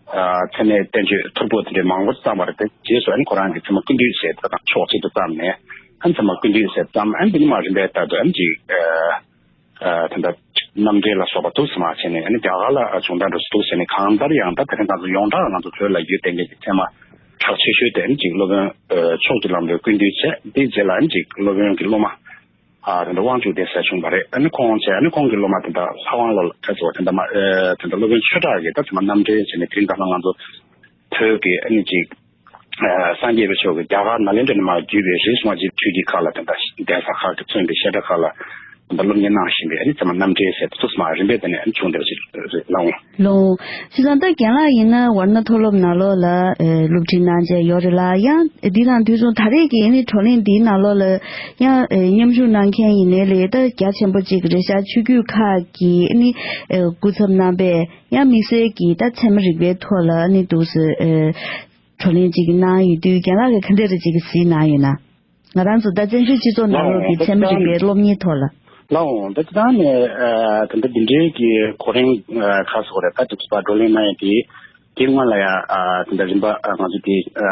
ཨ་ཚད་མའི་བསྟན་བཅོས་ཐོར་བུ་དེ་འདྲའི་མང་པོ་བརྩམས་པ་རེད། དེ་རྗེས་སུ་ཨ་ནི་ཁོ་རང་གི་ཚད་མ་ཀུན་བཏུས་ཟེར་དེ་དང་ཕྱོགས་གཅིག་ཏུ་བརྩམས་ནས། ཨ་ནི་ཚད་མ་ཀུན་བཏུས་ཟེར་བརྩམས། ཨ་ནི་དེ་ནས་མར་རིམ་པས་ལྟར་དུ་ཨ་ནི་ཅིག་ཨ་ཨ་དེ་འདྲ་རྣམ་འགྲེལ་ལ་སོགས་པ་འདུག་སེ་མར་བྱས་ནས། ཨ་ནི་རྒྱ་གར་ལ་བྱུང་སྟངས་འདྲ་བོ་འདུག་སེ་ནས། གང་ལྟར་ཡང་ད་དེ་རིང་ད་ཚོ་ཡོངས་གྲགས་ང་ཚོ་བོད་ལ་ཡོད་བསྡད་མཁན་གྱི་ཚད་མ་གྲགས་ཆེ་ཤོས་དེ་ཨ་ནི་ཅིག་སློབ་དཔོན་ཨ་ཕྱོགས་ཀྱི་གླང་པོས་ཀུན་བཏུས་བྱས། དེའི་རྗེས་ལ་ཨ་ནི་ཅིག་སློབ་དཔོན་གྱི་སློབ་མ་ཨ་དེ་འདྲ་དབང་ཕྱུག་སྡེ་ཟེར་བྱུང་བ་རེད། ཨ་ནི་ཁོང་བྱས། ཨ་ནི་ཁོང་གི་སློབ་མ་དེ་འདྲ་ལྷ་དབང་ལ་ལ་ཁ་ཚོ་དེ་འདྲ་མ་ཨ་དེ་འདྲ་སློབ་དཔོན་ཆོས་གྲགས་ཀྱིས་ད་ཚད་མ་རྣམ་འགྲེལ་བྱས་ནས། དེ་རིང་ད་ལྟ་ང་ཚོ་བོད་ཀྱི་ཨ་ནི་ཅིག་ཨ་སངས་རྒྱས་པའི་ཕྱོགས་ཀྱི་རྒྱ་གར་ནཱ་ལེནྡྲ་ནས་མར་བརྒྱུད་པའི་རིས་སུ་མ་ཆད་པའི་ཆོས་བརྒྱུད་ཁག་ལ་དེ་འདྲ་གདན་ས་ཁག་གིས་མཚོན་པའི་བཤད་གྲྭ་ཁག་ལ་དེ་འདྲ་སློབ་གཉེར་གནང་བཞིན་པའི་ཨ་ནི་ཚད་མ་རྣམ་འགྲེལ་ཟེར་དེ་ཚོ་ཚང་མ་རིམ་པས་དེ་ནས་ཨ་ནི་བྱུང་བསྡད་པ་ཞིག་རེད། ལགས་འོང་། བྱས་ཙང་ད་རྒན་ལགས་ཡིན་ན་ཝར་ན་མཐོ་སློབ་ནང་ལོགས་ལ་ཨེ་སློབ་ཁྲིད་གནང་བྱས་ཡོད་རེད་ལ། ཡང་འདི་དང་དུས་མཚུངས་ད་རེས་ཀྱི་ཨ་ནི་བགྲོ་གླེང་འདིའི་ནང་ལོགས་ལ་ཡང་ཨེ་མཉམ་ཞུགས་གནང་མཁན་ཡིན་ནའི་ལས་ད་རྒྱ་ཆེན་པོ་གཅིག་རེད་ཤག་ཆོས་བརྒྱུད་ཁག་གི་ཨ་ནི་ཨེ་སྐུ་ཚབ་རྣམ་པས། ཡང་དམིགས་བསལ་གྱིས་ད་ཚད་མ་རིག་པའི་ཐོག་ལ་ནི་འདུག་སེ་ཨེ་བགྲོ་གླེང་ཅིག་གནང་ཡོད་དུས། རྒན་ལགས་ཀྱིས་ག་འདྲ་རེ་ཅིག་གཟིགས་གནང་ཡོད་ན། ང་རང་ཚོ་ད་བཙན་བྱོལ་སྤྱི་ཚོགས་ནང་ལོགས་ཀྱི་ཚད་མ་རིག་པའི་སློབ་གཉེར་ཐོག་ལ། ལགས་འོང་། ད་ཅི་ད་ནས་ཨེ་ད་ལྟ་འདི་འདྲའི་གི་གོ་རིམ་ཨེ་ཁ་སོ་རེ་ད་དུ་ཚོ་བགྲོ་གླེང་གནང་ཡོད་དེ། དེའི་སྔོན་ལ་ཡང་ཨ་དེ་འདྲ་རིམ་པ་ཨ་ང་ཚོ་དེ་ཨ་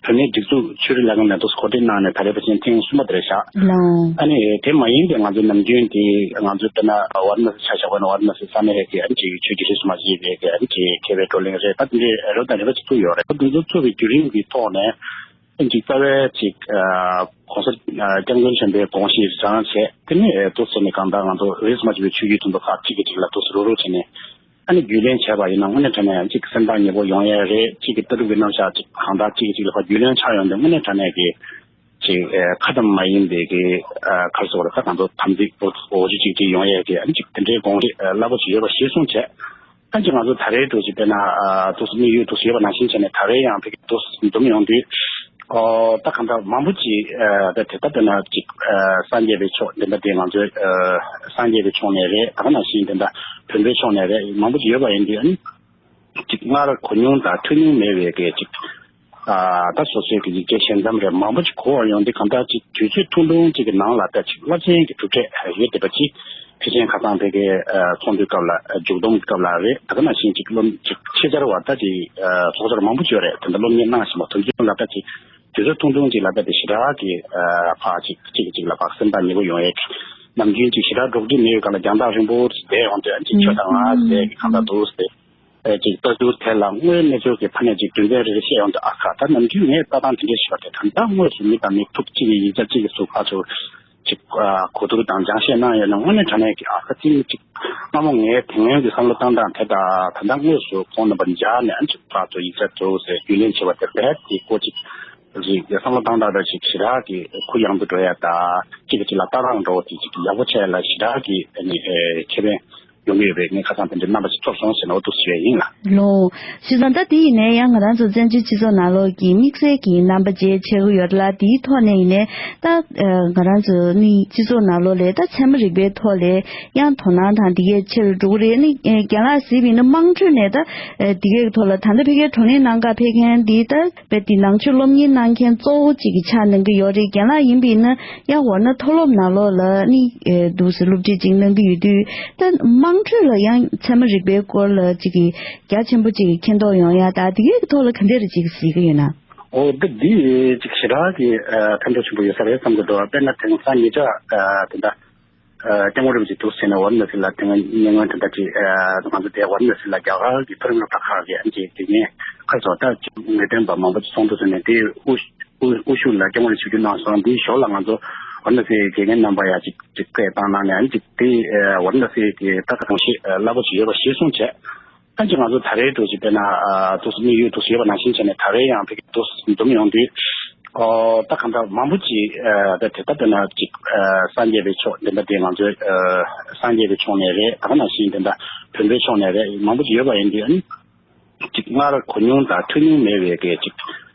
བུད་མེད་སྒྲིག་འཛུགས་ཆོས་རིག་ལས་ཁུངས་ནས་འདུག་གོ་སྒྲིག་གནང་ནས་ད་རེས་ཕལ་ཆེར་ཐེངས་གསུམ་པ་དེ་རེད་ཤག་ལོ། ཨ་ནི་དེ་མ་ཡིན་པའི་ང་ཚོ་ནམ་རྒྱུན་དེ་ང་ཚོ་དཔེར་ན་ཝཱ་ར་ཎ་སི་ཆ་བཞག་པ་ན་ཝཱ་ར་ཎ་སི་ས་གནས་ཀྱི་ཨ་ནི་ཅིག་ཆོས་ཀྱི་རིས་སུ་མ་ཆད་པའི་གི་ཨ་ནི་ཅིག་མཁས་པའི་བགྲོ་གླེང་རེད། ད་དེ་འདྲའི་རོབ་དང་རིམ་པ་ཅིག་ཚུགས་ཡོད་རེད། འདི་ཚོ་ཚུགས་པའི་བརྒྱུད་རིམ་གྱི་ཐོག་ནས། ཅིག་རྩ་བའི་ཅིག་ཨ་༸གོང་ས་ཨ་༸སྐྱབས་མགོན་ཆེན་པོའི་དགོངས་གཞི་རང་བྱས། དེ་ནས་འདུག་ཟེར་ནས་གང་ལྟར་ང་ཚོ་རིས་མ་ཆད་པའི་ཆོས་བརྒྱུད་དུ་འདུག་ཁག་གཅིག་གིས་གཅིག་ལ་འདུག་སེ་རོགས་རོགས་བྱས་ནས་ཨ་ནི་རྒྱུས་ལོན་བྱས་པ་ཡིན་ན། དངོས་གནས་དྲང་གནས་ཅིག་སེམས་ཐག་ཉེ་པོ་ཡོང་ཡས་རེད། གཅིག་གི་ལྟ་གྲུབ་ཀྱི་རྣམ་གཞག་ཅིག་གང་ལྟར་གཅིག་གིས་གཅིག་ལ་ཕར་རྒྱུས་ལོན་ཆགས་ཡོང་དུས། དངོས་གནས་དྲང་གནས་ཀྱི་ཅིག་ཨ་ཁ་དམ་མ་ཡིན་པའི་གི་ཨ་ག་རེ་ཟེར་དགོས་རེད། ཁ་གང་ཚོ་དམ་ཚིག་འོ་ཅིག་ཅིག་ཅིག་ཡོང་ཡས་ཀྱི་ཨ་ནི་ཅིག་དེ་འདྲའི་དགོངས་གཞི་ཨ་རླབས་པོ་ཆེ་ཡོད་པ་གཞིར་བཟུང་བྱས། ད་ཅི་ང་ཚོ་ད་རེས་འགྲོ་ཅིག་དཔེར་ན་ཨ་འདུག་སེ་དམིགས་ཡུལ་འདུག་སེ་ཡོད་པ་ནང་བཞིན་བྱས་ནས་ད་རེས་ཡང་ཕ་གི་འདུག་སེ་འཛོམས་ཡོང་དུས། ཨོ་ད་གང་ལྟར་མང་པོ་ཅིག་ཨ་ད་དེ་ལྟ་དཔེར་ན་ཅིག་ཨ་སངས་རྒྱས་པའི་ཕྱོགས་འདི་འདྲ་དེ་ང་ཚོའི་ཨ་སངས་རྒྱས་པའི་ཕྱོགས་ནས་རེད། ད་ག་ནང་བཞིན་དེ་འདྲ་བོན་པོའི་ཕྱོགས་ནས་རེད། མང་པོ་ཅིག་ཡོད་པ་ཡིན་དུས། ཨ་ནི་ཅིག་སྔར་གོ་མྱོང་དང་ཐོས་མྱོང་མེད་པའི་གི་ཅིག་ཨ་ད་སོ་སོའི་གི་ཡིག་ཆ་ཞལ་འཛོམས་རེད། མང་པོ་ཅིག་གོ་བར་ཡོང་དུས། གང་ལྟར་ཅིག་དུས་ཚོད་ཐུང་ཐུང་ཅིག་གི་ནང་ལ་ད་ཅིག་རླབས་ཆེན་གྱི་གྲུབ་འབྲས་ཡོད་བསྡད་པ་ཅིག་ཕལ་ཆེར་ཁ་སང་ཕ་གིའི་ཨ་ཚོགས་འདུའི་སྐབས་ལ་ཨ་མཇུག་བསྡོམས་ཀྱི་སྐབས་ལ་རེད། ད་ག་ནང་བཞིན་ཅིག་སློབ་ཅིག་ཆེད་བཅར་བ་ད་ཅིག་ཨ་ཚོགས་བཅར་མང་པོ་ཅིག་ཡོད་རེད། དེ་འདྲ་སློབ་གཉེར་གནང་བཞིན་པ་དེ་ཚོ་ལ་ད་ཅིག་དུས་ཚོད་ཐུང་ཐུང་ཅིག་ལ་ད་དེ་ཞེ་དྲག་གི་ཨ་ཕར་ཅིག་གཅིག་གིས་གཅིག་ལ་ཕར་སེམས་ཐག་ཉེ་པོ་ཡོང་ཡས་ཀྱི། ནམ་རྒྱུན་ཅིག་ཞེ་དྲག་འགྲོགས་འདྲིས་མེད་པའི་སྒང་ལ་རྒྱང་ཐག་རིང་པོ་ཅིག་བསྡད་ཡོང་དུས། ཨ་ཅིག་ཁྱོད་དང་ང་ཟེར་གི་གང་ལྟར་འདུག་ཟེར། ཨེ་ཅིག་ལྟ་ཚུལ་དེ་ལ་དངོས་གནས་ཚུལ་གྱི་ཕ་ནས་ཅིག་རྒྱུ་མཚན་རེ་རེ་བཤད་ཡོང་དུས། ཨ་ཁ་ད་ནམ་རྒྱུན་ངས་ལྟ་སྟངས་དེ་འདྲ་ཞིག་པ་དེ་ད་ལྟ་དངོས་སུ་མི་དང་མི་ཐུག་གཅིག་གི་ཡིག་ཆ་གཅིག་གི་ཟུར་ཕར་ཚུར་ཅིག་ཨ་གོ་བསྡུར་དང་སྦྱང་བཤད་གནང་ཡོད་ན། དངོས་གནས་དྲང་གནས་ཀྱི་ཨ་ཁ་ཅིག་ཅིག་སྔ་མོ་ངས་དེ་སྔོན་གྱི་བསམ་བློ་བཏང་སྟངས་དེ་དང་ད་ལྟ་དངོས་སུ་ཁོང་རྣམ་པ་མཇལ་ནས། ཨ་ཅིག་ཕར་ཚུར་ཡིག་ཆ་ཚུར་ཟེར་རྒྱུས་ལོན་བྱེད་པ་དེ་རྦད་དེ་ཀོ་ཅིག་ཅིག་བསམ་བློ་བཏང་སྟངས་དང་ཅིག་ཞེ་དྲག་གི་གུ་ཡངས་དུ་འགྲོ་ཡ་དང་། གཅིག་གིས་གཅིག་ལ་ལྟ་སྟངས་འདྲ་བོ་དེ་ཅིག་ཡག་པོ་བྱས་ལ་ཞེ་དྲག་གི་ཨ་ནི་ཨེ་ཁེ་ཕན་ཡོང་གི་ཡོད་པའི་ངས་ཁ་སང་དེ་འདྲའི་རྣམ་པ་ཞིག་ཐོབ་སོང་ཟེར་ནས་འོ་འདུག་ཞུ་ཡ་ཡིན་ལ། ལོ། བྱས་ཙང་ད་དེ་ཡིན་ནའི་ཡང་ང་རང་ཚོ་བཙན་བྱོལ་སྤྱི་ཚོགས་ནང་ལོགས་ཀྱི་དམིགས་བསལ་གྱི་རྣམ་པ་བརྗེ་ཆགས་ཀྱི་ཡོད་ལ། དེའི་ཐོག་ནས་ཡིན་ནའི་ད་ཨ་ང་རང་ཚོ་ནི་སྤྱི་ཚོགས་ནང་ལོགས་ལ་ད་ཚད་མ་རིག་པའི་ཐོག་ལ་ཡང་དོ་སྣང་དང་དེ་གས་ཆེ་རུ་འགྲོ་གི་རེད། ནི་ཨེ་རྒན་ལགས་གཟིགས་པ་ཡིན་ན་དམངས་ཁྲོད་ནས་ད་ཨེ་དེ་གས་ཐོག་ལ་ད་ལྟ་ཕ་གིའི་བགྲོ་གླེང་གནང་ག་ཕེབས་མཁན་འདི་ད་དཔེ་དེ་ནང་ཆོས་སློབ་གཉེར་གནང་མཁན་གཙོ་བོ་གཅིག་གི་ཆ་གནང་གི་ཡོད་རེད། རྒན་ལགས་ཡིན་པ་ཡིན་ན་ཡང་ཝཱ་ར་ཎ་མཐོ་སློབ་ནང་ལོགས་ལ་ནི་ཨེ་འདུག་སེ་སློབ་ཁྲིད་ཅིག་གནང་གི་ཡོད་དུས། ད་དམངས་ཁྲོད་ལ་ཡང་ཚད་མ་རིག་པའི་སྐོར་ལ་ཅིག་གི་རྒྱ་ཆེན་པོ་ཅིག་གི་མཁྱེན་རྟོགས་ཡོང་ཡ་ད་དེ་གའི་ཐོག་ལ་ག་འདྲ་རེ་ཅིག་གཟིགས་ཀྱི་ཡོད་ན། ཨོ་ད་འདི་ཅིག་ཞེ་དྲག་གི་ཨ་ཕན་ཐོགས་ཆེན་པོ་ཡོད་ས་རེད་བསམ་གྱི་འདུག་དཔེར་ན་དེང་སང་ཉེ་ཆར་ཨ་དེ་འདྲ། ཨ་སྐྱབས་མགོན་རིན་པོ་ཆེ་འདུག་ཟེར་ནས་ཝཱ་ར་ཎ་སི་ལ་དེ་སྔ་ཉེ་སྔོན་དེ་འདྲ་ཅིག་ཨ་ང་ཚོ་དེ་ཝཱ་ར་ཎ་སི་ལ་རྒྱ་གར་གྱི་མཐོ་རིམ་སློབ་གྲྭ་ཁག་གི་ཨ་ཅིག་དགེ་རྒན་ཁ་སོ་ད་ཅིག་ངེས་སྟོན་པ་མང་པོ་ཅིག་ཚོགས་འདུ་ཟེར་ནས་དེའི་དབུ་དབུ་དབུ་བཞུགས་ལ་སྐྱབས་མགོན་རིན་པོ་ཆེ་ཞུ་རྒྱུ་གནང་སོང་། དེའི་ཞོར་ལ་ང་ཚོ་ཝཱ་ར་ཎ་སིའི་དགེ་རྒན་རྣམ་པ་ཡ་ཅིག་ཅིག་སྐད་བཏང་གནང་ནས་ཨ་ཅིག་དེ་ཝཱ་ར་ཎ་སི་གི་ད་ག་གང་ཤེས་རླབས་པོ་ཆེ་ཡོད་པ་གཞིར་བཟུང་བྱས། ད་ཅི་ང་ཚོ་ད་རེས་འགྲོ་ཅིག་དཔེར་ན་ཨ་འདུག་སེ་དམིགས་ཡུལ་འདུག་སེ་ཡོད་པ་ནང་བཞིན་བྱས་ནས་ད་རེས་ཡང་ཕ་གི་འདུག་སེ་འཛོམས་ཡོང་དུས། ཨོ་ད་གང་ལྟར་མང་པོ་ཅིག་ཨ་ད་དེ་ལྟ་དཔེར་ན་ཅིག་ཨ་སངས་རྒྱས་པའི་ཕྱོགས་འདི་འདྲ་དེ་ང་ཚོའི་ཨ་སངས་རྒྱས་པའི་ཕྱོགས་ནས་རེད། ད་ག་ནང་བཞིན་དེ་འདྲ་བོན་པོའི་ཕྱོགས་ནས་རེད། མང་པོ་ཅིག་ཡོད་པ་ཡིན་དུས། ཨ་ནི་ཅིག་སྔར་གོ་མྱོང་དང་ཐོས་མྱོང་མེད་པའི་གི་ཅིག་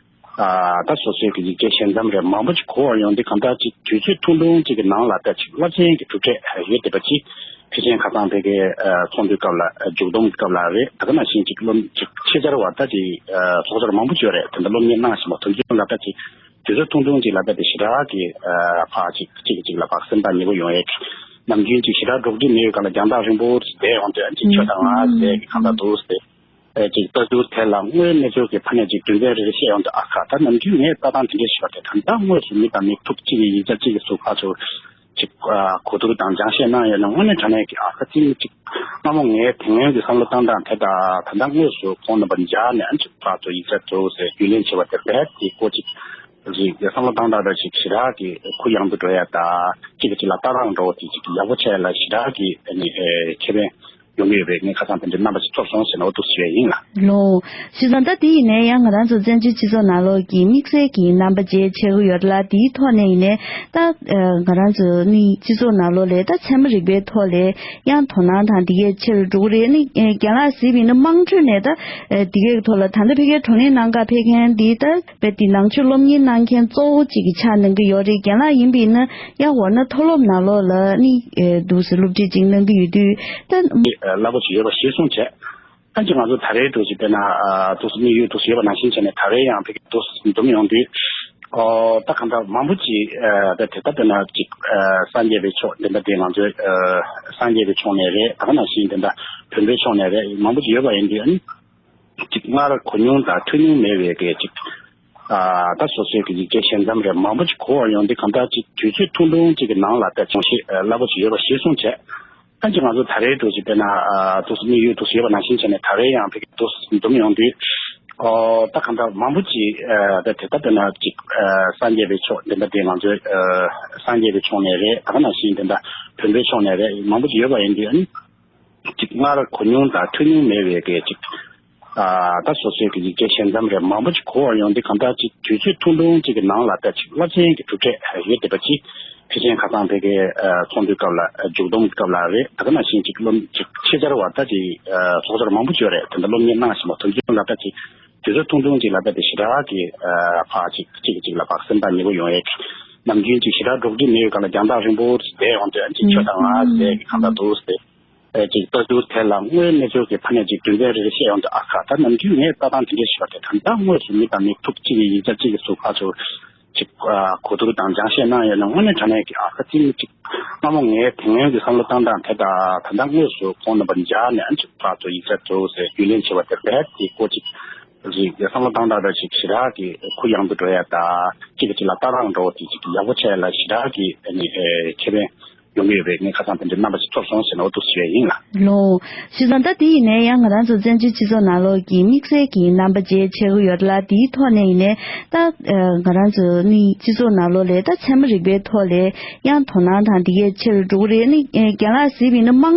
ཨ་ད་སོ་སོའི་གི་ཡིག་ཆ་ཞལ་འཛོམས་རེད། མང་པོ་ཅིག་གོ་བར་ཡོང་དུས། གང་ལྟར་ཅིག་དུས་ཚོད་ཐུང་ཐུང་ཅིག་གི་ནང་ལ་ད་ཅིག་རླབས་ཆེན་གྱི་གྲུབ་འབྲས་ཡོད་བསྡད་པ་ཅིག་ཕལ་ཆེར་ཁ་སང་ཕ་གིའི་ཨ་ཚོགས་འདུའི་སྐབས་ལ་ཨ་མཇུག་བསྡོམས་ཀྱི་སྐབས་ལ་རེད། ད་ག་ནང་བཞིན་ཅིག་སློབ་ཅིག་ཆེད་བཅར་བ་ད་ཅིག་ཨ་ཚོགས་བཅར་མང་པོ་ཅིག་ཡོད་རེད། དེ་འདྲ་སློབ་གཉེར་གནང་བཞིན་པ་དེ་ཚོ་ལ་ད་ཅིག་དུས་ཚོད་ཐུང་ཐུང་ཅིག་ལ་ད་དེ་ཞེ་དྲག་གི་ཨ་ཕར་ཅིག་གཅིག་གིས་གཅིག་ལ་ཕར་སེམས་ཐག་ཉེ་པོ་ཡོང་ཡས་ཀྱི། ནམ་རྒྱུན་ཅིག་ཞེ་དྲག་འགྲོགས་འདྲིས་མེད་པའི་སྒང་ལ་རྒྱང་ཐག་རིང་པོ་བསྡད་ཡོང་དུས། ཨ་ཅིག་ཁྱོད་དང་ང་ཟེར་གི་གང་ལྟར་འདུག་ཟེར། ཨེ་ཅིག་ལྟ་ཚུལ་དེ་ལ་དངོས་གནས་ཚུལ་གྱི་ཕ་ནས་ཅིག་རྒྱུ་མཚན་རེ་རེ་བཤད་ཡོང་དུས། ཨ་ཁ་ད་ནམ་རྒྱུན་ངས་ལྟ་སྟངས་དེ་འདྲ་ཞིག་པ་དེ་ད་ལྟ་དངོས་སུ་མི་དང་མི་ཐུག་གཅིག་གི་ཡིག་ཆ་གཅིག་གི་ཟུར་ཕར་ཚུར་ཅིག་ཨ་གོ་བསྡུར་དང་སྦྱང་བཤད་གནང་ཡོད་ན། དངོས་གནས་དྲང་གནས་ཀྱི་ཨ་ཁ་ཅིག་ཅིག་སྔ་མོ་ངས་དེ་སྔོན་གྱི་བསམ་བློ་བཏང་སྟངས་དེ་དང་ད་ལྟ་དངོས་སུ་ཁོང་རྣམ་པ་མཇལ་ནས་ཨ་ཅིག་ཕར་ཚུར་ཡིག་ཆ་ཚུར་ཟེར་རྒྱུས་ལོན་བྱེད་པ་དེ་རྦད་དེ་ཀོ་ཅིག་ཅིག་བསམ་བློ་བཏང་སྟངས་རེ་ཞིག་ཞེ་དྲག་གི་གུ་ཡངས་དུ་འགྲོ་ཡ་དང་། གཅིག་གིས་གཅིག་ལ་ལྟ་སྟངས་འདྲ་བོ་དེ་ཅིག་ཡག་པོ་བྱས་ལ་ཞེ་དྲག་གི་ཨ་ནི་ཨེ་ཁེ་ཕན་ཡོང་གི་ཡོད་པའི་ངས་ཁ་སང་དེ་འདྲའི་རྣམ་པ་ཞིག་ཐོབ་སོང་ཟེར་ནས་འོ་འདུག་ཞུ་ཡས་ཡིན་ལ། ལོ། བྱས་ཙང་ད་དེ་ཡིན་ནའི་ཡང་ང་རང་ཚོ་བཙན་བྱོལ་སྤྱི་ཚོགས་ནང་ལོགས་ཀྱི་དམིགས་བསལ་གྱི་རྣམ་པ་བརྗེ་ཆགས་ཀྱི་ཡོད་ལ། དེའི་ཐོག་ནས་ཡིན་ནའི་ད་ཨ་ང་རང་ཚོ་ནི་སྤྱི་ཚོགས་ནང་ལོགས་ལ་ད་ཚད་མ་རིག་པའི་ཐོག་ལ་ཡང་དོ་སྣང་དང་དེ་གས་ཆེ་རུ་འགྲོ་གི་རེད། ནི་ཨ་རྒན་ལགས་གཟིགས་པ་ཡིན་ན་དམངས་ཁྲོད་ནས་ད་ཨ་དེ་གས་ཐོག་ལ་ད་ལྟ་ཕ་གིའི་བགྲོ་གླེང་གནང་ག་ཕེབས་མཁན་འདི་ད་དཔེ་དེ་ནང་ཆོས་སློབ་གཉེར་གནང་མཁན་གཙོ་བོ་གཅིག་གི་ཆ་གནང་གི་ཡོད་རེད། རྒན་ལགས་ཡིན་པ་ཡིན་ན་ཡང་ཝར་ན་མཐོ་སློབ་ནང་ལོགས་ལ་ནི་ཨེ་འདུག་སེ་སློབ་ཁྲིད་ཅིག་གནང་གི་ཡོད་དུས་ད། རླབས་པོ་ཆེ་ཡོད་པ་གཞིར་བཟུང་བྱས། ཨ་ཅེ་ང་ཚོ་ད་རེས་འདུག་སེ་དཔེར་ན་ཨ་འདུག་སེ་དམིགས་ཡུལ་འདུག་སེ་ཡོད་པ་ནང་བཞིན་བྱས་ནས་ད་རེས་ཡང་ཕ་གི་འདུག་སེ་འཛོམས་ཡོང་དུས། ཨོ་ད་གང་ལྟར་མང་པོ་ཅིག་ཨ་ད་དེ་ལྟ་དཔེར་ན་ཅིག་ཨ་སངས་རྒྱས་པའི་ཕྱོགས་འདི་འདྲ་དེ་ང་ཚོའི་ཨ་སངས་རྒྱས་པའི་ཕྱོགས་ནས་རེད། ད་ག་ནང་བཞིན་དེ་འདྲ་བོན་པོའི་ཕྱོགས་ནས་རེད། མང་པོ་ཅིག་ཡོད་པ་ཡིན་དུས་ཨ་ནི། ཅིག་ སྔར་གོ་མྱོང་དང་ཐོས་མྱོང་མེད་པའི་གི་ཅིག་ཨ་ད་སོ་སོའི་གི་ཡིག་ཆའི་ཞལ་འཛོམས་རེད། མང་པོ་ཅིག་གོ་བར་ཡོང་དུས་གང་ལྟར་ཅིག་དུས་ཚོད་ཐུང་ཐུང་ཅིག་གི་ནང་ལ་ད་ཅུང་ཞིག་ཨ་རླབས་པོ་ཅིག་ཡོད་པ་གཞིར་བཟུང་བྱས། ཨ་ཅིག་ང་ཚོ་ད་རེས་འགྲོ་ཅིག་དཔེར་ན་ཨ་ཏོག་ཙམ་དམིགས་ཡུལ་ཏོག་ཙམ་ཡོད་པ་ནང་བཞིན་བྱས་ནས་ད་རེས་ཡང་ཕ་གི་ཏོག་ཙམ་འཛོམས་ཡོང་དུས། ཨོ་ད་གང་ལྟར་མང་པོ་ཅིག་ཨ་ད་དེ་ལྟ་དཔེར་ན་ཅིག་ཨ་སངས་རྒྱས་པའི་ཕྱོགས་འདི་འདྲ་དེ་ང་ཚོའི་ཨ་སངས་རྒྱས་པའི་ཕྱོགས་ནས་རེད། ད་ག་ནང་བཞིན་དེ་འདྲ་བོན་པོའི་ཕྱོགས་ནས་རེད། མང་པོ་ཅིག་ཡོད་པ་ཡིན་དུས། ཨ་ནི་ཅིག་སྔར་གོ་མྱོང་དང་ཐོས་མྱོང་མེད་པའི་གི་ཅིག་ཨ་ད་སོ་སོའི་གི་ཡིག་ཆའི་ཞལ་འཛོམས་རེད། མང་པོ་ཅིག་གོ་བར་ཡོང་དུས་གང་ལྟར་ཅིག་དུས་ཚོད་ཐུང་ཐུང་ཅིག་གི་ནང་ལ་ད་ཅིག་རླབས་ཆེན་གྱི་གྲུབ་འབྲས་ཡོད་བསྡད་པ་ཅིག་ཕལ་ཆེར་ཁ་སང་ཕ་གིའི་ཨ་ཚོགས་འདུའི་སྐབས་ལ་ཨ་མཇུག་སྡོམ་གྱི་སྐབས་ལ་རེད། ད་ག་ནང་བཞིན་ཅིག་སློབ་ཅིག་ཆེད་བཅར་བ་ད་ཅིག་ཨ་ཚོགས་བཅར་མང་པོ་ཅིག་ཡོད་རེད། དེ་འདྲ་སློབ་གཉེར་གནང་བཞིན་པ་དེ་ཚོ་ལ་ད་ཅིག་དུས་ཚོད་ཐུང་ཐུང་ཅིག་ལ་ད་དེ་ཞེ་དྲག་གི་ཨ་ཕར་ཅིག་གཅིག་གིས་གཅིག་ལ་ཕར་སེམས་ཐག་ཉེ་པོ་ཡོང་ཡས་ཀྱི་ནམ་རྒྱུན་ཅིག་ཞེ་དྲག་འགྲོ་གི་མེད་པའི་སྒང་ལ་རྒྱང་ཐག་རིང་པོ་བསྡད་ཡོང་དུས་ཅིག་ཁྱོད་དང་ང་ཟེར་གི་གང་ལྟར་འདུག་ཟེར། ཨེ་ཅིག་ལྟ་ཚུལ་དེ་ལ་དངོས་གནས་ཚུལ་གྱི་ཕ་ནས་ཅིག་རྒྱུ་མཚན་རེ་རེ་བཤད་ཡོང་དུས་ཨ་ཁ་ད་ནམ་རྒྱུན་ངས་ལྟ་སྟངས་དེ་འདྲ་ཞིག་ཡོད་དེ། ད་ལྟ་དངོས་སུ་མི་དང་མི་ཐུག་གཅིག་གི་ཡིག་ཆ་གཅིག་གི་ཚུལ་ཕར་ཚུར་ཅིག་ཨ་གོ་བསྡུར་དང་སྦྱང་བཤད་གནང་ཡོད་ན་དངོས་གནས་དྲང་གནས་ཀྱི་ཨ་ཁ་ཅིག་ཅིག་སྔ་མོ་ངའི་དེ་སྔོན་གྱི་བསམ་བློ་བཏང་སྟངས་དེ་དང་ད་ལྟ་དངོས་སུ་ཁོང་རྣམ་པ་མཇལ་ནས་ཨ་ཅིག་ཕར་ཚུར་ཡིག་ཆ་ཚུར་ཟེར་རྒྱུས་ལོན་བྱེད་པ་དེ་རྦད་དེ་ཀོ་ཅིག་ཅིག་བསམ་བློ་བཏང་སྟངས་རེ་ཞིག་ཞེ་དྲག་གི་གུ་ཡངས་དུ་འགྲོ་ཡ་ད་གཅིག་གིས་གཅིག་ལ་ལྟ་སྟངས་འགྲོ་དེ་ཅིག་ཡག་པོ་བྱས་ལ་ཞེ་དྲག་གི་ཨ་ནི་ཨེ་ཁེ་ཕན་ཡོང་གི་ཡོད་པའི་ངས་ཁ་སང་དེ་འདྲའི་རྣམ་པ་ཞིག་ཐོབ་སོང་ཟེར་ན་འོ་འདུག་ཞུ་ཡས་ཡིན་ལ། ལོ། བྱས་ཙང་ད་དེ་ཡིན་ནའི་ཡང་ང་རང་ཚོ་བཙན་བྱོལ་སྤྱི་ཚོགས་ནང་ལོགས་ཀྱི་དམིགས་བསལ་གྱི་རྣམ་པ་བཅས་ཆགས་ཀྱི་ཡོད་ལ། དེའི་ཐོག་ནས་ཡིན་ནའི་ད་ཨ་ང་རང་ཚོ་ནི་སྤྱི་ཚོགས་ནང་ལོགས་ལ་ད་ཚད་མ་རིག་པའི་ཐོག་ལ་ཡང་དོ་སྣང་དང་དེ་གས་ཆེ་རུ་འགྲོ་གི་རེད། ནི་ཨ་རྒན་ལགས་གཟིགས་པ་ཡིན་ན་དམངས་